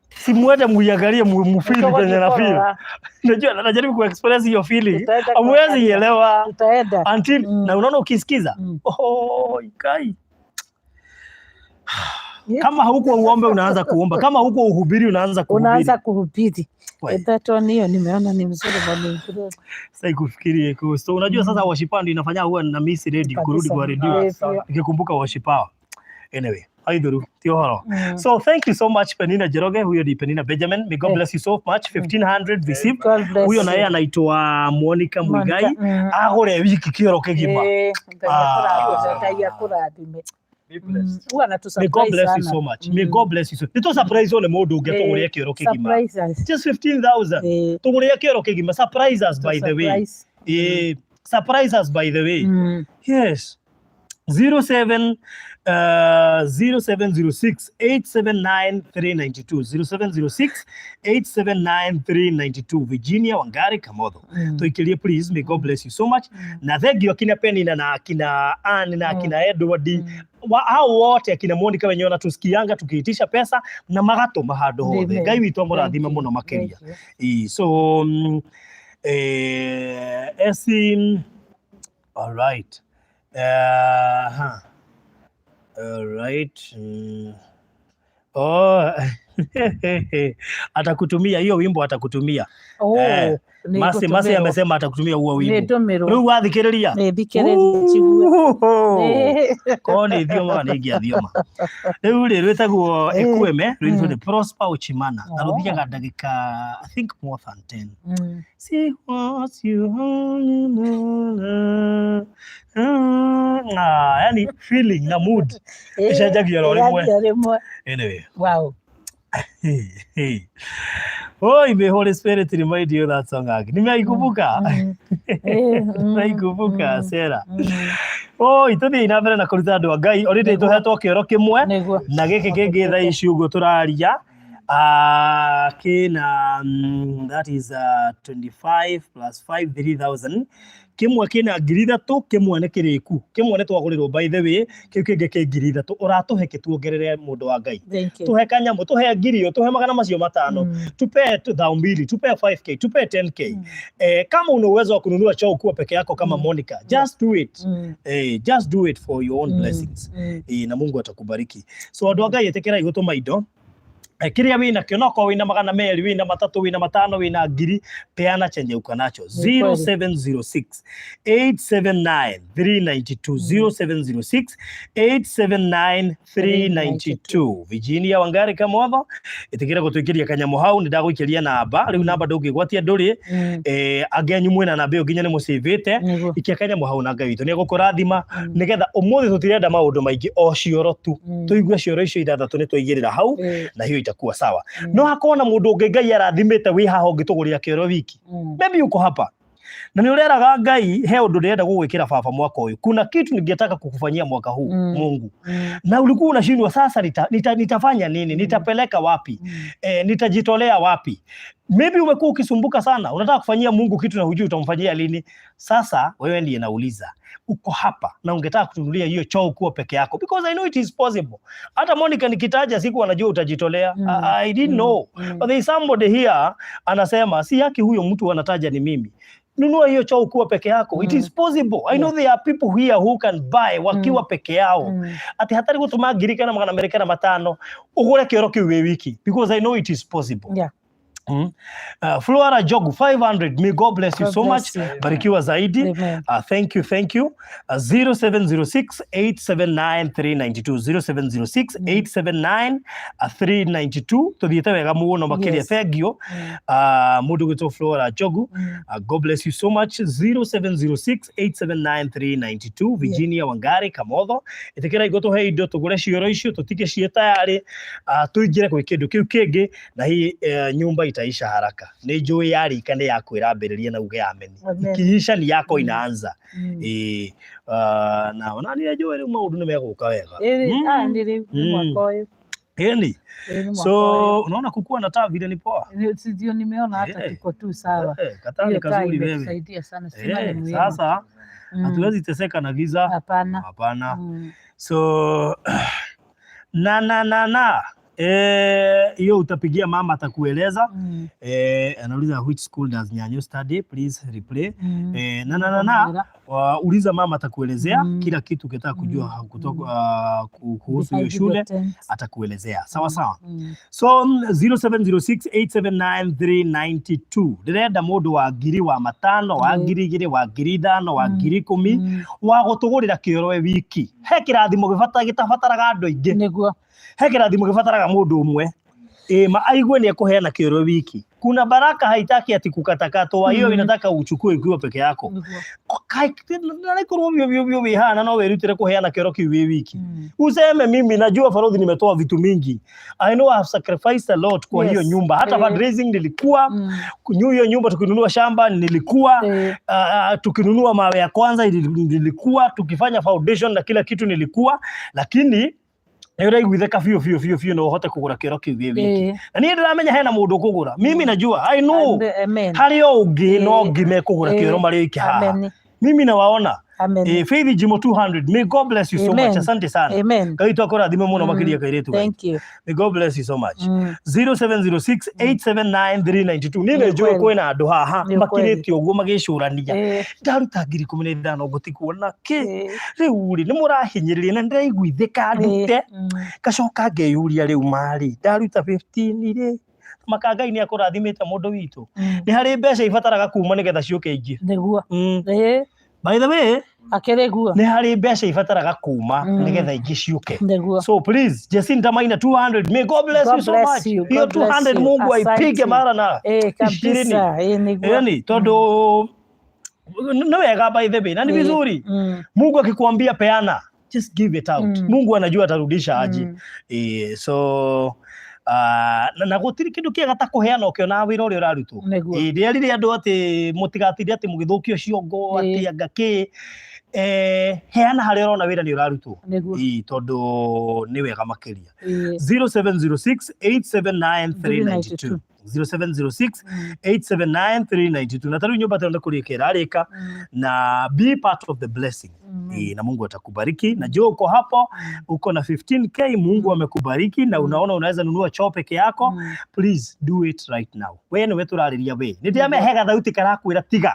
Si mwende muiangalie mufeel Tũgũthiĩ venye na feel. kũrora. Unajua najaribu kuexpress hiyo feeling. Tutaenda Hamwezi kuangalia. elewa Tutaenda. until na unaona ukisikiza. Oh, ikai. Kama huko uombe unaanza kuomba, kama huko uhubiri unaanza kuhubiri. Unaanza kuhubiri. We. That one hiyo nimeona ni mzuri, Morning Glory. Sasa ikufikirie so unajua sasa worship ndio inafanya huwa na miss radio, kurudi kwa radio Kabisa. nikikumbuka worship hour. Anyway, haidhuru ti ũhoro. So thank you so much, Penina Njoroge, huyo ni Penina Benjamin. May God bless you so much. 1500 received. God bless Huyo naye you. anaitwa Monica Muigai. Monica, Agũre wiki kĩoro kĩgima. Eh, Ngai Ah. akũrathime, Ngai akũrathime. Be blessed. Huwa anatu May God surprise bless you sana. so much. May God bless you so. Nĩ tũ surprise nĩ mũndũ ũngĩ atũgũrĩre kĩoro kĩgima. Surprise us. Just 15,000. Tũgũrĩre kĩoro kĩgima. Surprise us, by the way. Surprise. Surprise us, by the way. Yes. 07 0706 879 392, 0706 879 392, Virginia Wangari Kamotho. Tuikirie please. May God bless you so much. Na thengio akina Penina na akina Ann na akina Edward, hao wote, akina Monica wenyewe wanatusikianga tukiitisha pesa na magatũma handũ hothe. Amen. Ngai witũ amũrathime Thank you. mũno makĩria. Thank you. So esi, all right. All right. Oh, atakutumia hiyo wimbo, atakutumia. Oh, nĩ Masi Masi ngũtũmĩrwo. amesema atakutumia huo wimbo. Nĩ ndũmĩrwo. Rĩu wathikĩrĩria. Nĩ thikĩrĩrie njigue. Korwo nĩ thiomaga nĩ ingĩathioma. Rĩu rĩ rwĩtagwo Ekweme, rwĩtwo nĩ Prosper Uchimana na rũthiaga ndagĩka, I think, more than 10. See what you, ah, yani feeling na mood ĩcenjagia oro rĩmwe. Ĩcenjagia rĩmwe. Anyway. Hey. Oi, may Holy Spirit remind you that song again. Nimeikumbuka. Nimeikumbuka, Sarah. Oi, tuthiĩ na mbere na kũruta andũ a Ngai. Already tũhetwo kĩoro kĩmwe na gĩkĩ kĩngĩ thaa ici ũguo tũraria. Kĩna that is 25 plus 5, 3000. Kĩmwe kĩna 3,000, kĩmwe nĩ kĩrĩku, kĩmwe nĩ twagũrĩrwo, by the way, kĩu kĩngĩ kĩ 3,000. Ũratũhe kĩtuongerere, mũndũ wa Ngai. Thank you. Tuhe kanyamũ, tuhe ngiri ĩyo, tuhe 500,000, tupe 2,000, tupe 5K, tupe 10K. Kama una uwezo wa kununua choo ukiwa peke yako kama Monica, just do it. Just do it for your own blessings. Na Mungu atakubariki. So andũ a Ngai, ĩtĩkĩrai gũtũma indo. Kĩrĩa wĩna kĩo, no korwo wĩna 200, wĩna 3, wĩna 5, wĩna ngiri, peana chenye uko nacho. Ni kweli. 0706 879 392, 0706 879 392, Virginia Wangari Kamotho, ĩtĩkĩra gũtũikĩria kanyamũ hau. Nĩ ndagũikĩria namba rĩu, namba ndũngĩgwatia ndũrĩ. Angĩ anyu mwĩna namba ĩyo nginya nĩ mũcĩvĩte. Ikia kanyamũ hau na Ngai witũ nĩ egũkũrathima, nĩgetha ũmũthĩ tũtirenda maũndũ maingĩ, o cioro tu. Tũigue cioro icio ithathatũ nĩ twaigĩrĩra hau na hiyo itakuwa sawa. No hakorwo na mũndũ ũngĩ Ngai arathimĩte wĩ haha ũngĩtũgũrĩra kĩoro wiki. Maybe uko hapa na nĩ ũreraga Ngai, he ũndũ ndĩrenda gũgwĩkĩra baba mwaka ũyũ, kuna kitu ningetaka kukufanyia mwaka huu, Mungu, na ulikuwa unashindwa sasa nitafanya nini, nitapeleka wapi, nitajitolea wapi? Maybe umekuwa ukisumbuka sana, unataka kufanyia Mungu kitu na hujui utamfanyia lini. Sasa wewe ndiye nauliza, uko hapa na ungetaka kutunulia hiyo choo kuwa peke yako, because I know it is possible. Hata Monica nikitaja siku anajua utajitolea. I didn't know, but there is somebody here anasema si yake huyo mtu anataja ni mimi. Nunua hiyo choo kuwa peke yako. It is possible. I know there are people here who can buy wakiwa peke yao, ati hatari gutuma ngiri kana 205 ugure kioro kiu wi wiki, because I know it is possible. Flora Jogu 500, may God bless you God so bless much. you. Barikiwa zaidi. Amen. Thank you, thank you. 0706 879 392, 0706 879 392. Tuthiete wega muno makiria. Thengio. Mundu gwitwo Flora Jogu. God bless you so much. 0706 879 392. Virginia Wangari Kamotho, itikira igo tuhe indo tugure cioro icio tutige ciĩ tayarĩ, tuingire gwĩ kĩndũ kĩu kĩngĩ na hii nyumba itaisha haraka. Nĩ njũĩ yarika nĩ yakwĩrambĩrĩria na uge ameni. Amen. Ikiisha ni yako inaanza. Ĩ, na ona niĩ njũĩ rĩu maũndũ nĩ megũka wega. Ĩrĩ, ah, nĩ rĩu nĩ mwaka ũyũ. Ĩni. Ĩĩ, nĩ mwaka ũyũ. So unaona kukuwa na taa vile ni poa. Si ndio nimeona hata tuko tu sawa. Kataa ni Hiyo taa kazuri wewe. imetusaidia sana. Stima ni muhimu. Sasa hatuwezi teseka na giza. Hapana. Hapana. So na na na na hiyo utapigia mama atakueleza. Anauliza, "Which school does Nyanyo study? Please replay." Na na na na uliza mama atakuelezea kila kitu ukitaka kujua kutoka kuhusu hiyo Behind the shule tent. Atakuelezea. Sawa sawa. So 0706879392, ndĩrenda mũndũ wa ngiri wa matano, wa 2,000, wa 5,000, wa 10,000 wa gũtũgũrĩra kĩoro e wiki. He kĩrathimo gĩbata gĩtabataraga andũ aingĩ. Nĩguo. He kĩrathimo gĩbataraga mũndũ ũmwe ĩ ma aigue nĩ ekũheana kĩoro wiki. Kuna baraka haitaki ati kukatakatwa, hiyo inataka uchukue ukiwa peke yako. Nĩguo. Narĩkorwo biũ biũ biũ wĩ haha no wĩrutĩre kũheana kĩoro kĩu wĩ wiki. Useme, "Mimi najua Farodhi nimetoa vitu mingi. I know I have sacrificed a lot kwa hiyo nyumba. Hata fundraising nilikuwa, hiyo nyumba tukinunua shamba nilikuwa, tukinunua mawe ya kwanza nilikuwa, tukifanya foundation na kila kitu nilikuwa, lakini nĩ ũraiguithĩka biũ biũ biũ biũ no ũhote kũgũra kĩoro kĩu wĩ wiki." Na niĩ ndĩramenya hena mũndũ ũkũgũra. Mimi najua, I know. Amen. Harĩ o ũngĩ no ngĩ mekũgũra kĩoro marĩ oike haha. Amen. Mimi nawaona. Amen. Faith Jimo 200. May God bless you so Amen. much. Asante sana. Amen. Ngai twakũrathime mũno makĩria kairĩtu gaitũ. Thank you. May God bless you so much. 0706 879 392. Niĩ nĩ njũĩ kwĩna andũ haha Nĩ kweli. makirĩte ũguo magĩcũrania, ndaruta 15,000 ngũtikuona kĩ? Rĩu rĩ nĩ mũrahinyĩrĩria na nĩndĩraiguithĩka ndute. Ngacoka ngeyũria, rĩu marĩ ndaruta 15 rĩ, maka Ngai nĩ akũrathimĩte mũndũ witũ. Nĩ harĩ mbeca ibataraga kuma nĩgetha ciũke ingĩ. Nĩguo. By the way, Akĩrĩ guo. Nĩ harĩ mbeca ibataraga kuma nĩgetha ingĩ ciũke. Nĩguo. So please, Jacinta Maina 200, may God bless God you so bless much. you. Hiyo God bless 200 you. Mungu Asante. aipige mara na 20. Kabisa. Nĩguo. Yani tondu nĩ wega, by the way, na ni vizuri. Mungu akikwambia peana, just give it out. Mungu anajua atarudisha aje. So na gũtirĩ kĩndũ kĩega ta kũheana ũkĩona wĩra ũrĩa ũrarutwo. Nĩguo. Ndĩrerire andũ atĩ mũtigatinde atĩ mũgĩthũkio ciongo atĩ anga kĩ, heana harĩa ũrona wĩra nĩ ũrarutwo. Nĩguo. Tondũ nĩ wega makĩria. 0706 879 392, 0706 879 392. Na tarĩu nyũmba tĩno nĩ kũrĩka ĩrarĩka na be part of the blessing. Na Mungu atakubariki. Najua uko hapo, uko na 15K, Mungu amekubariki na unaona unaweza nunua choo peke yako. Please do it right now. We nĩwe tũrarĩria, we nĩ ndĩramehega thauti karakwĩra tiga.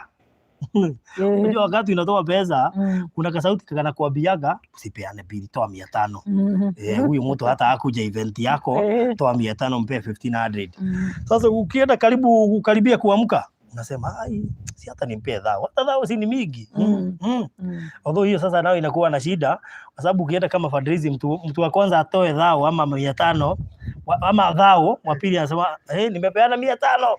Unajua wakati unatoa pesa kuna kasauti kanakuambiaga usipeane bili, toa 500. Huyu mtu hata hakuja event yako, toa 500 mpe 1500. Sasa ukienda karibu kukaribia kuamka unasema, "Ai, si hata nimpe thao, hata thao si ni mingi." Although hiyo sasa nayo inakuwa na shida kwa sababu ukienda kama fundraising, mtu wa kwanza atoe thao ama 500 ama thao, wa pili anasema, "Hey, nimepeana 500."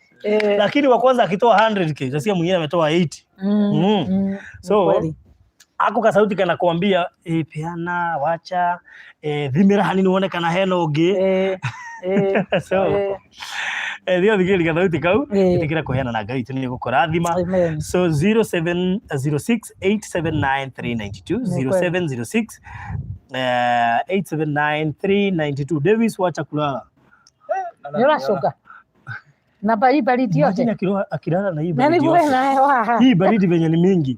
Lakini wa kwanza akitoa 100K utasikia mwingine ametoa 80. So, Kweli. ako kasauti kanakuambia, peana, wacha, thimĩra hanini wone kana hena ũngĩ. So thio thikĩrĩria gathauti kau. Ĩtĩkĩra kũheana na Ngai witũ nĩ gũkũrathima. Amen. So 0706 879 392. Ni kweli. 0706 879 392. Davis, wacha kulala. Nĩ ũracoka na hii baridi yote. Imagine akilala na hii Na baridi nĩguo yote. nayo haha. Hii baridi venye ni mingi.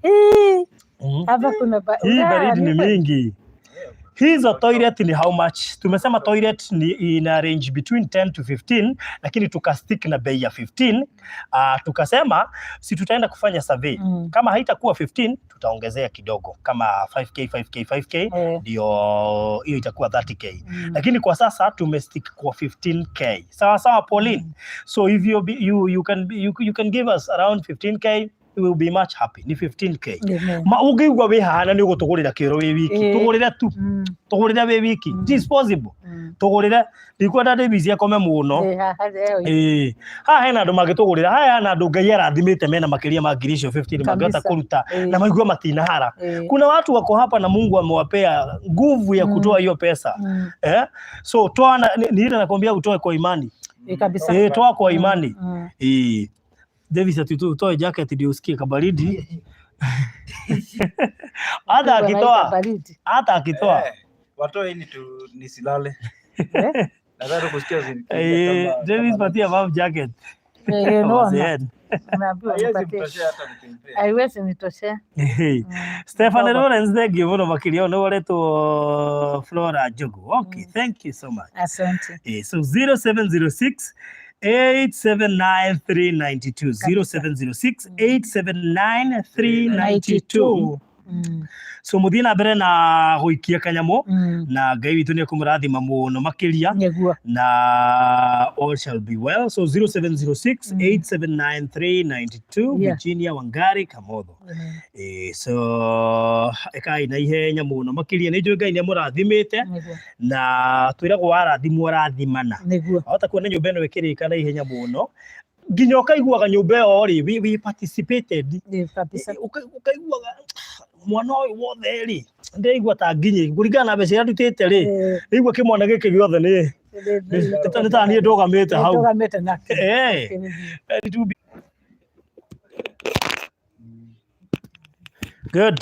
Hapa kuna Hii baridi ni ni kweli. mingi. Hizo toilet ni how much? Tumesema toilet ni ina range between 10 to 15, lakini tukastick na bei ya 15. Tukasema si tutaenda kufanya survey. Kama haitakuwa 15 tutaongezea kidogo kama 5K, 5K, 5K, ndio hiyo itakuwa 30K. Lakini kwa sasa tumestick kwa 15K. Sawa sawa, Pauline. So if you be, you you can you, you can give us around 15K, we will be much happy. Ni 15K. Amen. Ma ũngĩigua wĩ haha na nĩ ũgũtũgũrĩra kĩoro wĩ wiki, tũgũrĩre tu, tũgũrĩre wĩ wiki. It is possible. Tũgũrĩre, ndikwenda Davis akome mũno. Haha, Ĩĩ, haha hena andũ mangĩtũgũrĩra, haha hena andũ Ngai arathimĩte mena makĩria ma ngiri icio 15 mangĩhota kũruta na maigue matinahara. Kuna watu wako hapa na Mungu amewapea nguvu ya kutoa hiyo pesa. Eh? So toa na, ni ile nakwambia utoe kwa imani. Kabisa. Eh, toa kwa imani. Eh. Davis, ati utoe jacket ndio usikie kabaridi. Hata akitoa, Baridi. Hata akitoa. Eh, watoe ili tu nisilale. Eh? Nataka kusikia Eh, Davis, patia mom jacket. Unaona? Wazee. Unaambiwa Haiwezi nipatie. mtoshea hata nikimpea. Haiwezi nitoshea. Stefan Kidogo. Lawrence, thank you muno makiria nĩ ũretwo Flora Njogu. Okay, thank you so much. Asante. So 0706 879 392, 0706 879 392. So muthie na mbere na guikia kanyamu na Ngai witũ nĩ ekũmũrathima mũno makĩria Nĩguo. Na all shall be well. So 0706 879 392. Virginia Wangari Kamotho. So ĩkai na ihenya mũno makĩria, nĩ njũĩ Ngai nĩ amũrathimĩte Nĩguo. Na twĩragwo warathimwo rathimana. Nĩguo. Wahota kuona nyũmba ĩno ĩkĩrĩka na ihenya mũno nginya ũkaiguaga nyũmba ĩyo rĩ we participated. Kabisa. Ũkaiguaga mwana ũyũ wothe rĩ, ndĩraigua ta nginye kũringana na mbeca iria ndutĩte rĩ, ndĩraigua kĩmwana gĩkĩ gĩothe nĩ ta niĩ ndũgamĩte hau. Ndũgamĩte nake. It will be good.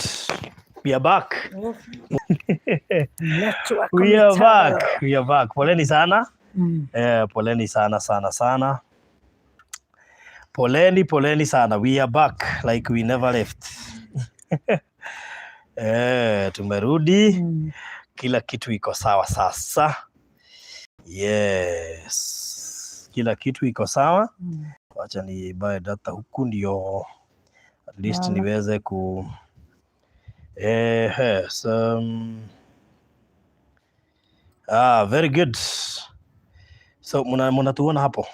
We are back. Network We are mitambo. back. We are back. Poleni sana. Poleni sana sana sana. Poleni, poleni sana. We are back like we never left. Tumerudi. Kila kitu iko sawa sasa. Yes. Kila kitu iko sawa. Wacha ni buy data huku ndio at least Naona. Niweze ku so, ah, very good. So mnatuona hapo?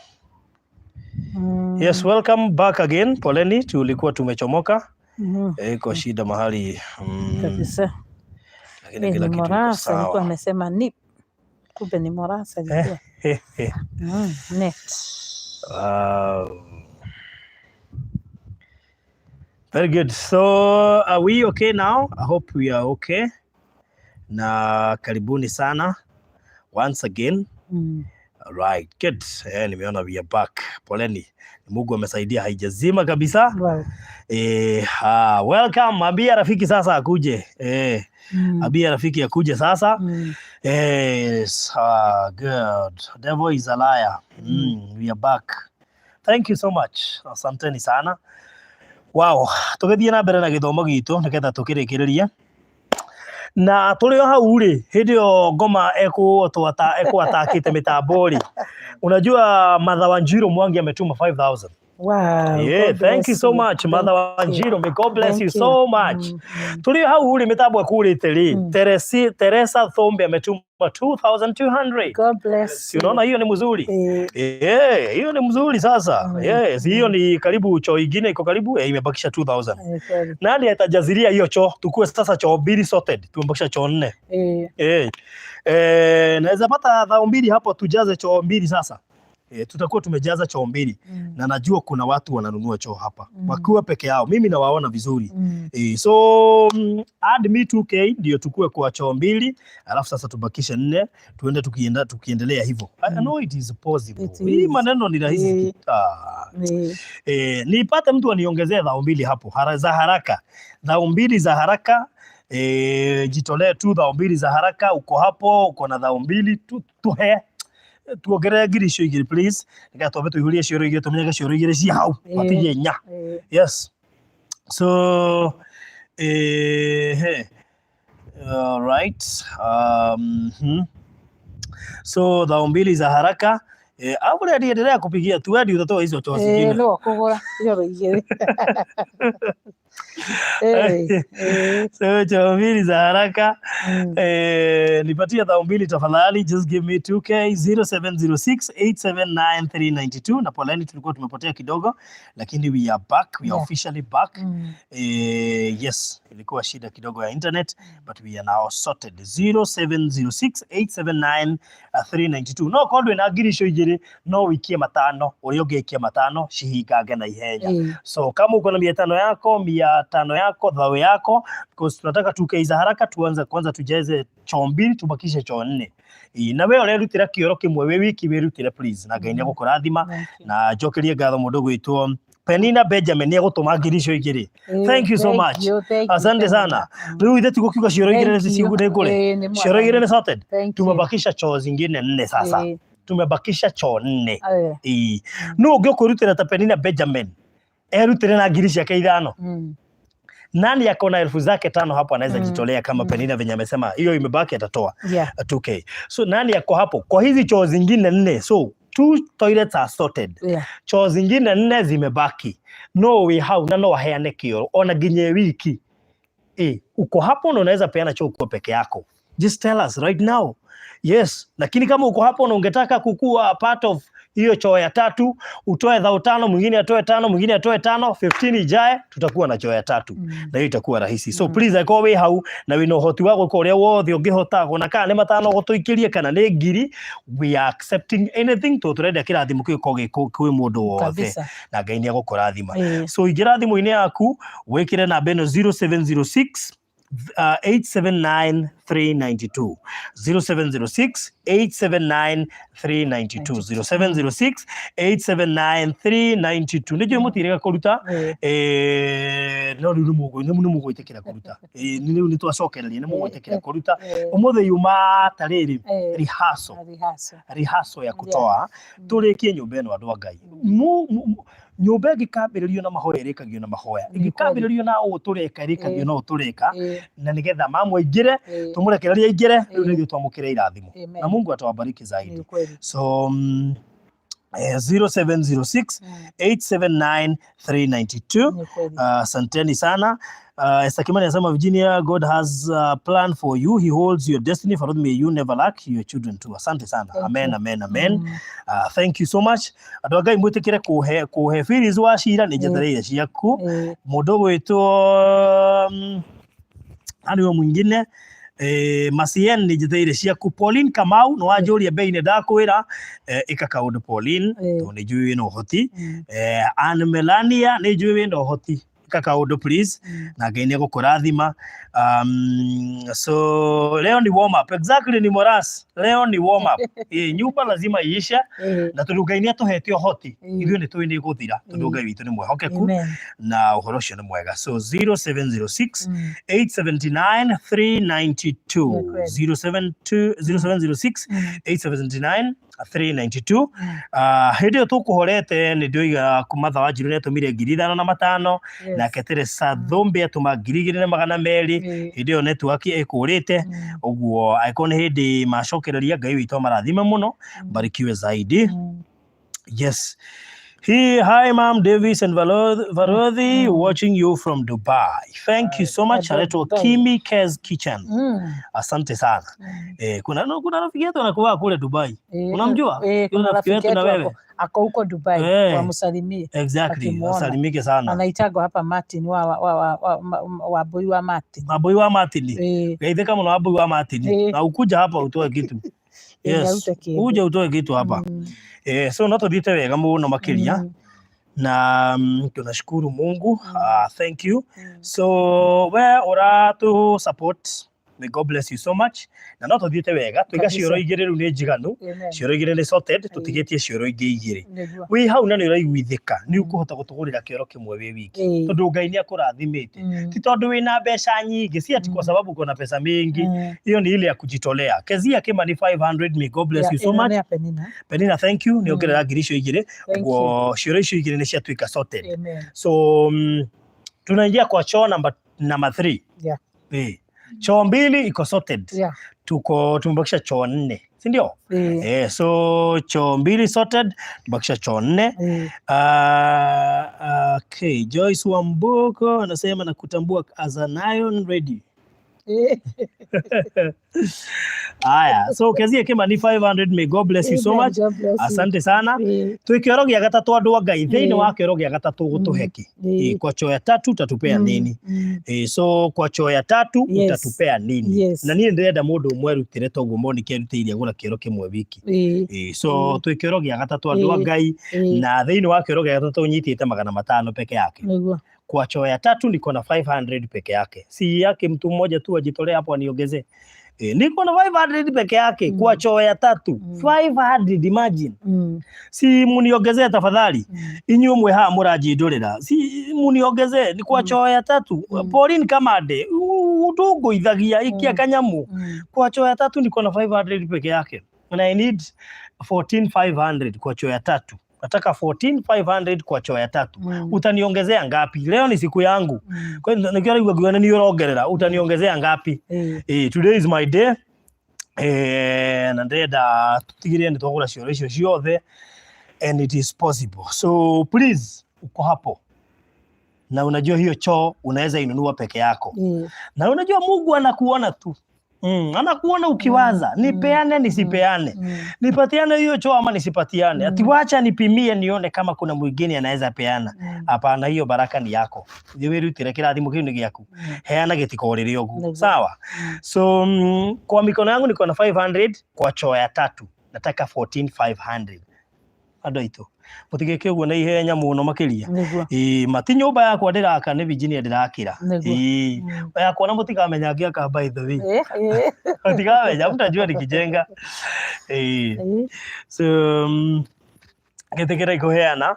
Yes, welcome back again. Poleni, tulikuwa tumechomoka. Iko shida mahali Kabisa. lakini Eh, kila ni kitu iko Morasa alikuwa sawa. amesema ni kumbe ni Morasa alikuwa. Net. Wow. Very good. So are we okay now? I hope we are okay. Na karibuni sana once again. Right, good. Nimeona we are back. Poleni. Mungu amesaidia haijazima kabisa. Welcome. Ambia rafiki sasa akuje. Ambia rafiki akuje sasa. Yes, ah, good. Devil is a liar. We are back. Thank you so much. Asanteni sana. Wow, tũgĩthiĩ na mbere na gĩthomo gitũ nĩgetha tũkĩrĩkĩrĩrie. Na tũrĩ o hau rĩ, hĩndĩ ĩyo ngoma ekũatakĩte mĩtambo rĩ. Unajua Martha Wanjiru Mwangi ametuma 5000. Wow. Yeah, God thank you bless so you. much, Martha Thank you. Wanjiru. May God bless Thank you you. so much. Tũrĩ hau rĩ, mĩtambo ĩkũrĩte rĩ, Teresa Thombe ametuma 2200. God bless Si unaona hiyo ni mzuri? you. Eh, hiyo ni mzuri sasa. Yes, hiyo ni karibu choo ingine iko karibu, imebakisha 2000. Kweli. Nani atajazilia hiyo choo? Tukue sasa choo mbili sorted. Tumebakisha choo nne. Naweza pata thao mbili hapo tujaze choo mbili sasa. Tutakuwa tumejaza choo mbili na najua kuna watu wananunua choo hapa wakiwa peke yao, mimi nawaona vizuri. So add me 2K ndio tukue kwa choo mbili, alafu sasa tubakishe nne, tuende tukienda tukiendelea hivyo. I know it is possible. It Hii is. maneno ni rahisi. Ah. Nipate mtu aniongezee thao mbili hapo za haraka, thao mbili za haraka. Jitolee tu thao mbili za haraka, uko hapo, uko na thao mbili tu, tuhe tuongerere ngiri icio igĩrĩ please, nĩgetha twambe tũihũrie cioro igĩrĩ, tũmenyeke cioro igĩrĩ ci hau matigie inya. Yes, so he All right. So thao mbili za haraka. Au endelea kupigia tu hadi utatoa hizo toa zingine. No kũgũra cioro igĩrĩ. So choo mbili za haraka. Nipatie thao mbili tafadhali, just give me 2K 0706 879 392. Na poleni, tulikuwa tumepotea kidogo, lakini we are back, we are officially back. Yes, ilikuwa shida kidogo ya internet, but we are now sorted. 0706 879 392. No korwo ndwĩna ngiri icio igĩrĩ, no wikie matano, ũrĩa ũngĩikia matano cihingange na ihenya. So kama uko na 500 yako, 500 yako, thao yako, because tunataka 2K za haraka, tuanze kwanza tujeze choo mbili, tubakishe choo nne. Ĩ, na we ũrerutĩra kĩoro kĩmwe wĩ wiki, wĩrutĩre please, na Ngai nĩegũkũrathima. Thank you. Na njokerie ngatho mũndũ gwĩtwo Penina Benjamin, nĩegũtũma ngiri icio igĩrĩ. Thank you so Thank much. you, thank you, Asante thank sana. you. Rĩu ithe tigũkiuga cioro igĩrĩ Thank you. nĩ ngũre. Nĩ Cioro igĩrĩ nĩ sorted. Thank you. Tumebakisha choo zingine nne sasa. Tumebakisha choo nne. Ĩĩ. Nũ ũngĩ ũkwĩrutĩra ta Penina Benjamin erutĩre na ngiri ciake ithano? Nani ako na elfu zake tano hapo anaweza jitolea kama Penina venye amesema hiyo imebaki atatoa 2K? So nani ako hapo kwa hizi choo zingine nne? So two toilets are sorted, choo zingine nne zimebaki. No wĩ hau na no aheane kĩoro ona nginya wiki. Uko hapo na unaweza peana choo ukiwa peke yako, just tell us right now. Yes, lakini kama uko hapo na ungetaka kukua part of hiyo choo ya tatu, utoe thao tano, mwingine atoe tano, mwingine atoe tano, 15 ijae, tutakuwa na choo ya tatu na hiyo itakuwa rahisi. So please, angĩkorwo wĩ hau na wĩna ũhoti wa gwĩka ũrĩa wothe ũngĩhota, ona kana nĩ matano gũtũikĩrie kana nĩ ngiri, we are accepting anything, tondũ tũrenda kĩrathimo kĩu gĩkorwo gĩ kwĩ mũndũ wothe. Na Ngai nĩ egũkũrathima. So ingĩra thimũ-inĩ yaku, wĩkĩre namba ĩno, 0706 879 392, 0706 879 392, 0706 879 392. Nĩ njũĩ mũtirĩga kũruta. No rĩu nĩ mũgwĩtĩkĩra kũruta. Rĩu nĩ twacokereria, nĩ mũgwĩtĩkĩra kũruta. Ũmũthĩ yuma ta rĩrĩ rehearsal. Rehearsal. Rehearsal ya kutoa, tũrĩkie nyũmba ĩno, andũ a Ngai. Nyũmba ĩngĩkambĩrĩrio na mahoya, ĩrĩkagio na mahoya. Ĩngĩkambĩrĩrio na ũũ tũreka, ĩrĩkagio na ũũ tũreka. Na nĩgetha mamwe aingĩre, tũmũrekererie aingĩre, rĩu nĩguo twamũkĩre irathimo. Amen. Na Mungu atawabariki zaidi. Ni kweli. So 0706 879 392. Ni kweli. Asanteni sana. Esther Kimani anasema, "Virginia, God has a plan for you. He holds your destiny. For may you never lack your children too." Asante sana. Thank Amen, you. amen, amen. Thank you so much. Andũ a Ngai, mwĩtĩkĩre kũhe kũhe Phyllis wa cira, nĩ njetereire ciaku. Mũndũ gwĩtwo nani huyo mwingine? Macien, nĩ njetereire ciaku. Pauline Kamau, nĩ wanjũria bei, nĩ ndakwĩra. Ĩka kaũndũ, Pauline, tondũ nĩ njũĩ wĩna ũhoti. Ann Melania, nĩ njũĩ wĩna ũhoti, ĩka kaũndũ please. Na Ngai nĩ egũkũrathima. So leo ni warm up. Exactly, ni Moras, leo ni warm up. Nyumba lazima iishe. Na tondũ Ngai nĩ atũhete ũhoti, ithuĩ nĩ tũĩ nĩ ĩgũthira, tondũ Ngai witũ nĩ mwĩhokeku. Amen. Na ũhoro ũcio nĩ mwega. So 0706 879 392. Ni kweli. 072 0706 879 392. Hĩndĩ ĩyo tũkũhorete, nĩ ndĩoiga Martha Wanjiru nĩ atũmire 5,500. Nake Teresa Thũmbĩ atũma 2,200. Hĩndĩ ĩyo network ĩkũrĩte. Ũguo angĩkorwo nĩ hĩndĩ macokereria, Ngai witũ amarathime mũno, barikiwe zaidi. Yes. Hi, Ma'am Davis and Varothi, watching you from Dubai. Thank you so much. Anaitwa Dubai. Kimi Kez Kitchen. Asante sana. Kuna no, kuna rafiki yetu anakuwa kule Dubai. Unamjua? Eh, kuna Yule rafiki rafiki yetu na yetu wewe. ako huko Dubai. Wamsalimie. Exactly. Akimuona. Wasalimike sana. Anaitagwa hapa Martin wa Wambui wa Martin. Wambui wa Martin. Geithĩka mũno, Wambui wa Martin. Na ukuja hapa utoe kitu. Yes. Arute kĩndũ. Uje utoe kitu hapa. So no tuthiĩte wega mũno makĩria. Na tunashukuru Mungu. Thank you. So we ũratu support, may God bless you so much. Na no tuthiĩte wega, twiga cioro igĩrĩ rĩu nĩ njiganu. Amen. Cioro igĩrĩ nĩ sorted, tũtigĩtie cioro ingĩ igĩrĩ. Nĩguo. Wĩ hau na nĩ ũraiguithĩka, nĩ ũkũhota gũtũgũrĩra kĩoro kĩmwe wĩ wiki, tondũ Ngai nĩ akũrathimĩte. Ti tondũ wĩna mbeca nyingĩ, si ati kwa sababu uko na pesa mingi. Hiyo ni ile ya kujitolea. Kezia Kimani 500, may God bless you so Ĩno much. nĩ ya Penina. Penina, thank you, nĩ ongerera ngiri icio igĩrĩ. Thank you. Ũguo cioro icio igĩrĩ nĩ ciatuĩka sorted. Amen. So tunaingia kwa choo number 3. Choo mbili iko sorted. Tuko tumebakisha choo nne, si ndio? Eh. Eh, so choo mbili sorted, tumebakisha choo nne. Okay, Joyce Wamboko anasema nakutambua as an iron ready. Aya, so Kezie Kimani 500, may God bless you so Amen. much. God bless you. Asante sana. Twĩ kĩoro gĩa gatatũ, andũ a Ngai, thĩinĩ wa kĩoro gĩa gatatũ gũtũhe kĩ? Kwa choo ya tatu utatupea nini? So kwa choo ya tatu utatupea nini? Na niĩ ndĩrenda mũndũ ũmwe erutĩre toguo Monica erutĩire agũra kĩoro kĩmwe wiki. So twĩ kĩoro gĩa gatatũ, andũ a Ngai, na thĩinĩ wa kĩoro gĩa gatatũ nyitĩte 500 peke yake. Kwa choo ya tatu niko na 500 peke yake, si yake mtu mmoja tu ajitolee hapo aniongezee. Niko na 500 peke yake kwa choo ya tatu. 500, imagine. Si muniongezee tafadhali? Inyuĩ mwĩ haha mũranjindũrĩra, si muniongezee? Ni kwa choo ya tatu. Pauline Kamande ndũngũithagia ikia kanyamu. Kwa choo ya tatu niko na 500 peke yake and I need 14500 kwa choo ya tatu. Nataka 14500 kwa choo ya tatu. Utaniongezea ngapi? Leo ni siku yangu. Kwa hiyo nikiwa naigua ngiuga nĩ ũrongerera, utaniongezea ngapi? Today is my day. Na ndĩrenda tũtigĩrĩre nĩ twagũra cioro icio ciothe, and it is possible. So please, uko hapo na unajua hiyo choo unaweza inunua peke yako, na unajua Mungu anakuona tu. Anakuona ukiwaza, nipeane nisipeane, nipatiane hiyo choo ama nisipatiane, ati wacha nipimie nione kama kuna mwingine anaweza peana. Hapana, hiyo baraka ni yako. Thiĩ wĩrutĩre, kĩrathimo kĩu nĩ gĩaku, heana, gĩtikorĩre ũguo. Sawa. So kwa mikono yangu niko na 500 kwa choo ya tatu, nataka 14500. Andũ aitũ, mũtigĩke ũguo na ihenya mũno makĩria. Ĩĩ, mati nyũmba yakwa ndĩraka, nĩ Virginia ndĩrakĩra. Ĩĩ, yakwa na mũtikamenya ngĩaka, by the way. Mũtikamenya, mtajua nikijenga. Ĩĩ. So gĩtĩkĩra ikũheana.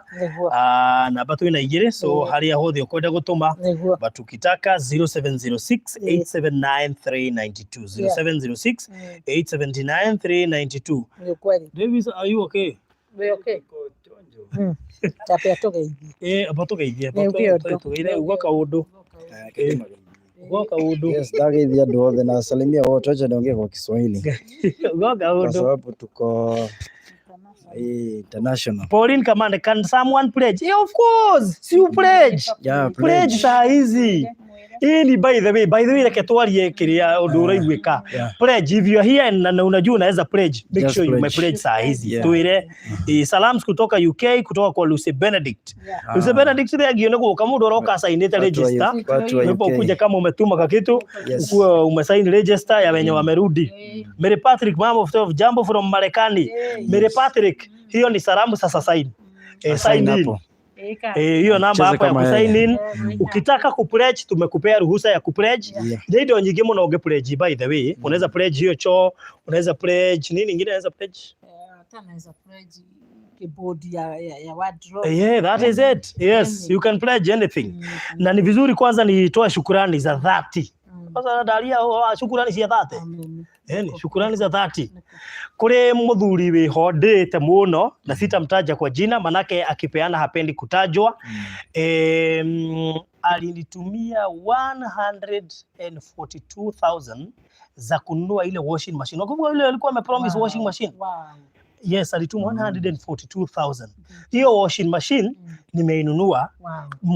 Ah, namba twĩna igĩrĩ, so harĩa hothe ũkwenda gũtũma, but ukitaka 0706 879 392, 0706 879 392. Ni ukweli. Davis, are you okay? We okay? Tapia tũgeithie. Amba tũgeithie. Nĩ ũkĩ ũndũ. Tũgeithie uga kaũndũ, uga kaũndũ. Yes, ndageithia andũ othe na salimia wote. Acha niongee kwa Kiswahili uga kwa kaũndũ. sababu tuko international. Pauline Kamande, can someone pledge? Yeah, of course. Si you pledge. Yeah, Pledge saa hizi. Hii ni by the way, reke twarie kiria undu uraiguika. Pledge if you are here na unajua unaweza pledge, make Just sure you pledge. pledge saa hizi. Tuire salams kutoka UK, kutoka kwa Lucy Benedict. Lucy Benedict, thengio nĩ gũka, mũndũ ũroka asainĩte Watu wa register. Watu wa Unapo UK. kuja kama umetuma kakitu, ukuwe umesign register ya wenye wamerudi. Mary Patrick, mom of 12, jambo from Marekani. Mary Patrick, hiyo ni salamu sasa, sign. Sign Sign in. hapo. Hiyo namba Cheze hapo ya kama kusign yeye. in. Ukitaka kupledge, tumekupea ruhusa ya kupledge. Nĩ indo nyingĩ mũno ũngĩ pledge, by the way. Unaweza pledge hiyo choo, unaweza pledge nini ingine unaweza pledge? Hata naweza pledge keyboard ya wardrobe. Yeah, that is it. Yes, you can pledge anything. Na ni vizuri kwanza nitoe shukurani za dhati. Kwanza ndaria oh, shukurani cia dhati. Amen. Yani, shukurani za dhati kuri muthuri wiho ndĩte mũno na sitamtaja kwa jina manake akipeana hapendi kutajwa. Alinitumia 142,000 za kununua ile washing machine. Unakumbuka ile alikuwa amepromise washing machine? Yes, alituma 142,000. Hiyo washing machine nimeinunua.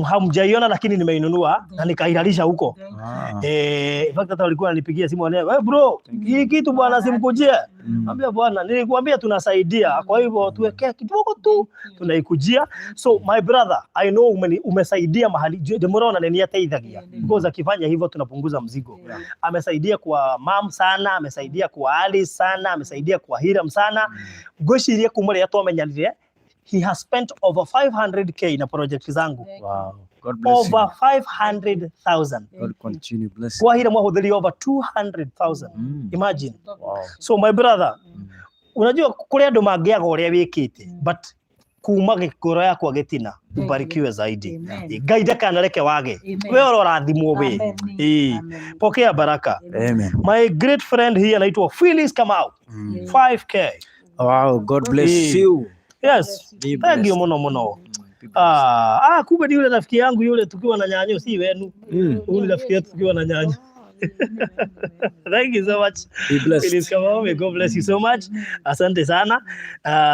Hamjaiona, lakini nimeinunua na nikailalisha huko. In fact hata walikuwa wananipigia simu wananiambia, "Hey bro, hii kitu bwana simkujie." Ambia bwana, nilikuambia tunasaidia, kwa hivyo tuwekee kidogo tu, tunaikujia. So my brother, I know umesaidia mahali ndimurona nĩ ateithagia, because akifanya hivyo tunapunguza mzigo. Amesaidia kwa mam sana, amesaidia kwa Ali sana, amesaidia kwa Hiram sana. Ngwĩciria kuma rĩrĩa twamenyanire, he has spent over 500K na project zangu. Wow. God bless Over you. 500,000. God continue blessing. Kwa Hiram wahũthĩri over 200,000. Imagine. So my brother, unajua kũrĩ andũ mangĩaga ũrĩa wĩkĩte, but kuma ngoro yakwa gĩtina, ubarikiwe zaidi. Amen. Ngai ndakanareke wage. Amen. We ũrorathimwo we. Amen. Ĩĩ. Amen. Pokea baraka. Amen. My great friend here anaitwa Phyllis Kamau, 5K. Wow, God bless you. Yes. Be Thank you blessed. muno muno. Be blessed. Ah, kumbe ni yule rafiki yangu yule tukiwa na nyanyo, si wenu. Huyu ni rafiki yetu tukiwa na nyanyo. Thank you so much. Be blessed. Phyllis Kamau, may God bless you so much. Asante sana.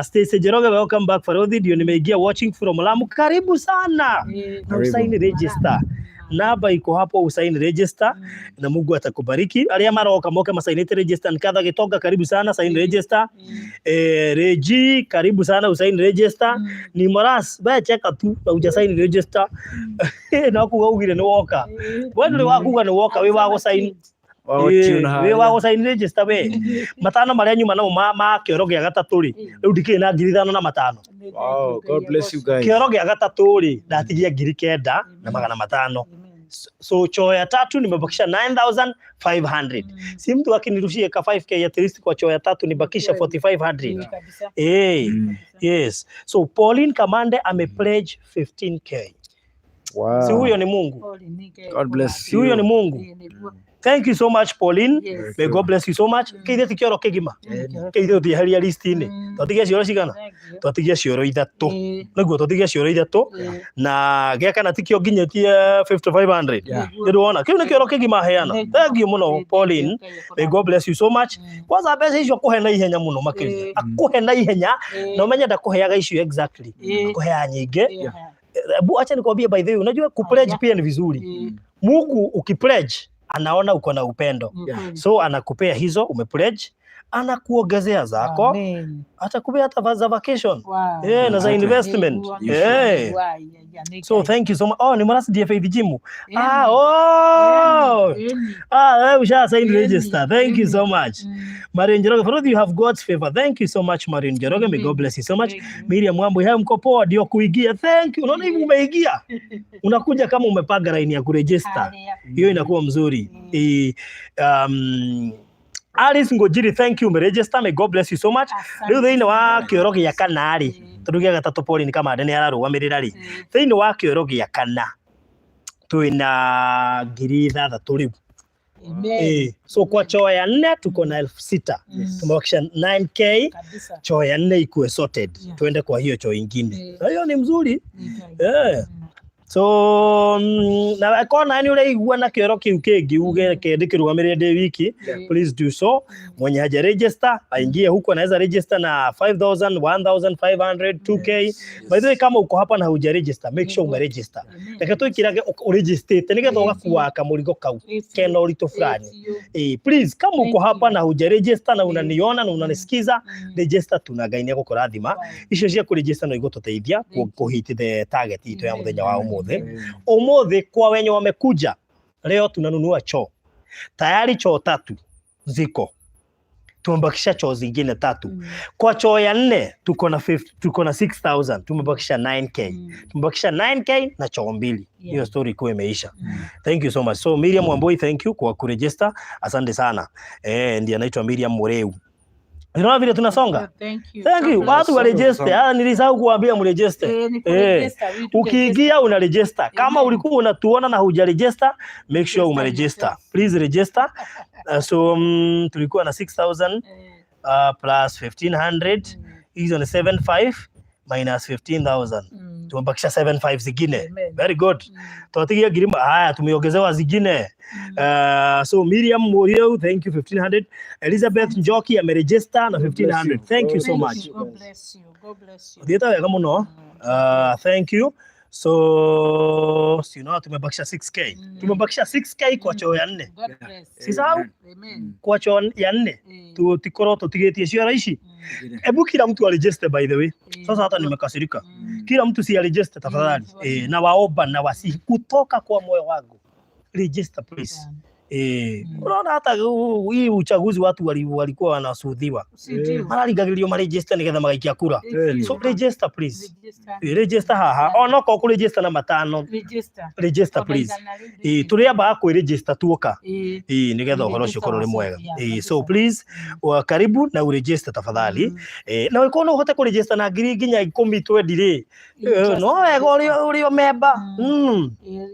Stacy Njoroge, welcome back Farodhi. Ndio nimeingia watching from Lamu. Karibu sana. Na Karibu. usaini register. Namba iko hapo, usaini register na Mungu atakubariki. Aria maroka moke masainite register nkatha gitonga, karibu sana, sign register. Reji, karibu sana, usaini register. Ni Moras, we cheka tu na uja sign register. Na kuga ugire ni woka. We nduri wa kuga ni woka, wi wa gusign. Wao tune Wĩ wa haya. gũ sign register we. Matano marĩa nyuma namo ma kĩoro gĩa gatatũ rĩ, rĩu ndikĩrĩ na 5500. Wow, God bless you guys. Kĩoro gĩa gatatũ rĩ, ndatigia 9500. So choo ya tatu nimebakisha 9500. Si mtu akinirushia ka 5K, at least kwa choo ya tatu nibakisha 4500. Kabisa. Yes. So Pauline Kamande ame pledge 15K. Wow. Si huyo ni Mungu? God bless Si huyo ni Mungu? Thank you so much, Pauline. Yes. May God bless you so much. Keithe ti kĩoro kĩgima. Keithe ũtieheria list-inĩ. Twatigia cioro cigana? Twatigia cioro ithatũ. Nĩguo twatigia cioro ithatũ na gĩa kana tikĩo nginyĩtie 5500. Nĩndĩrona kĩu nĩ kĩoro kĩgima heana. Thank you mũno, Pauline. May God bless you so much. Kwanza mbeca icio akũhe na ihenya mũno makĩria. Akũhe na ihenya na ũmenye ndakũheaga icio exactly. Akũheaga nyingĩ. Hebu acha nikwambie, by the way, unajua kupledge pia ni vizuri. Mungu ukipledge anaona uko na upendo. So anakupea hizo umepledge, anakuongezea zako, Amen. atakupea hata za vacation. Wow. Eh, na za investment. Eh. So thank you so much. Oh, ni Murasi DFA Jimu. Ah, oh. Ah, usha sign register. Thank you so much. Marion Njoroge, for you have God's favor. Thank you so much, Marion Njoroge. May God bless you so much. Miriam Mwambo, hai mko poa, ndio kuingia. Thank you. Unaona hivi umeingia. Unakuja kama umepanga line ya kuregister. Hiyo inakuwa mzuri. Alice Ngojiri, thank you, umeregister. May God bless you so much. Rĩu thĩinĩ wa kĩoro gĩa kana rĩ, tondũ gĩa gatatũ Pauline Kamande nĩ ararũgamĩrĩra rĩ, thĩinĩ wa kĩoro gĩa kana twĩna 6000 rĩu. So kwa choo ya nne tuko na 6000. Tumebakisha 9K. Kabisa. Choo ya nne ikuwe sorted. Tuende kwa hiyo choo ingine. Na hiyo ni mzuri. So na kona ni ũraigua na kĩoro kĩu kĩngĩ uge reke ndĩkĩrũgamĩrĩre ndĩ wiki, please do so. Mwenye haja register aingie huko, anaweza register na 5000, 1500, 2K. By the way, kama uko hapa na huja register, make sure ume register. Reke twikirage ũregistrĩte nĩgetha ũgakua kamũrigo kau kena ũritũ fulani. Please, kama uko hapa na huja register na unaniona na unanisikiza, register tu na Ngai nĩegũkũrathima. Icio cia kũregister no igũtũteithia kũhit the target itũ ya mũthenya wa ũmũthĩ. Ũmũthĩ kwa wenye wamekuja leo, tunanunua choo tayari, choo tatu ziko, tumebakisha choo zingine tatu. Kwa choo ya nne tuko na 6000, tumebakisha 9K. Tumebakisha 9K na choo mbili, hiyo story ikuwa imeisha. Thank you so much. So Miriam Wambui, thank you kwa kuregister, asante sana. Ndiye anaitwa Miriam Mureu. Unaona vile tunasonga? Thank you. Thank you. Watu wa register. Ah, nilisahau kuambia mregister. Ni kuregister, we do. Ukiingia una register. Kama Amen. ulikuwa unatuona na huja register, make sure ume Register register. yourself. Please register. So tulikuwa na 6000 plus 1500, hizo ni 75 minus 15,000. Tumebakisha 75 zingine. Amen. Very good. Tuatigia ngiri, haya tumeongezewa zingine. So Miriam Muriu, thank you, 1500. Elizabeth Njoki ameregister na 1500. Thank you so Thank much. you. God bless you. God bless you. Thieta wega muno. Thank you. So, si unaona tumebakisha 6K. Tumebakisha 6K kwa choo ya nne. God bless. Sisahau Amen. kwa choo ya nne. Tutikorwo tutigitie cioro ici. Ebu kila mtu aregister, by the way. Sasa hata nimekasirika. Kila mtu si aregister tafadhali. Na waomba na wasi kutoka kwa moyo wangu. Register, please. Unaona hata hii uchaguzi watu walikuwa wanasudhiwa. Si ndio? Mararigagĩrĩrio maregister nĩgetha magaikia kura. Kweli. So register, please. Register. Register haha. Onokorwo kũregister na matano. Register. Register, please. Tũrĩambaga kwĩregister tuoka. Nĩgetha ũhoro ũcio ũkorwo ũrĩ mwega. So please, karibu na uregister tafadhali. Na ũngĩkorwo no ũhote kũregister na ngiri nginya ikũmi twendi rĩ, no wega ũrĩ o member.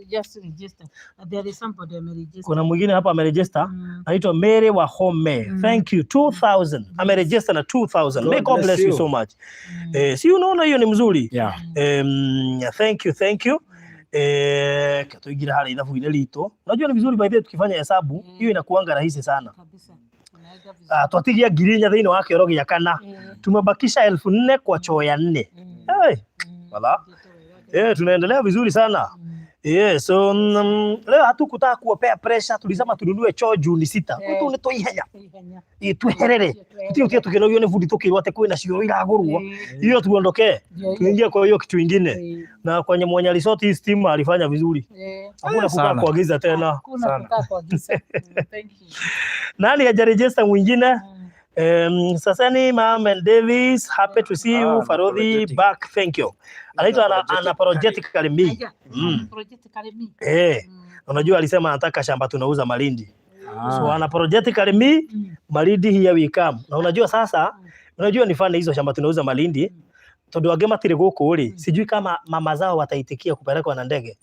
Just register. There is somebody ameregister. Kuna mwingine hapa ameregister anaitwa Mary Wahome. Thank you, 2000. Ameregister na 2000. May God bless you so much. Si unaona hiyo ni mzuri? Yeah. Thank you, thank you. Eh, tuingire harĩa ithabu-inĩ ritũ. Unajua ni vizuri by the way tukifanya hesabu hiyo inakuanga rahisi sana. Kabisa. Tunaenda vizuri. Ah, twatigia 4,000 thĩinĩ wa kĩoro gĩa kana, tumebakisha 4,000 kwa choo ya nne. Hey, wala. Eh, tunaendelea vizuri sana. Yeah, so leo hatukutaka kuwapea pressure, tulisema tununue choo Juni 6. Eh. Tu nĩ tũihenya. Ihenya. Ĩ tweherere. Tutige tukinogio nĩ bundi tukirwo atĩ kwĩna cioro iragũrwo. Hiyo tuondokee. Ndio hiyo. Tuingie kwa hiyo kitu ingine. Eh, Na kwenye Mwanya Resort hii stima alifanya vizuri. eh. Hakuna kukaa Sana. kwa giza tena. Hakuna Sana. kukaa kwa giza. Thank you. Nani hajaregister mwingine? Saseni Mom and Davis, happy to see you. Ah, Farodhi unapologetic. back, thank you. Anaitwa unapologetically me. Aya, unapologetically me. Eh, unajua alisema anataka shamba tunauza Malindi. So Ah. unapologetically me, Malindi here we come. Na unajua sasa, unajua ni fani hizo shamba tunauza Malindi. Tondu angĩ matirĩ gũkũ rĩ, sijui kama mama zao wataitikia kupelekwa na ndege.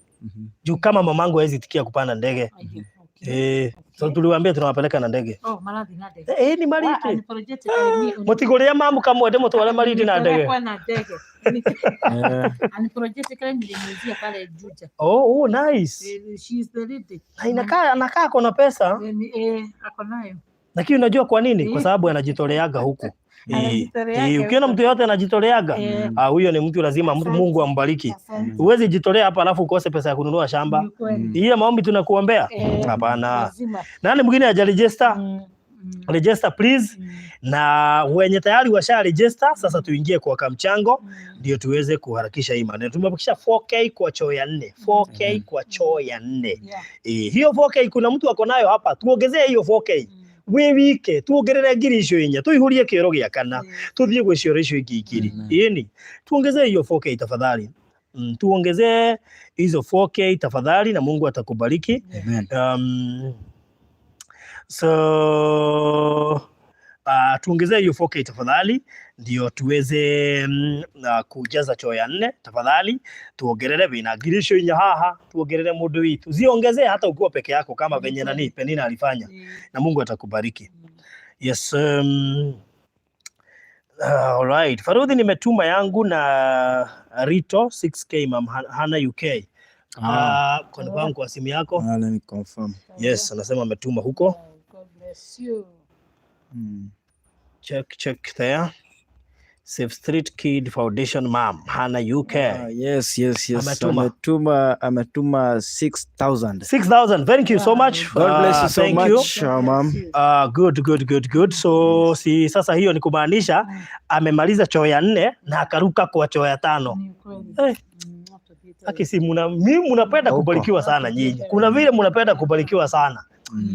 Juu kama mamangu hawezi itikia kupanda ndege. Aya, okay. Eh, so tuliwaambia tunawapeleka na ndege. Oh, marathi na ndege. Eh, ni Wa, Malindi. unapologetically me. Mũtigũrĩre mamu kamwende mũtware Malindi na ndege. Nipelekwe na ndege. Eh, Unapologetically nilimuuzia pale Juja. Oh, oh, nice. Eh, she is the lady. Na inakaa anakaa kona pesa, Eh, eh, ako nayo. lakini unajua kwa nini? Kwa Eh. sababu anajitoleaga huku. Eh, Anajitoleaga eh, ukiona huko. mtu yote anajitoleaga, Eh. ah, huyo ni mtu lazima mtu Asante. Mungu ambariki. Asante. Huwezi jitolea hapa alafu ukose pesa ya kununua shamba. Ni kweli. Hiyo maombi tunakuombea? Eh, Hapana. lazima. Nani mwingine hajaregister? Register please. Na wenye tayari washa register, sasa tuingie kwa kamchango ndio tuweze kuharakisha hii maneno. Tumebakisha 4K kwa choo ya nne. 4K kwa choo ya nne. Yeah. Eh, hiyo 4K kuna mtu ako nayo hapa, tuongezee hiyo 4K. Wĩ wike tuongerere 4,000 tuihurie kĩoro gĩa kana tuthiĩ gwĩ cioro icio ingĩ igĩrĩ. Ĩni tuongezee hiyo 4K tafadhali. Tuongezee hizo 4K tafadhali na Mungu atakubariki. Amen. So tuongezee hiyo 4K tafadhali ndio tuweze kujaza choo ya nne tafadhali. Tuongerere wĩna 4,000 haha, tuongerere mũndũ witũ, ziongezee hata ukiwa peke yako kama venye nani Penina alifanya, na Mungu atakubariki. Yes, all right. Farudhi, nimetuma yangu na Rito 6K Mam Hana UK. Ah. Confirm kwa simu yako. Ah, let me confirm. Yes, anasema ametuma huko. God bless you. Check, check there. Safe Street Kid Foundation Mam Hana UK. Ah, yes, yes, yes. Ametuma. Ametuma 6,000. 6,000. Thank you so much. God bless you so Thank much, you. ma'am. Good, good, good, good. So si sasa hiyo ni kumaanisha amemaliza choo ya nne na akaruka kwa choo ya tano. Ni kweli. Eh, aki si muna, mimi mnapenda Huko. kubarikiwa sana nyinyi. Kuna vile mnapenda kubarikiwa sana.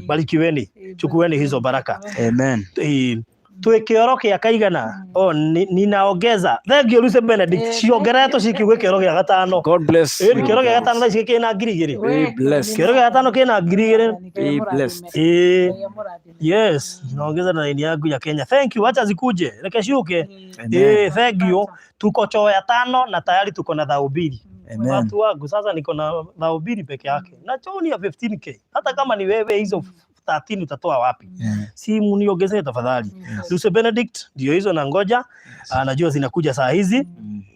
Barikiweni, chukueni hizo baraka. Amen. Eh, twĩ kĩoro kĩa kaigana. Oh, ninaongeza. Thank you Lucy Benedict. Ciongeretwo cikiuga kĩoro gĩa gatano. God bless. Ĩni kĩoro gĩa gatano thaa ici kĩna 2,000. Be blessed. Kĩoro gĩa gatano kĩna 2,000. Be blessed. Eh, yes, naongeza na laini yangu ya Kenya. Thank you, acha zikuje. Reke ciũke. Amen. Eh, thank you. Tuko choo ya tano na tayari tuko na 2,000. Amen. Watu wangu sasa niko na 2,000 peke yake. Na choo ni ya 15K. Hata kama ni wewe hizo 13 utatoa wapi? Yeah. Simu niongezee tafadhali. Lucy Benedict ndio hizo na ngoja. Najua zinakuja saa hizi.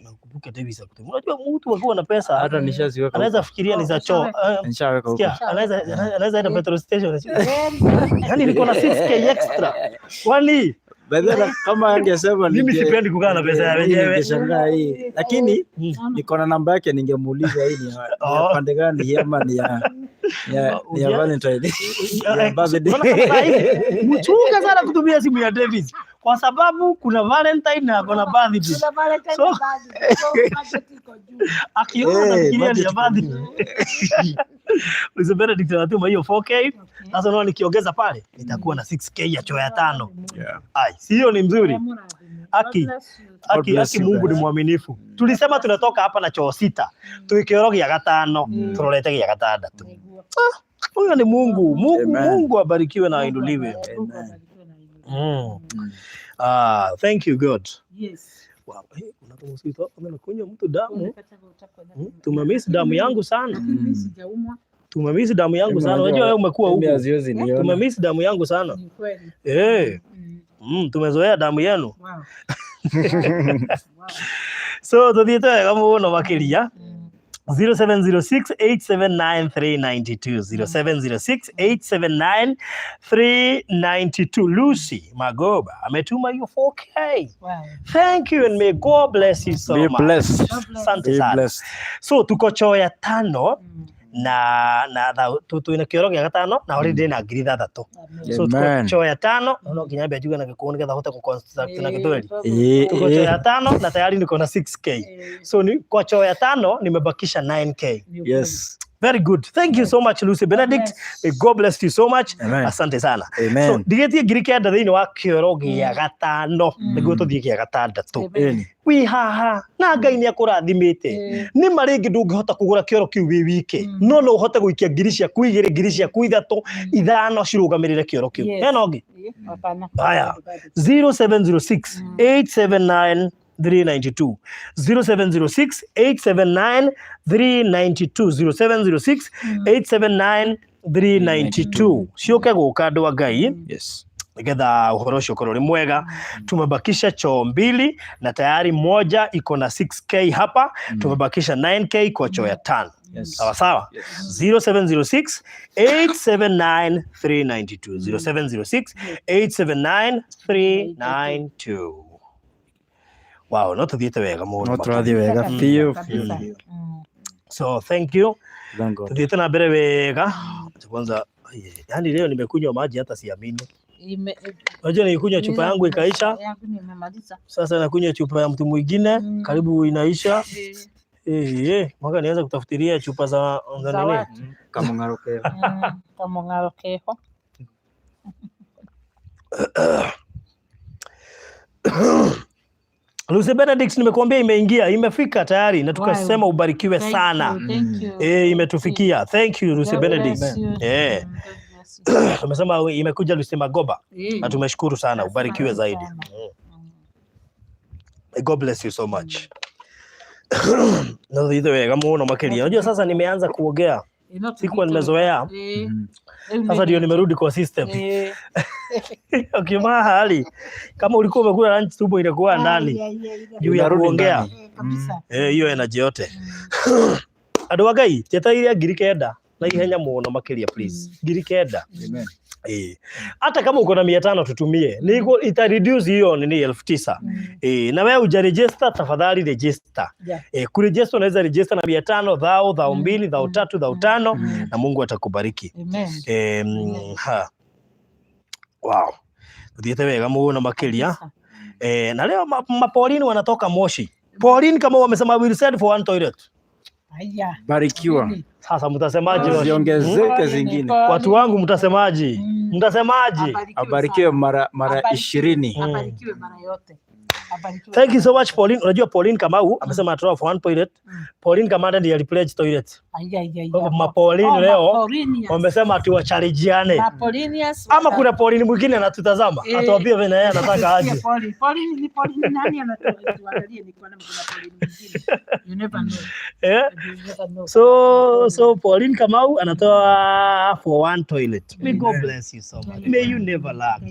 Nakumbuka Davis akutuma. Unajua mtu akiwa na pesa Hata nishaziweka anaweza huko. fikiria ni za choo. Nishaweka huko. Sikia, anaweza enda petrol station. Yaani niko na 6K extra. Kwani By the way, kama angesema mimi sipendi kukaa na pesa ya wenyewe. Ningeshangaa hii. Lakini niko na namba yake, ningemuuliza hii ni ya pande gani hii ama ni ya ni ya Valentine. Ya birthday. Unaona kama saa hivi, mchunga sana kutumia simu ya Davis kwa sababu kuna Valentine na kuna birthday. So akiona Eh, anafikiria ni ya budget birthday. Lucy Benedict anatuma hiyo 4K. Sasa unaona nikiongeza pale nitakuwa na 6K ya choo ya tano. Yeah. Ai, sio ni mzuri. Aki, aki, bless aki you Mungu ni guys. mwaminifu. Tulisema tunatoka hapa na choo sita. Twĩ gĩa gatano, turorete gĩa gatandatũ. Huyo ni Mungu. Mungu, Amen. Mungu abarikiwe na ainuliwe. Amen. Ah, thank you God. Yes. Wow, hey, kuna mosquito anakunywa mtu damu. Tumemiss damu yangu sana. Sijaumwa. Tumemiss damu yangu sana. Unajua wewe umekuwa Mimi huku. haziwezi niona. Tumemiss damu yangu sana. Ni kweli. Eh. Tumezoea damu yenu. Wow. Wow. So tuthiĩte wega mũno makĩria. 0706 879 392, 0706 879 392. Lucy Magoba ametuma hiyo 4K. Wow. Thank you and may God bless you so Be much. blessed. God bless. Asante Be sana. blessed. So tuko choo ya tano na twina kioro gia gatano na already ndina 6,000. So tuko Amen. choo ya tano no nginya mbe njuge na gikuyu nigetha hote kuconstruct na Githweri. Tuko choo ya tano na tayari niko na 6K. So ni kwa choo ya tano nimebakisha 9K. Yes. Very good. Thank you so much, Lucy Benedict. May God bless you so much. Amen. Asante sana. Amen. So ndigetie 9,000 thĩinĩ wa kĩoro gĩa gatano nĩguo tũthiĩ gĩa gatandatũ. Ĩni. Wĩ haha na Ngai nĩ akũrathimĩte. Nĩ ma rĩngĩ ndũngĩhota kũgũra kĩoro kĩu wĩ wike, no no ũhote gũikia ngiri ciaku igĩrĩ, ngiri ciaku ithatũ, ithano cirũgamĩrĩre kĩoro kĩu. Hena ũngĩ? Haya. 0706 879 392, 0706 879 392, 0706 879 392. Ciũke gũka, andũ a Ngai, nĩgetha ũhoro ũcio ũkorwo ũrĩ mwega. Tumebakisha choo mbili na tayari moja iko na 6K hapa. Tumebakisha 9K kwa choo ya tano. Sawa sawa. 0706 879 392, 0706 879 392. Wow, no tuthiĩte wega mũno. No tũrathiĩ wega biũ biũ biũ. So thank you. Thank God. Tuthiĩte na mbere wega. Kwanza, yani leo nimekunywa maji hata siamini. Unajua nilikunywa chupa yangu ikaisha. Yangu nimemaliza. Sasa nakunywa chupa ya mtu mwingine, karibu inaisha. Eh, mwaka nianza kutafutiria chupa za Za nini? watu. Kamung'aro keho. Kamung'aro keho. Lucy Benedict, nimekuambia imeingia, imefika tayari na tukasema ubarikiwe Thank sana. you, thank you. Eh, imetufikia. Thank you, Lucy God Benedict. bless you. Eh. God bless you. Tumesema imekuja Lucy Magoba na tumeshukuru sana, ubarikiwe Asante zaidi. sana. God bless you so much. Na thiĩte wega mũno makĩria. Unajua sasa nimeanza kuongea, Ĩno sikuwa tũthiĩte nimezoea. Rĩu Sasa nĩ- ndio nimerudi kwa system. Ukimaa hali kama ulikuwa umekula lunch, tumbo inakuwa ndani Ai, ai, ai, juu ya Inarudi kuongea. ndani. Kabisa. Eh, hiyo energy yote. Andũ a Ngai, njetereire 9,000 na ihenya mũno makĩria, please. 9,000. Amen. Eh. Hata kama uko na 500 tutumie. Niko ita reduce hiyo nini 9,000. Eh, na wewe uja register, tafadhali register. Eh, kuregister unaweza register na 500, thao, thao mbili, thao tatu, thao tano, na Mungu atakubariki. Amen. Eh, ha. Wow. Tuthiĩte wega mũno makĩria. Kabisa. Eh, na leo mapolini wanatoka Moshi. Pauline kama wamesema will send for one toilet. Haya. Barikiwa. Sasa mtasemaje? Ziongezeke zingine. Watu wangu mtasemaje? Mtasemaje? Abarikiwe mara 20. Abarikiwe mara yote. Abarikiwe. Thank you so much, Pauline. Unajua Pauline Kamau amesema atoa for one toilet. Pauline Kamanda ndiye alipledge toilet. Aya, aya, aya. Kwa hivyo Mapaulini Oh, leo Mapaulinias. wamesema ati wacharijiane. Mapaulinias. Ama kuna Pauline mwingine anatutazama, atuambie vile yeye anataka aje. Pauline. Pauline ni Pauline nani anatuangalie ni kwa nini kuna Pauline mwingine. You never know. Eh? You never know. So Pauline Kamau anatoa for one toilet. May God bless you so much. May you never lack.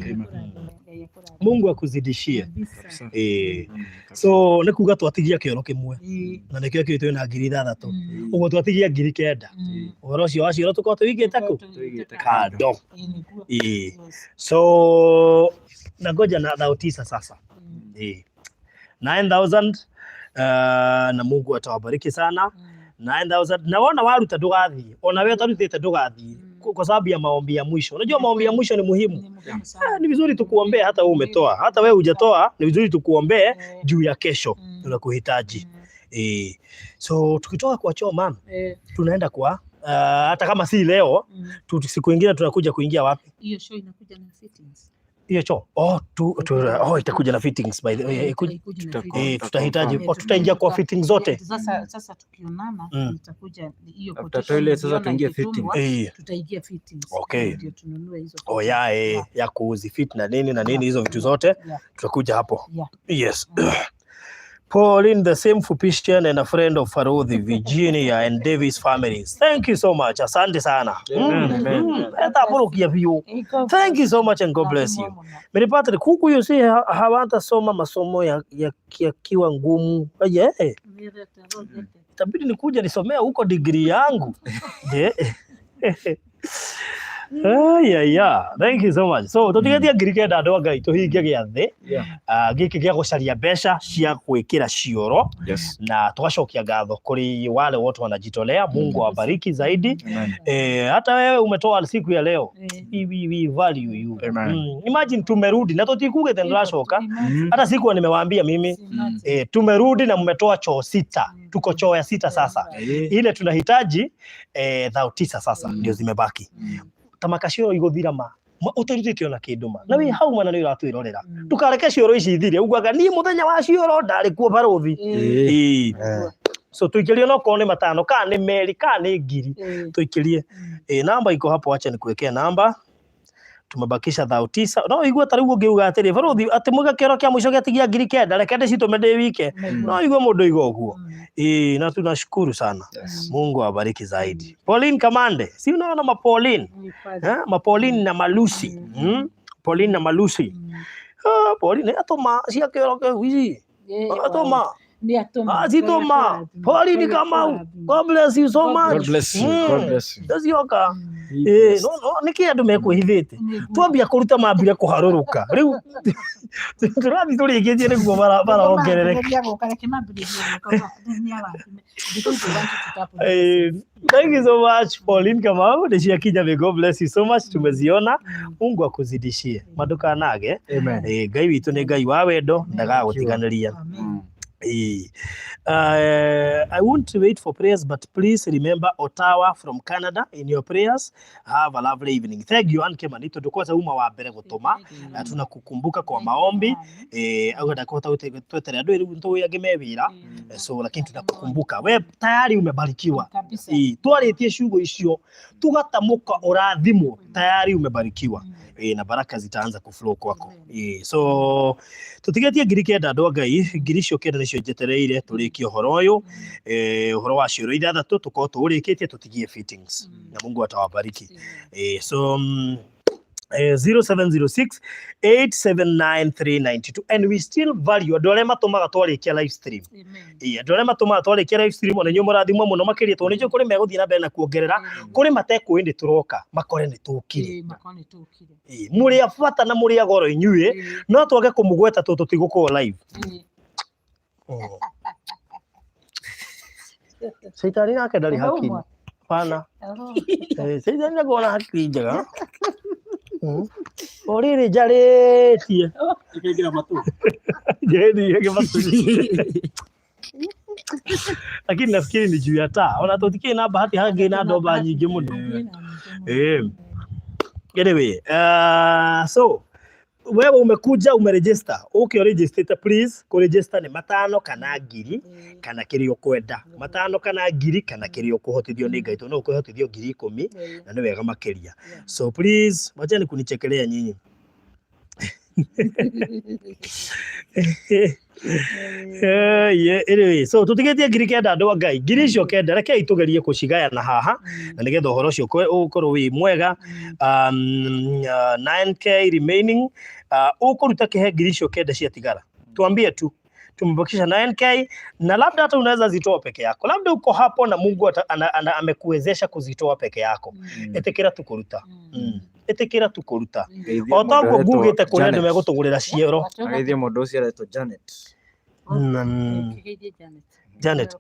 Mungu akuzidishie. Kabisa. Eh. So nĩ kuga twatigia kĩoro kĩmwe na nĩkĩo kĩu twĩna 6,000, ũguo twatigia 9,000. Ũhoro ũcio wa cioro tũkorwo tũigĩte kũ kando. Ĩĩ. So nangoja na thao tisa sasa. Ĩĩ. 9000, na Mungu atawabariki sana. 9000, na wona waruta ndũgathiĩ, ona we ũtarutĩte ndũgathiĩ, kwa sababu ya maombi ya mwisho. Unajua maombi ya mwisho ni muhimu. Ah, ni vizuri tukuombee hata wewe umetoa, hata wewe hujatoa, ni vizuri tukuombee juu ya kesho tunakuhitaji. Eh, so tukitoka kwa choo, mam, tunaenda kwa hata kama si leo, siku ingine tunakuja kuingia wapi? Hiyo show inakuja na fittings. Hiyo choo. Oh, oh, itakuja na fittings, by the way. Itakuja na fittings. Eh, tutahitaji, oh, tutaingia kwa fittings zote. Sasa tukionana itakuja hiyo After quotation toilet, sasa niliona tuingie ikitumwa, Eh. tutaingia fittings. Okay. Ndio tununue hizo Oh, fittings. ya, eh, ya kuzifit na nini na nini, hizo vitu zote tutakuja hapo. Yes. Pauline, the same Fupishian and a friend of Farodhi, Virginia and Davis families. Thank you so much. Asante sana. Amen, amen. Eta borokia biũ. Thank you so much and God bless you. Mary Patrick, huku you see hawatasoma masomo yakiwa ngumu. Yeah. Itabidi nikuja nisomea huko degree yangu. Yeah. Yeah. Thank you so much. So tutigetie 9,000 andũ a Ngai tũhingie gĩathĩ gĩkĩ gĩa gũcaria mbeca cia gwĩkĩra cioro na tũgacokia ngatho kũrĩ wale wote wanajitolea. Mungu awabariki zaidi. Hata wewe umetoa siku ya leo. We value you. Imagine tumerudi na tutikugete ndĩracoka. Hata sikuwa nimewaambia mimi. Tumerudi na mmetoa choo 6. Tuko choo ya 6 sasa. Ile tunahitaji 9,000 sasa ndio zimebaki. Tamaka cioro iguthira ma utarutite ona kindu ma na wi hau mana ni uratwirorera ndukareke cioro ici ithire ugaga ni muthenya wa cioro ndari kuo baruthi. So tuikirie no korwo ni 5 kana ni 2 kana ni 1,000 tuikirie. Namba iko hapo, acha nikuwekee namba. Tumebakisha 9,000. No igua ta riu ungiuga atiri baruthi ati muga kioro kia muico giatigia 9,000 reke ndicitume ndi wike. No igua mundu iga uguo. Na tunashukuru sana. Mungu awabariki zaidi. Pauline Kamande, si unaona ma Pauline? Ma Pauline na Malusi. Pauline na Malusi. Pauline atoma cia kioro kiu ici. Atoma. Atoma. Pauline Kamau. God bless you so much. God bless you. God bless you. Ndacioka. No no niki andu mekwihithite. Twambia kuruta mambire kuharuruka. Riu turathi turikitie niguo barongerereka. Thank you so much Pauline Kamau. Niciakinya. May God bless you so much. Tumeziona. Mungu akuzidishie. Madukanage. Amen. Ngai witu ni Ngai wa wendo ndagagutiganiria. I won't wait for prayers, but please remember Ottawa from Canada in your prayers. Have a lovely evening. Thank you, Anne Kimani. Tondu kwanza uma wa mbere gutuma tunakukumbuka kwa maombi. Au ndakũhota gũtweterera andũ rĩu nĩtũĩ angĩ me wĩra. So lakini tunakukumbuka. We tayari umebarikiwa. Twarĩtie ciugo icio tugatamũka ũrathimwo, tayari umebarikiwa. Na baraka zitaanza kuflow kwako. So tutigetie 9,000 andũ a Ngai, 9,000 nĩcio njetereire tũrĩkie ũhoro ũyũ. Ũhoro wa cioro 6 tũkorwo tũũrĩkĩtie tũtigie fittings. Na Mungu atawabariki. So 0706 879 392 and we still value andũ arĩa matũmaga twarĩkia live stream. Andũ arĩa matũmaga twarĩkia live stream ona inyuĩ mũrathimwo mũno makĩria tondũ nĩnjũĩ kũrĩ megũthiĩ na mbere na kuongerera, kũrĩ matekũĩ nĩ tũroka makore nĩ tũkire. Mũrĩ a bata na mũrĩ a goro inyuĩ, no twage kũmũgweta tondũ tũtigũkorwo live. Caitani nake ndarĩ hakiri. Hapana. Caitani ndakoragwo na hakiri njega. O rĩrĩ njarĩtie. Njĩrĩtie matũ. Lakini nafikiri ni juu ya taa. Ona tũtikĩrĩ na bahati hangĩ na ndomba nyingĩ mũno. Anyway, so wewe umekuja umeregister, uke register please. Kuregister ni 5 kana 1,000 kana kĩrĩa ũkwenda. 5 kana 1,000 kana kĩrĩa ũkũhotithio nĩ Ngai, tondũ no ũkũhotithio 10,000 na nĩ wega makĩria. So please wacheni kunichekelea nyinyi. Anyway, so tutigetie 9,000 andũ a Ngai, 9,000 rekei tũgerie kũcigayana haha na nĩgetha ũhoro ũcio ũkorwo wĩ mwega. 9K remaining. Ũkũruta kĩhe 9,000 ciatigara, tuambie tu tumebakisha 9K na labda hata unaweza zitoa peke yako, labda uko hapo na Mungu amekuwezesha kuzitoa peke yako. Ĩtĩkĩra tu kũruta. Ĩtĩkĩra tu kũruta. O toguo ngugĩte kũrĩ andũ megũtũgũrĩra cioro. Ageithie mũndũ ũcio aretwo Janet. Janet.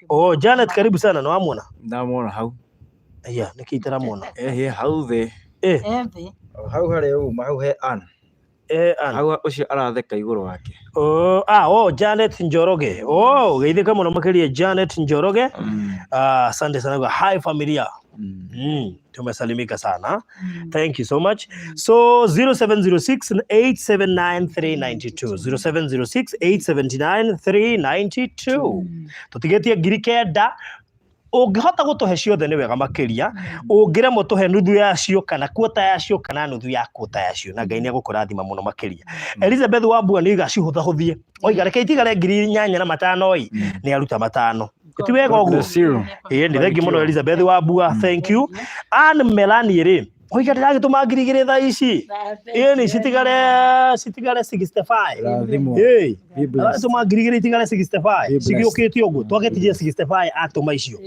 Oh, Janet karibu sana, na wamwona? Ndamwona hau. Aya, nĩkĩ itaramwona? Hau thĩ. Hau harĩa uma, hau he Ann. Ann. Hau ũcio aratheka igũrũ wake. Oh, Janet Njoroge. Oh, geithĩka mũno makĩria Janet Njoroge. Asante sana kwa hi familia. Tumesalimika sana. Thank you so much. So 0706 879 392. 0706 879 392. Tutigetie 9,000. Ũngĩhota gũtũhe ciothe nĩ wega makĩria, ũngĩremwo tũhe nuthu yacio kana kuota yacio kana nuthu ya kuota yacio, na Ngai nĩegũkũrathima mũno makĩria. Elizabeth Wambua nĩ oiga cihũthahũthie, oiga reke itigare 8,500 ĩ, nĩ aruta 5. Ti wega ũguo? Ĩĩ, nĩ thengi mũno Elizabeth Wambua, thank you. Ann Melanie rĩ, Oiga ndĩragĩtũma 2,000 thaa ici. Ĩni citigare 65. Rathimwo. Ĩĩ. Be blessed. Tũma 2,000 itigare 65. Be blessed. Cigĩũkĩte ũguo. Twagĩtigie 65 atũma icio.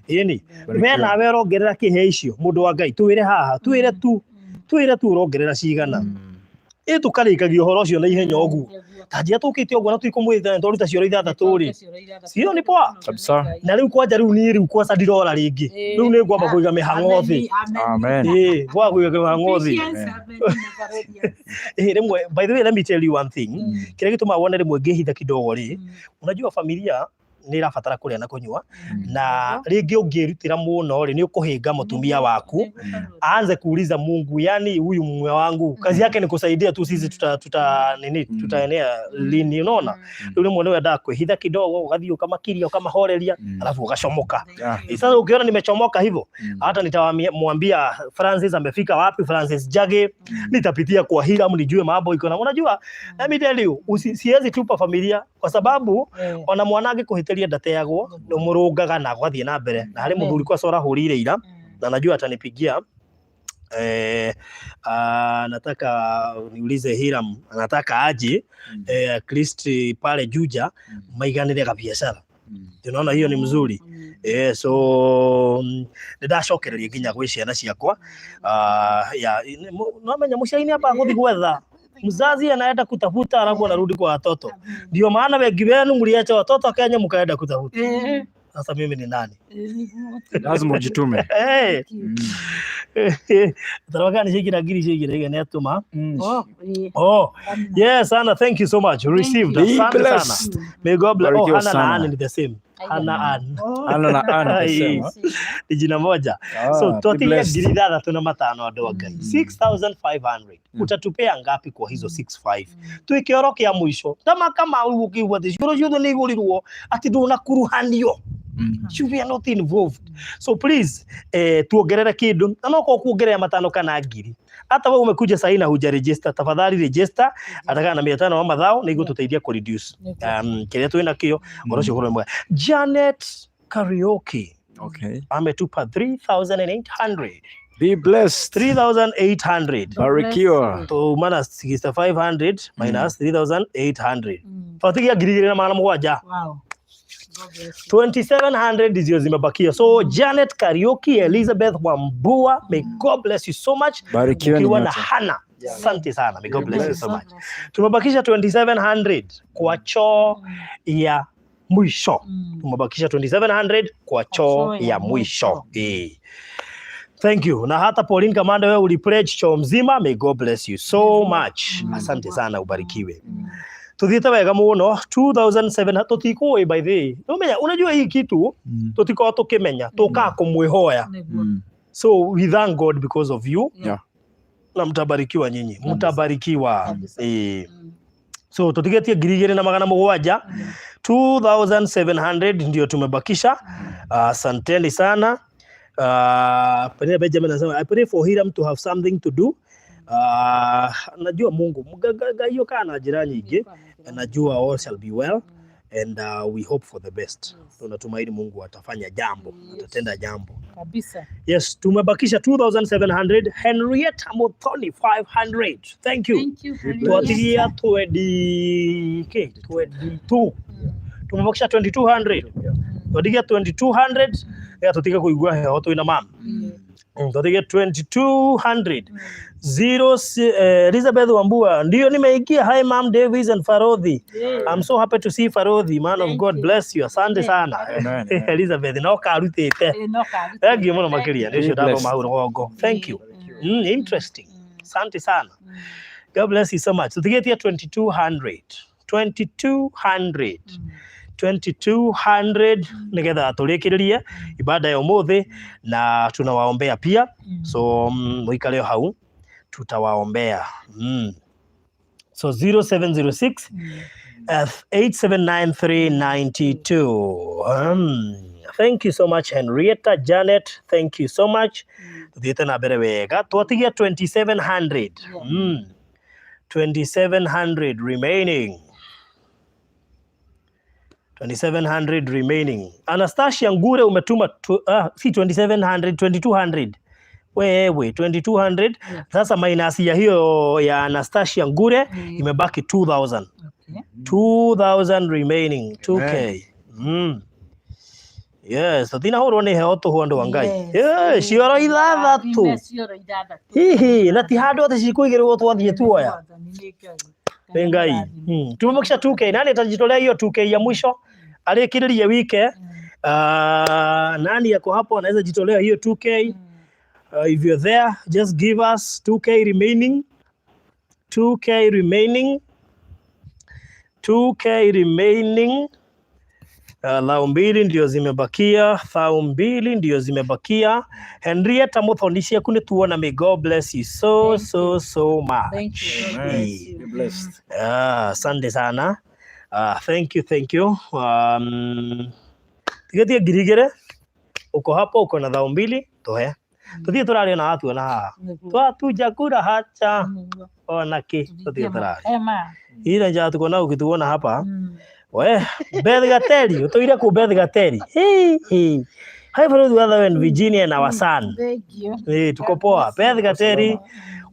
Ĩni. We nawe ũrongerera kĩhe icio mũndũ wa Ngai twĩre haha twĩre tu twĩre tu ũrongerera cigana. Ĩ tũkarĩkagia ũhoro ũcio na ihenya ũguo. Ta njĩra tũkĩte ũguo na tũikũmwĩta twaruta cioro ithathatũ rĩ. Sio ni poa. Kabisa. Na rĩu kwanja rĩu niĩ rĩu kwaca ndirora rĩngĩ. Rĩu nĩ ngwamba kũiga mĩhang'o thĩ. Amen. Ĩĩ, ngwamba kũiga mĩhang'o thĩ. Eh, rĩmwe by the way let me tell you one thing. Kĩrĩa gĩtũmaga wone rĩmwe ngĩhitha kidogo rĩ, unajua familia nĩ ĩrabatara kũrĩa na kũnyua na rĩngĩ ũngĩrutĩra mũno rĩ nĩ ũkũhĩnga mũtumia waku aanze kuuliza Mungu, yani huyu mume wangu kazi yake ni kusaidia tu sisi tuta nini tutaenea lini, unaona? Rĩu rĩmwe nĩ wendaga kwĩhitha kidogo ũgathiĩ ũkamakiria ũkamahoreria alafu ukachomoka. Sasa ukiona nimechomoka hivyo hata nitamwambia Francis amefika wapi, Francis Jage, nitapitia kwa Hiram nijue mambo iko na unajua, let me tell you, siwezi tupa familia kwa sababu ona mwana angĩkũhĩtĩria ndateagwo nĩ ũmũrũngaga na gwathiĩ na mbere na harĩ mũthuri kwa ũrahũrĩire ira na najua atanipigia nataka niulize Hiram anataka aje at least pale Juja maiganĩre gabiacara. Unaona hiyo ni mzuri. So nĩndacokereria nginya gwĩ ciana ciakwa. Ya no menya mũciari nĩ ambaga gũthiĩ gwetha, mzazi anaenda kutafuta alafu anarudi kwa watoto. Ndio maana wengi wenu mliacha watoto Kenya mkaenda kutafuta. Sasa mimi ni nani? Lazima ujitume. Taraka ni ciĩkĩra ngiri ciĩkĩra igana atũma. Oh, yes, Anna, thank you so much. Received. Be Asante sana. blessed. May God bless. Oh, Barikiwa Hannah na sana. Ann ni the same. Hannah Ann. Anna na Ann the same, huh? Ni jina moja. Ah, So be twatigia blessed. 6,500 andũ a Ngai. 6500. Utatupea ngapi kwa hizo 65? Twĩ kĩoro kĩa mũico. Tama kama rĩu ũkĩigua atĩ cioro ciothe nĩ igũrirwo atĩ ndũnakuruhanio. We are not involved. So please tuongerere kindu na no korwo kuongerera matano kana ngiri. Hata wewe umekuja sahi na huja register, tafadhali register hata kana na 500 wa mathao nĩ igũtũteithia ku reduce kĩrĩa twĩ nakĩo ũhoro ũcio ũkorwo mwega. Janet Karaoke ametupa 3800. Be blessed. 3800. Barikiwa. Tuma na 6500 minus 3800. Twatigia 2,700. Wow. God bless you. 2700 ndio zimebakia. So Janet Karaoke, Elizabeth Wambua, may God bless you so much. Barikiwa ni Ukiwa na nyote. Hannah. Asante sana. May God bless you so God much. bless you. Tumebakisha 2700 kwa choo ya mwisho. Tumebakisha 2700 kwa choo ya mwisho. Thank you. Na hata Pauline Kamanda, wewe ulipledge choo mzima. May God bless you so much. Asante sana, ubarikiwe. Tuthiĩte wega mũno 2007 tũtikũĩ by the way. Umenya, unajua hii kitu tũtikoragwo tũkĩmenya tũkaga kũmwĩhoya. Nĩguo. So we thank God because of you. Na mtabarikiwa nyinyi, mtabarikiwa. Kabisa. So tutigetie 2,700, 2700 ndio tumebakisha. Asanteni sana. Penina Benjamin anasema I pray for Hiram to have something to do. Najua Mungu Ngai okaga na njĩra nyingĩ, najua all shall be well and we hope for the best. Tunatumaini Mungu atafanya jambo, atatenda jambo. Kabisa. Yes, tumebakisha 2700. Henrietta Muthoni 500. Thank you. Thank you. Twatigia 20 k 22. Tumebakisha 2200. Twatigia 2200 ya tutige kuigua heho twina mam. Twatigia 2200. Zero Elizabeth Wambua ndio nimeingia. Hi Mam Davis and Farodhi. I'm so happy to see Farodhi, man of Thank God you. bless you. Asante sana. Amen, amen. Elizabeth no karutite. No karutĩte. Thank you muno makiria. Nĩ ũcio Be blessed. ndathoma hau rũgongo. Thank you. Interesting. Asante sana. God bless you so much. Tutigetie 2200. 2200. 2200 nigetha tũrĩkĩrĩrie ibada ya ũmũthĩ na tunawaombea pia. So mũikare o hau tutawaombea. So 0706 879392. Thank you so much Henrietta Janet, thank you so much. Tuthiĩte na mbere wega twatigia 2700. 2700 remaining. 2700 remaining. Anastasia Ngure umetuma si 2700, 2200. Wewe 2200. Sasa minus ya hiyo ya Anastasia Ngure, imebaki 2000. 2000 remaining, 2K. Yes, tutinahũrwo nĩ heho tũhũ, andũ a Ngai. Yes. Eh, cioro 6. Ime cioro 6. Hihi na ti handũ atĩ cikũigĩrĩrwo twathiĩ tuoya. Mwathani nĩ Ngai. Nĩ Ngai. Tumebakisha 2K. Nani atajitolea hiyo 2K ya mwisho arĩkĩrĩrie wike? Nani yako hapo anaweza jitolea hiyo 2K? If you're there, just give us 2K remaining. 2K remaining. 2K remaining. 2000 ndio zimebakia, 2000 ndio zimebakia. Henrietta Muthoni, ciaku nĩ tuona. May God bless you so Thank so you. so much. Thank you. God Amen. bless you. Be blessed. Ah, asante sana. Ah, thank you, thank you. Tigetie 2000. Uko hapo, uko na 2000, tuhe. Tuthiĩ tũraria na watuona haha. Nĩguo. Twatuja kura hacha Nĩguo. ona ki tuthiĩ tũraria. Ema. Ile njaa tuko nao ukituona hapa. We, Beth Gateri, utuire ku Beth Gateri. Hey, hey. Hi for the other one, Virginia and our son. Thank you. Hey, tuko poa. Beth Gateri,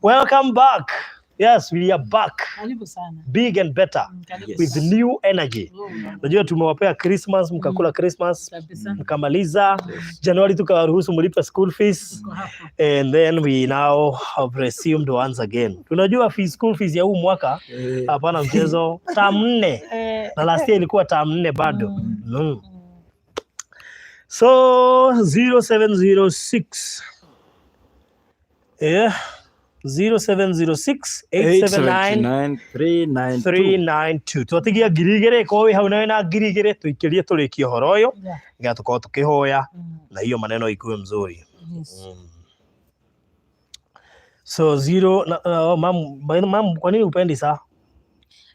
welcome back. Yes, we are back. Karibu sana. Big and better. Karibu. With new energy. Oh, Unajua tumewapea Christmas, mkakula Christmas, kabisa. mkamaliza. Januari tukawaruhusu mlipe school fees. Tuko hapo. And then we now have resumed once again. Tunajua fees, school fees ya huu mwaka hapana mchezo, term 4 na last year ilikuwa term 4 bado. So 0706, yeah, 0706 879 879 392. 392. Twatigia 2000, korwo wĩ hau nawe na 2000, tũikĩrie tũrĩkie ũhoro ũyũ, nĩgetha tũkorwo tũkĩhoya na hiyo maneno ikuwe mzuri. So zero na, mam, mam, kwa nini upendi saa?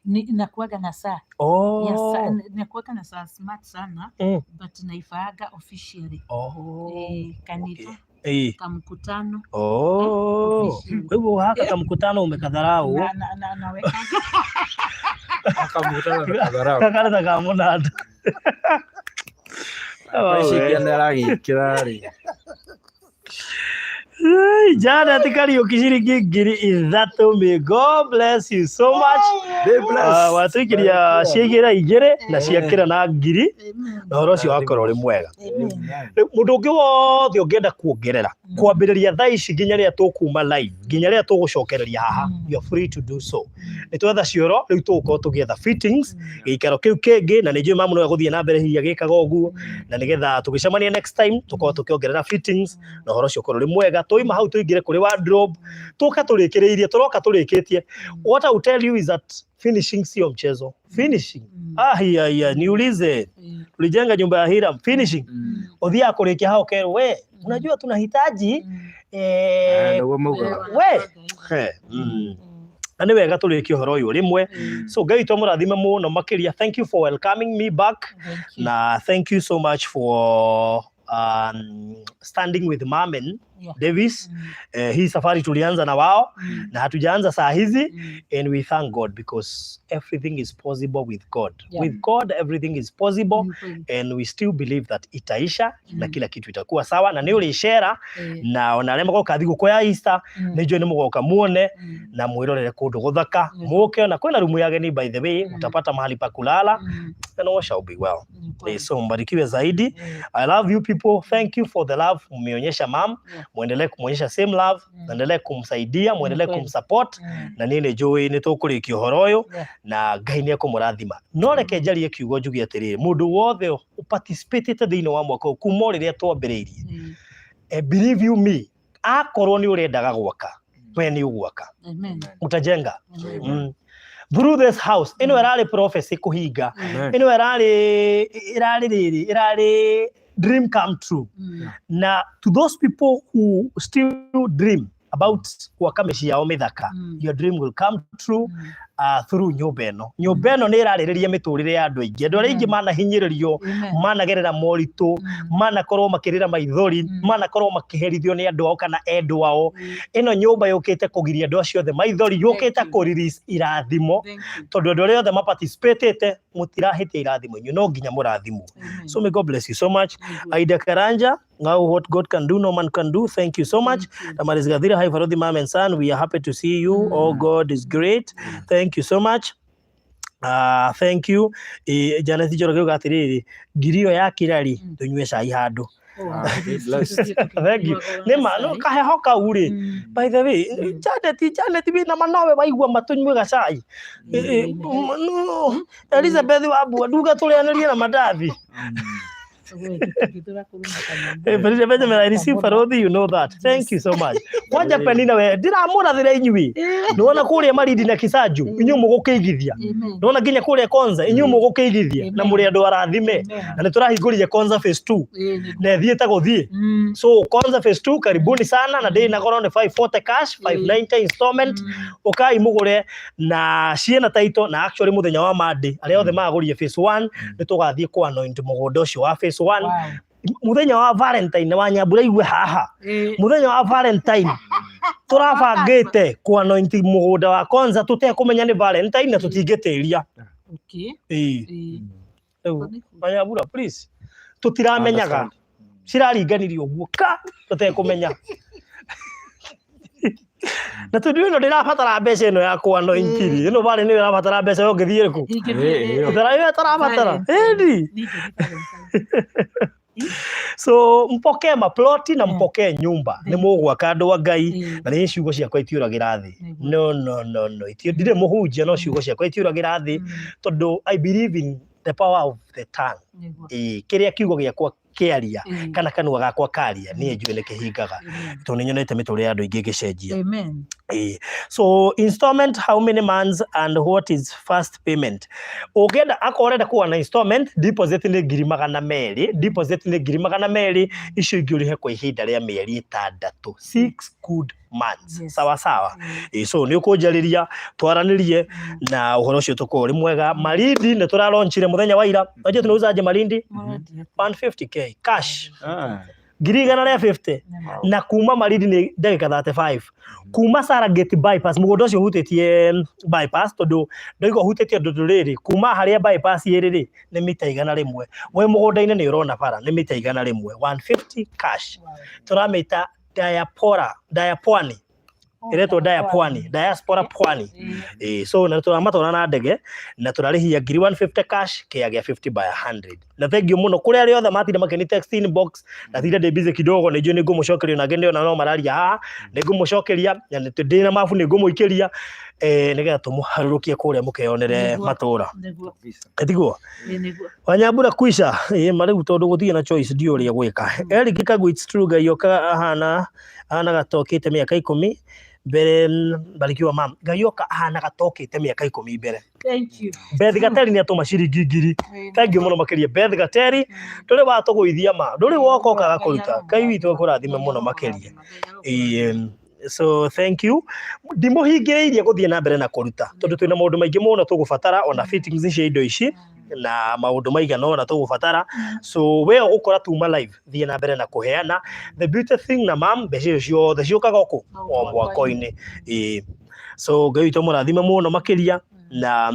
Nakuaga na saa. Oh. Ya saa, nakuaga na saa smart sana, but naifaaga officially. Oh. Eh, kanitha, kamkutano. Oh. Officially. Kwa hivyo haka kamkutano umekadharau. Na nawekaga. Akamkutana na kadharau. Kakarata ka mũnanda. Ici nĩ aragĩkĩra rĩ. Hey, Janet Kariuki ciringi 3000. May God bless you so much. Be blessed. Watũikĩria ciaigĩra 2 na ciakĩra na 1000, na ũhoro ũcio wakorwo ũrĩ mwega. Rĩu, mũndũ ũngĩ wothe ũngĩenda kuongerera kwambĩrĩria thaa ici nginya rĩrĩa tũkuma live, nginya rĩrĩa tũgũcokereria haha, you are free to do so. Nĩ twetha cioro, rĩu tũgũkorwo tũgĩetha fittings gĩikaro kĩu kĩngĩ, na nĩ njũĩ mamu no egũthiĩ na mbere hihi agĩkaga ũguo, na nĩgetha tũgĩcemania next time tũkorwo tũkĩongerera fittings na ũhoro ũcio ũkorwo ũrĩ mwega. Twaima hau tũingĩre kũrĩ wardrobe, tũke tũrĩkĩrĩirie, tũroka tũrĩkĩtie. What I will tell you is that finishing sio mchezo. Finishing, ah, iya, iya, niulize, tulijenga nyumba ya Hiram, finishing uthiaga kũrĩkia hau ũkerwo, we unajua tunahitaji Nĩguo maugaga. We na nĩ wega tũrĩkie ũhoro ũyũ rĩmwe. So Ngai witũ amũrathime mũno makĩria. Thank you for welcoming me back, na thank you so much for standing with Mamen Davis. Hii safari tulianza na wao na hatujaanza saa hizi, and we thank God because everything is possible with God. With God everything is possible, and we still believe that itaisha na kila kitu itakuwa sawa, na nĩ ũrĩcera na ona arĩa magoka thigũkũ ya Easter, nĩ njũĩ nĩ mũgoka muone na mwĩrorere kũndũ gũthaka. Mũke ona kwĩna rumu ya ageni, by the way, utapata mahali pa kulala and all shall be well. So mbarikiwe zaidi. I love you people. Thank you for the love mmeonyesha mam. Muendelee kumwonyesha same love, muendelee kumsaidia, muendelee kumsupport, na niĩ nĩ njũĩ nĩ tũkũrĩkia ũhoro ũyũ na Ngai nĩ ekũmũrathima. No reke njarie kiugo njuge atĩrĩrĩ, mũndũ wothe ũparticipatĩte thĩinĩ wa mwaka ũyũ kuma o rĩrĩa twambĩrĩirie, believe you me, akorwo nĩ ũrendaga gwaka, we nĩ ũgwaka. Amen. Utajenga. Amen. Through this house ĩno ĩrarĩ prophecy kũhinga. Amen. Ĩno ĩrarĩ rĩrĩ ĩrarĩ dream come true. Na to those people who still dream about gwaka mĩciĩ yao mĩthaka, your dream will come true through nyũmba ĩno. Nyũmba ĩno nĩ ĩrarĩrĩria mĩtũrĩre ya andũ aingĩ, andũ arĩa aingĩ manahinyĩrĩrio, Amen. managerera moritũ, manakorwo makĩrĩra maithori, manakorwo makĩherithio nĩ andũ ao kana endwa ao. Ĩno nyũmba yũkĩte kũgiria andũ acio othe maithori, yũkĩte Thank you. kũ release irathimo, Thank you. tondũ andũ arĩa othe maparticipatĩte mũtirahĩtia irathimo inyuĩ, no nginya mũrathimwo. Amen. So may God bless you so much. Amen. Aida Karanja. Now what God can do, no man can do. Thank you so much. Damaris Gathira, hi Farodhi mom and son. We are happy to see you. Oh, God is great. Thank you so much. Thank you. Janet Njoroge uga atiriri, ngiri ĩyo ya kirari tunyue cai handũ. Be blessed. Thank you. Nĩ ma no kaheho kau rĩ. By the way, Janet Janet wĩna ma nowe waigua matunyue gacai. No, Elizabeth Wambua nduga tũrĩanĩrie na mandathi. Felicia Benjamin, I receive Farodhi, you know that. Thank you so much. Kwanja Penina we, ndiramũrathĩra inyuĩ. Nĩwona kũrĩa Malindi na Kisaju, inyuĩ mũgũkĩigithia. Nĩwona nginya kũrĩa Konza, inyuĩ mũgũkĩigithia na mũrĩ andũ arathime. Na nĩtũrahingũrire Konza phase 2 na ĩthiĩte gũthiĩ. So Konza phase 2 karibuni sana na ndĩrĩ na goro nĩ 540 cash, 590 installment. Ũkai mũgũre na ciĩna title na actually mũthenya wa Monday arĩa othe magũrire phase 1 nĩ tũgathiĩ kũ anoint mũgũnda ũcio wa phase 1 muthenya wa Valentine wa Nyambura igue haha muthenya wa Valentine turabangite ku anoint mugunda wa Konza tutekumenya ni Valentine na tutingitiria. Ĩĩ rĩu Wanyambura, please, tutiramenyaga ciraringanirie ũguo ka tutekumenya na tondu ĩno ndĩrabatara mbeca ĩno ya ku anoint rĩ ĩno barĩ nĩyo ĩrabatara mbeca yo ngĩthiĩ kũ ĩyo tarabatara ĩni. So mpokee maploti na mpokee nyumba nĩ mũgwaka andũ a Ngai na nĩ ciugo ciakwa itiũragĩra thĩ. No, no, no, no, ndirĩ mũhunjia no ciugo ciakwa itiũragĩra thĩ tondũ I believe in the power of the tongue. Ĩĩ kĩrĩa kiugo gĩakwa kĩaria kana kanua gakwa karia niĩ njũĩ nĩ kĩhingaga tondũ nĩ nyonete mĩtũrĩre ya andũ aingĩ ĩgĩcenjia. Amen. So installment, how many months and what is first payment? Ũngĩenda akorwo ũrenda kuona installment, deposit nĩ 200,000, deposit nĩ 200,000, icio ingĩ ũrĩhe kwa ihinda rĩa mĩeri 6, 6 good months. Sawa sawa. So nĩ ũkũnjarĩria twaranĩrie na ũhoro ũcio tũkorwo ũrĩ mwega. Malindi nĩ tũralaunchire mũthenya wa ira. Unajua tunauzaje Malindi? 150K cash. 150,000 na kuma Malindi nĩ ndagĩka 35 kuma Saragate bypass mũgũnda ũcio ũhutĩtie bypass tondũ ndoiga ũhutĩtie ũndũ rĩrĩ kuma harĩa bypass ĩrĩ rĩ nĩ mita 100 we mũgũnda-inĩ nĩ ũrona bara nĩ mita 100 150 cash. Tũramĩta Diaspora Diapwani ĩretwo Diapwani Diaspora Pwani. So na tũramatwara na ndege na tũrarĩhia 150,000 cash kĩa gĩa 50 by 100 na thank you mũno kũrĩ arĩa othe matinda makĩni text inbox na tinda ndĩ busy kidogo nĩ njũĩ nĩ ngũmũcokeria na ngĩ ndĩona no mararia haha nĩ ngũmũcokeria na ndĩ na mabu nĩ ngũmũikĩria nĩgetha tũmũharũrũkie kũrĩa mũkeyonere matũra tiguo Wanyambura kuisha marĩu tondũ gũtirĩ na choice ndiũ ũrĩa gwĩka. Eric Kagwe, it's true Ngai oka ahana ahana gatokĩte mĩaka 10 mbere. Barikiwa mam. Ngai oka ahana gatokĩte mĩaka 10 mbere. Thank you. Beth Gateri nĩ atũma ciringi 1000. Thank you mũno makĩria Beth Gateri ndũrĩ watũgũithia ma ndũrĩ woka ũkaga kũruta Ngai witũ akũrathime mũno makĩria. So thank you. Ndimũhingĩrĩirie gũthiĩ na mbere na kũruta tondũ twĩna maũndũ maingĩ mũno tũgũbatara ona fittings cia indo ici na maũndũ maigana ũna tũgũbatara. So we ũgũkora tuma live thiĩ na mbere na kũheana. The beauty thing na mam mbeca icio ciothe ciũkaga kũ o mwako-inĩ. So Ngai witũ mũrathime mũno makĩria na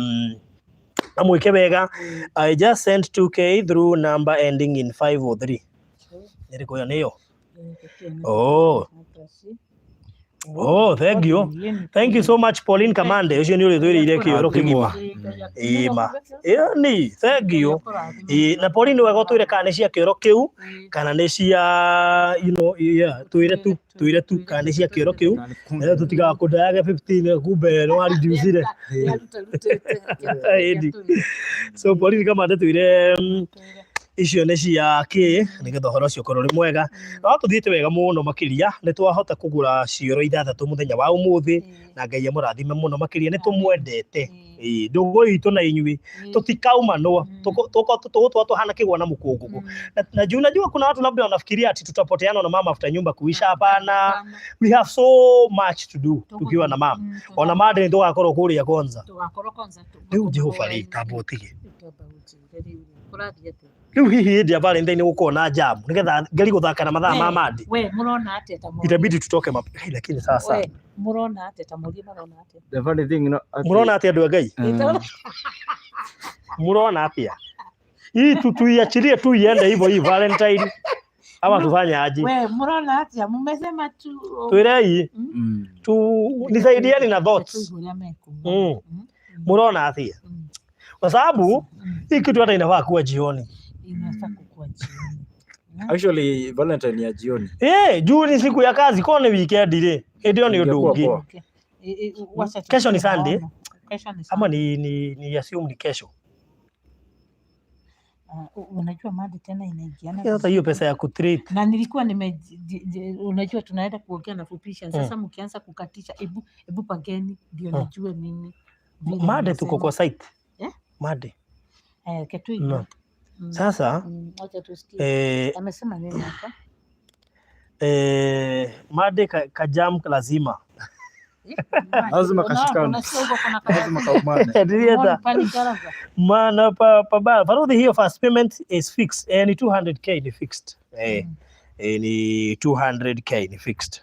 amwĩke wega. I just sent 2K through number ending in 503. Nĩrĩkũ ĩyo nĩyo? Oh. Oh, thank you. Thank you so much Pauline Kamande. Ũcio nĩ ũrĩtwĩrĩire kĩoro kĩgima. Ĩma. Ĩyo ni, thank you. Ĩ, na Pauline wega ũtwĩre kana nĩ cia kĩoro kĩu kana nĩ cia you know yeah, twĩre tu kana nĩ cia kĩoro kĩu. Nĩgetha tũtigaga kũndayage 15 kumbe nĩ wa reduce-ire. Ĩndi. So Pauline Kamande twĩre icio nĩ cia kĩ nĩgetha ũhoro ũcio ũkorwo ũrĩ mwega. No tũthiĩte wega mũno makĩria nĩ twahota kũgũra cioro 6 mũthenya wa ũmũthĩ na Ngai amũrathime mũno makĩria nĩ tũmwendete. Ndũgũ itũ na inyuĩ tũtikaumanwo tũgũtwa tũhana kĩgwa na mũkũngũgũ. Na juu najua kuna watu labda wanafikiria ati tutapoteana na mama after nyumba kuisha. Hapana, we have so much to do tukiwa na mama. Ona mande nĩ tũgakorwo kũrĩa Konza. Rĩu Jehova rĩ tamba ũtige. Rĩu hihi hĩndĩ ya Valentine gũkorwo na jam nĩgetha ngeri gũthaka na mathaa ma mandi. We mũrona atĩa ta mũrie? Itabidi tutoke lakini sasa We mũrona atĩa ta mũrie marona atĩa? The funny thing no mũrona atĩa andũ a Ngai? Mũrona atĩa? Hii tu tuiachilie tu iende hivyo hii Valentine. Ama tufanye aje? We, murona atia? Mumesema tu Twirei tu nisaidieni na thoughts. Tuigue mekuga. Murona atia? Kwa sababu hii kitu hata inafaa kuwa jioni. Inafaa kukuwa jioni. Actually Valentine ya jioni. Eh, juu ni siku ya kazi, ko ni weekend rĩ, hĩndĩ ĩyo nĩ ũndũ Ingekuwa ũngĩ. poa. Okay. Wacha Kesho ni tusikie Sunday? maono. Kesho ni Ama Sunday. ni assume ni kesho. Unajua mada tena inaingiana Sasa hiyo pesa ya kutreat. Na nilikuwa nime unajua tunaenda kuongea na fupisha sasa, mkianza kukatisha, ebu ebu pangeni ndio nijue mimi vile Made tuko nimesema. kwa site. Eh? Made. Eh, ketu No. Sasa Wacha tusikie amesema nini hapa. Made kajam lazima. Lazima Unaona, kashikane. unasikia huko kuna Lazima kaumane. Ndiye Unaona pale Karagwe? Maana pa Farodhi hiyo first payment is fixed. Ni 200K ni fixed. Ni 200K ni fixed.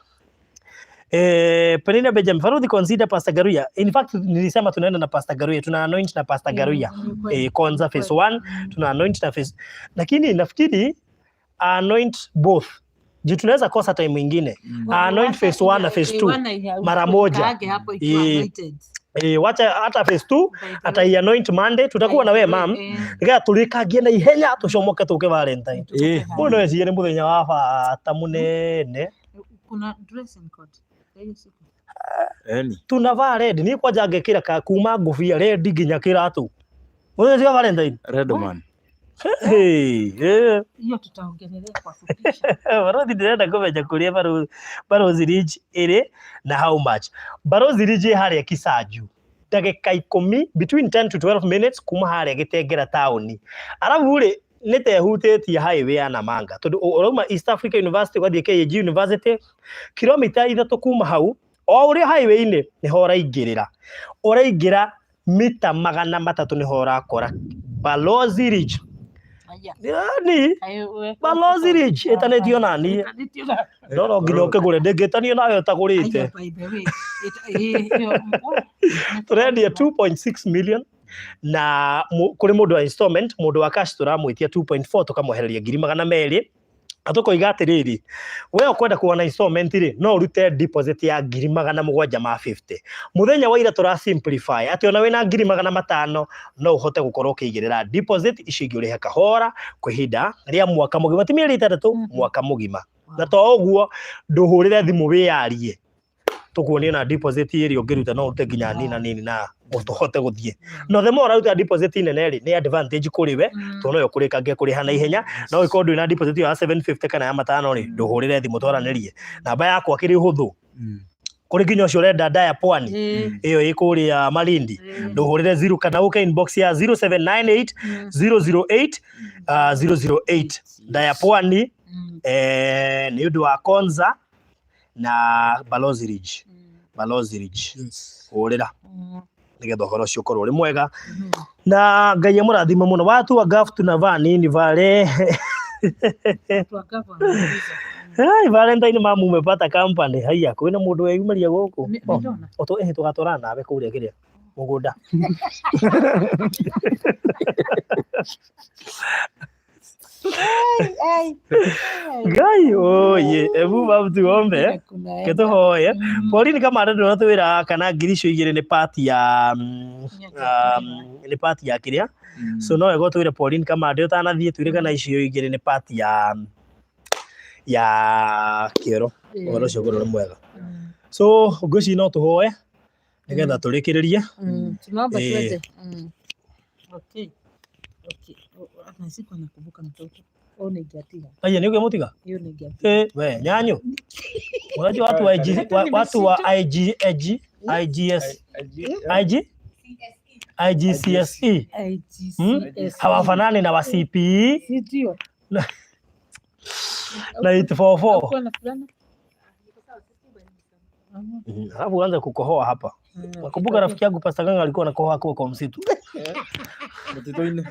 Penina Benjamin Farodhi consider Pastor Garuya. In fact nilisema tunaenda na Pastor Garuya, tuna anoint na Pastor Garuya. Ni kweli. Kwanza phase 1 tuna anoint na phase, lakini nafikiri anoint both. Juu tunaweza kosa time ingine. Anoint phase 1 na phase 2 mara moja. Kaage hapo ikiwa anointed. Wacha hata phase 2 By the way. atai anoint Monday tutakuwa na we mam nigetha tũrĩkangie na ihenya tũcomoke tũke Valentine. Ũyũ no ecirie nĩ mũthenya wa bata mũnene. Kuna dressing code ya hiyo siku. Eni. Tunavaa red niĩ kwanja ngekĩra ka kuma ngũbia red nginya kĩratũ mũthenya ũcio wa Valentine. Redman. Hey, eh. Hiyo tutaongelelea kwa fupisha. Barothi ndĩrenda kũmenya kũrĩa Barothi Ridge ĩrĩ na how much. Barothi Ridge ĩ harĩa Kisanju ndagĩka 10, between 10 to 12 minutes kuma harĩa Gĩtengera taũni. Arabu rĩ nĩ ta ĩhutĩtie highway ya Namanga tondũ ũrauma East Africa University ũgathiĩ KAG University kilomita 3 kuma hau o ũrĩa highway-inĩ nĩho ũraingĩrĩra, ũraingĩra mita 300 nĩho ũrakora Balozi Ridge. Aya. Yani Ayo, Balozi Ridge ĩtanĩtio na niĩ. Ĩtanĩtio na No nginya ũkĩgũre, ndĩngĩtanio nawe ũtagũrĩte. Aya, by the way, ĩyo, Tũrendia 2.6 million na kũrĩ mũndũ wa installment, mũndũ wa cash tũramwĩtia 2.4 tũkamwehereria ngiri 200. Na tũkoiga atĩrĩrĩ, we ũkwenda kuona installment rĩ, no ũrute deposit ya ngiri 750. Mũthenya wa ira tũra simplify atĩ ona wĩna ngiri 500 no ũhote gũkorwo ũkĩigĩrĩra deposit icio ingĩ ũrĩhe kahora kwa ihinda rĩa mwaka mũgima, ti mĩeri 6, mwaka mũgima. Na to ũguo ndũhũrĩre thimũ wĩyarie, tũkuonie na deposit ĩrĩa ũngĩruta no ũrute nginya nini na nini na ũhote gũthiĩ. No the more ũraruta deposit nene rĩ, nĩ advantage kũrĩ we tondũ noyo ũkũrĩkangia kũrĩha na ihenya. No ĩkorwo ndũrĩ na deposit ĩyo ya 750 kana ya 500 rĩ, ndũhũrĩre thimũ twaranĩrie. Namba yakwa kĩrĩ hũthũ kũrĩ nginya ũcio ũrenda ndaya pwani ĩyo ĩ kũrĩa Malindi, ndũhũrĩre 0 kana ũke inbox ya 0798 008 008 ndaya pwani nĩ ũndũ wa Konza na Balozi Ridge. Balozi Ridge hũrĩra nĩgetha ũhoro ũcio ũkorwo ũrĩ mwega na Ngai amũrathime mũno. Watu wa Gulf tunavaa nini vale? Watu wa Gulf wanauliza. Hey, Valentine mamu umepata company. Haiya, kwĩna mũndũ weyumĩria gũkũ. Nĩ ndona. Tũgatwarana nawe kũrĩa kĩrĩa mũgũnda. Ngai oye, ebu babu tuombe ketũhoye. Pauline kama ndũ twĩra kana ngiri icio igĩrĩ nĩ part ya nĩ part ya kĩrĩa. So no wega ũtwĩre Pauline kama ndĩ ũtanathiĩ twĩre kana icio igĩrĩ nĩ part ya kĩoro ũhoro ũcio ũkorwo ũrĩ mwega. So ngwĩciria no tũhoe nĩgetha tũrĩkĩrĩrie. Tunaomba tuweze. Okay. Okay. Na siku nakumbuka mtoto. Au ningetiga. Aya, nĩ ũkĩmũtiga? Hiyo ningetiga. We nyanyu. Unajua watu wa IG, watu wa IG, IG, IGS, IG, IGCSE IGCSE. Hawafanani na wa CPE Si ndio? na 844. Hakuwa na fulana? Alafu uanze kukohoa hapa. Nakumbuka rafiki yangu Pastor Ganga alikuwa anakohoa akiwa kwa msitu. Mtito-inĩ.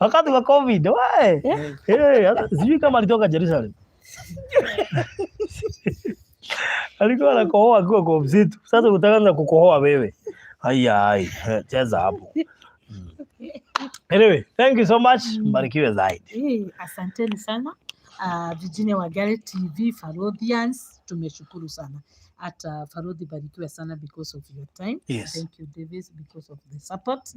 Wakati wa COVID, wae. Hata sijui kama alitoka Jerusalem. Alikuwa anakohoa akiwa kwa msitu. Sasa utaanza kukohoa wewe. Haya, hai, cheza hapo. Anyway, thank you so much. Mbarikiwe zaidi. Asanteni sana, Virginia Wangari TV, Farothians, tumeshukuru sana. Hata Farodhi, barikiwe sana because of your time. Thank you, Davis, because of the support.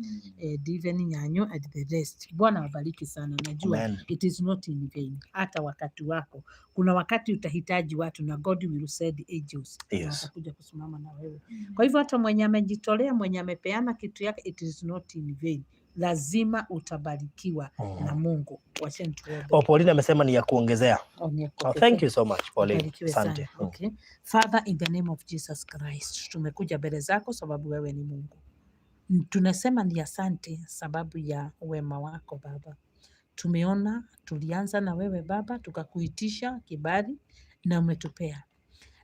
Diven Nyanyo and the rest. Bwana wabariki sana. Najua Amen. It is not in vain. Hata wakati wako, kuna wakati utahitaji watu na God will send angels na watakuja kusimama na wewe. Kwa hivyo hata mwenye amejitolea, mwenye amepeana kitu yake, it is not in vain. Lazima utabarikiwa na Mungu. Wacheni tuombe. Oh, Pauline amesema ni ya kuongezea. Oh, ni ya Oh, kuongezea. thank you so much, Pauline. Ubarikiwe sana. Asante. Okay. Father, in the name of Jesus Christ, tumekuja mbele zako sababu wewe ni Mungu. Tunasema ni asante sababu ya wema wako, Baba. Tumeona tulianza na wewe, Baba, tukakuitisha kibali na umetupea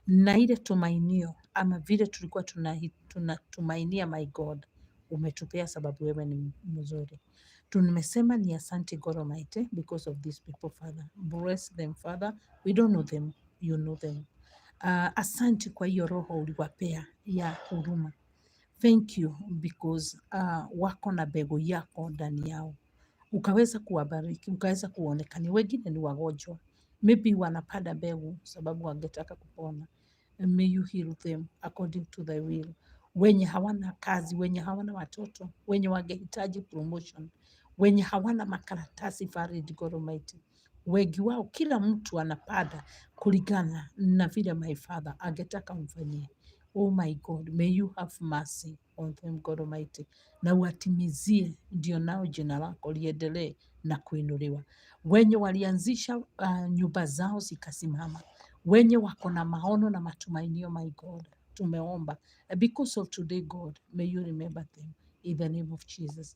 na ile tumainio ama vile tulikuwa tunatumainia, my God, umetupea sababu wewe ni mzuri. Tumesema ni asante, God Almighty, because of these people, Father. Bless them, Father. We don't know them, you know them. Asante kwa hiyo roho uliwapea ya huruma. Thank you because wako na mbegu yako ndani yao, ukaweza kuwabariki, ukaweza kuonekania. Wengine ni wagonjwa, maybe wanapanda mbegu sababu wangetaka kupona. May you heal them according to thy will. Wenye hawana kazi, wenye hawana watoto, wenye wangehitaji promotion, wenye hawana makaratasi valid, God Almighty. Wengi wao, kila mtu anapanda kulingana na vile, my Father, angetaka umfanyie. Oh my God, may you have mercy on them, God Almighty, na uwatimizie, ndio nao jina lako liendelee na kuinuliwa. Wenye walianzisha nyumba zao zikasimama, wenye wako na maono na matumainio, my God, tumeomba because of today, God, may you remember them in the name of Jesus.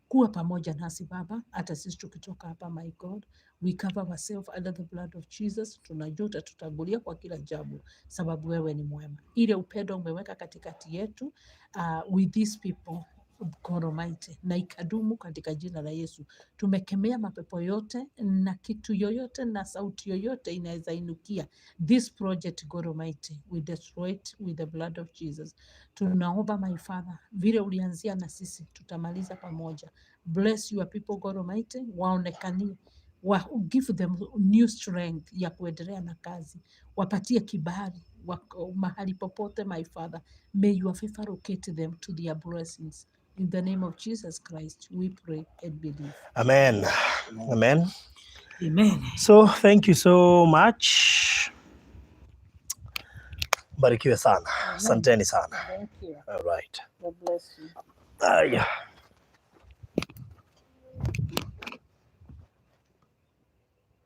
Kuwa pamoja nasi, Baba, hata sisi tukitoka hapa, my God, we cover ourselves under the blood of Jesus. Tunajua utatutangulia kwa kila jambo, sababu wewe ni mwema. Ile upendo umeweka katikati yetu with these people, God Almighty, na ikadumu katika jina la Yesu. Tumekemea mapepo yote na kitu yoyote na sauti yoyote inaweza inukia this project, God Almighty, we destroy it with the blood of Jesus. Tunaomba, my Father, vile ulianzia na sisi tutamaliza pamoja. Bless your people, God Almighty, waonekanie give them new strength ya kuendelea na kazi, wapatie kibali wako, mahali popote, my Father, may your favor locate them to their blessings. In the name of Jesus Christ, we pray and believe. Amen. Amen. Amen. So thank you so much. Barikiwe sana. Asanteni sana. Thank you. All right. God bless you. Aya.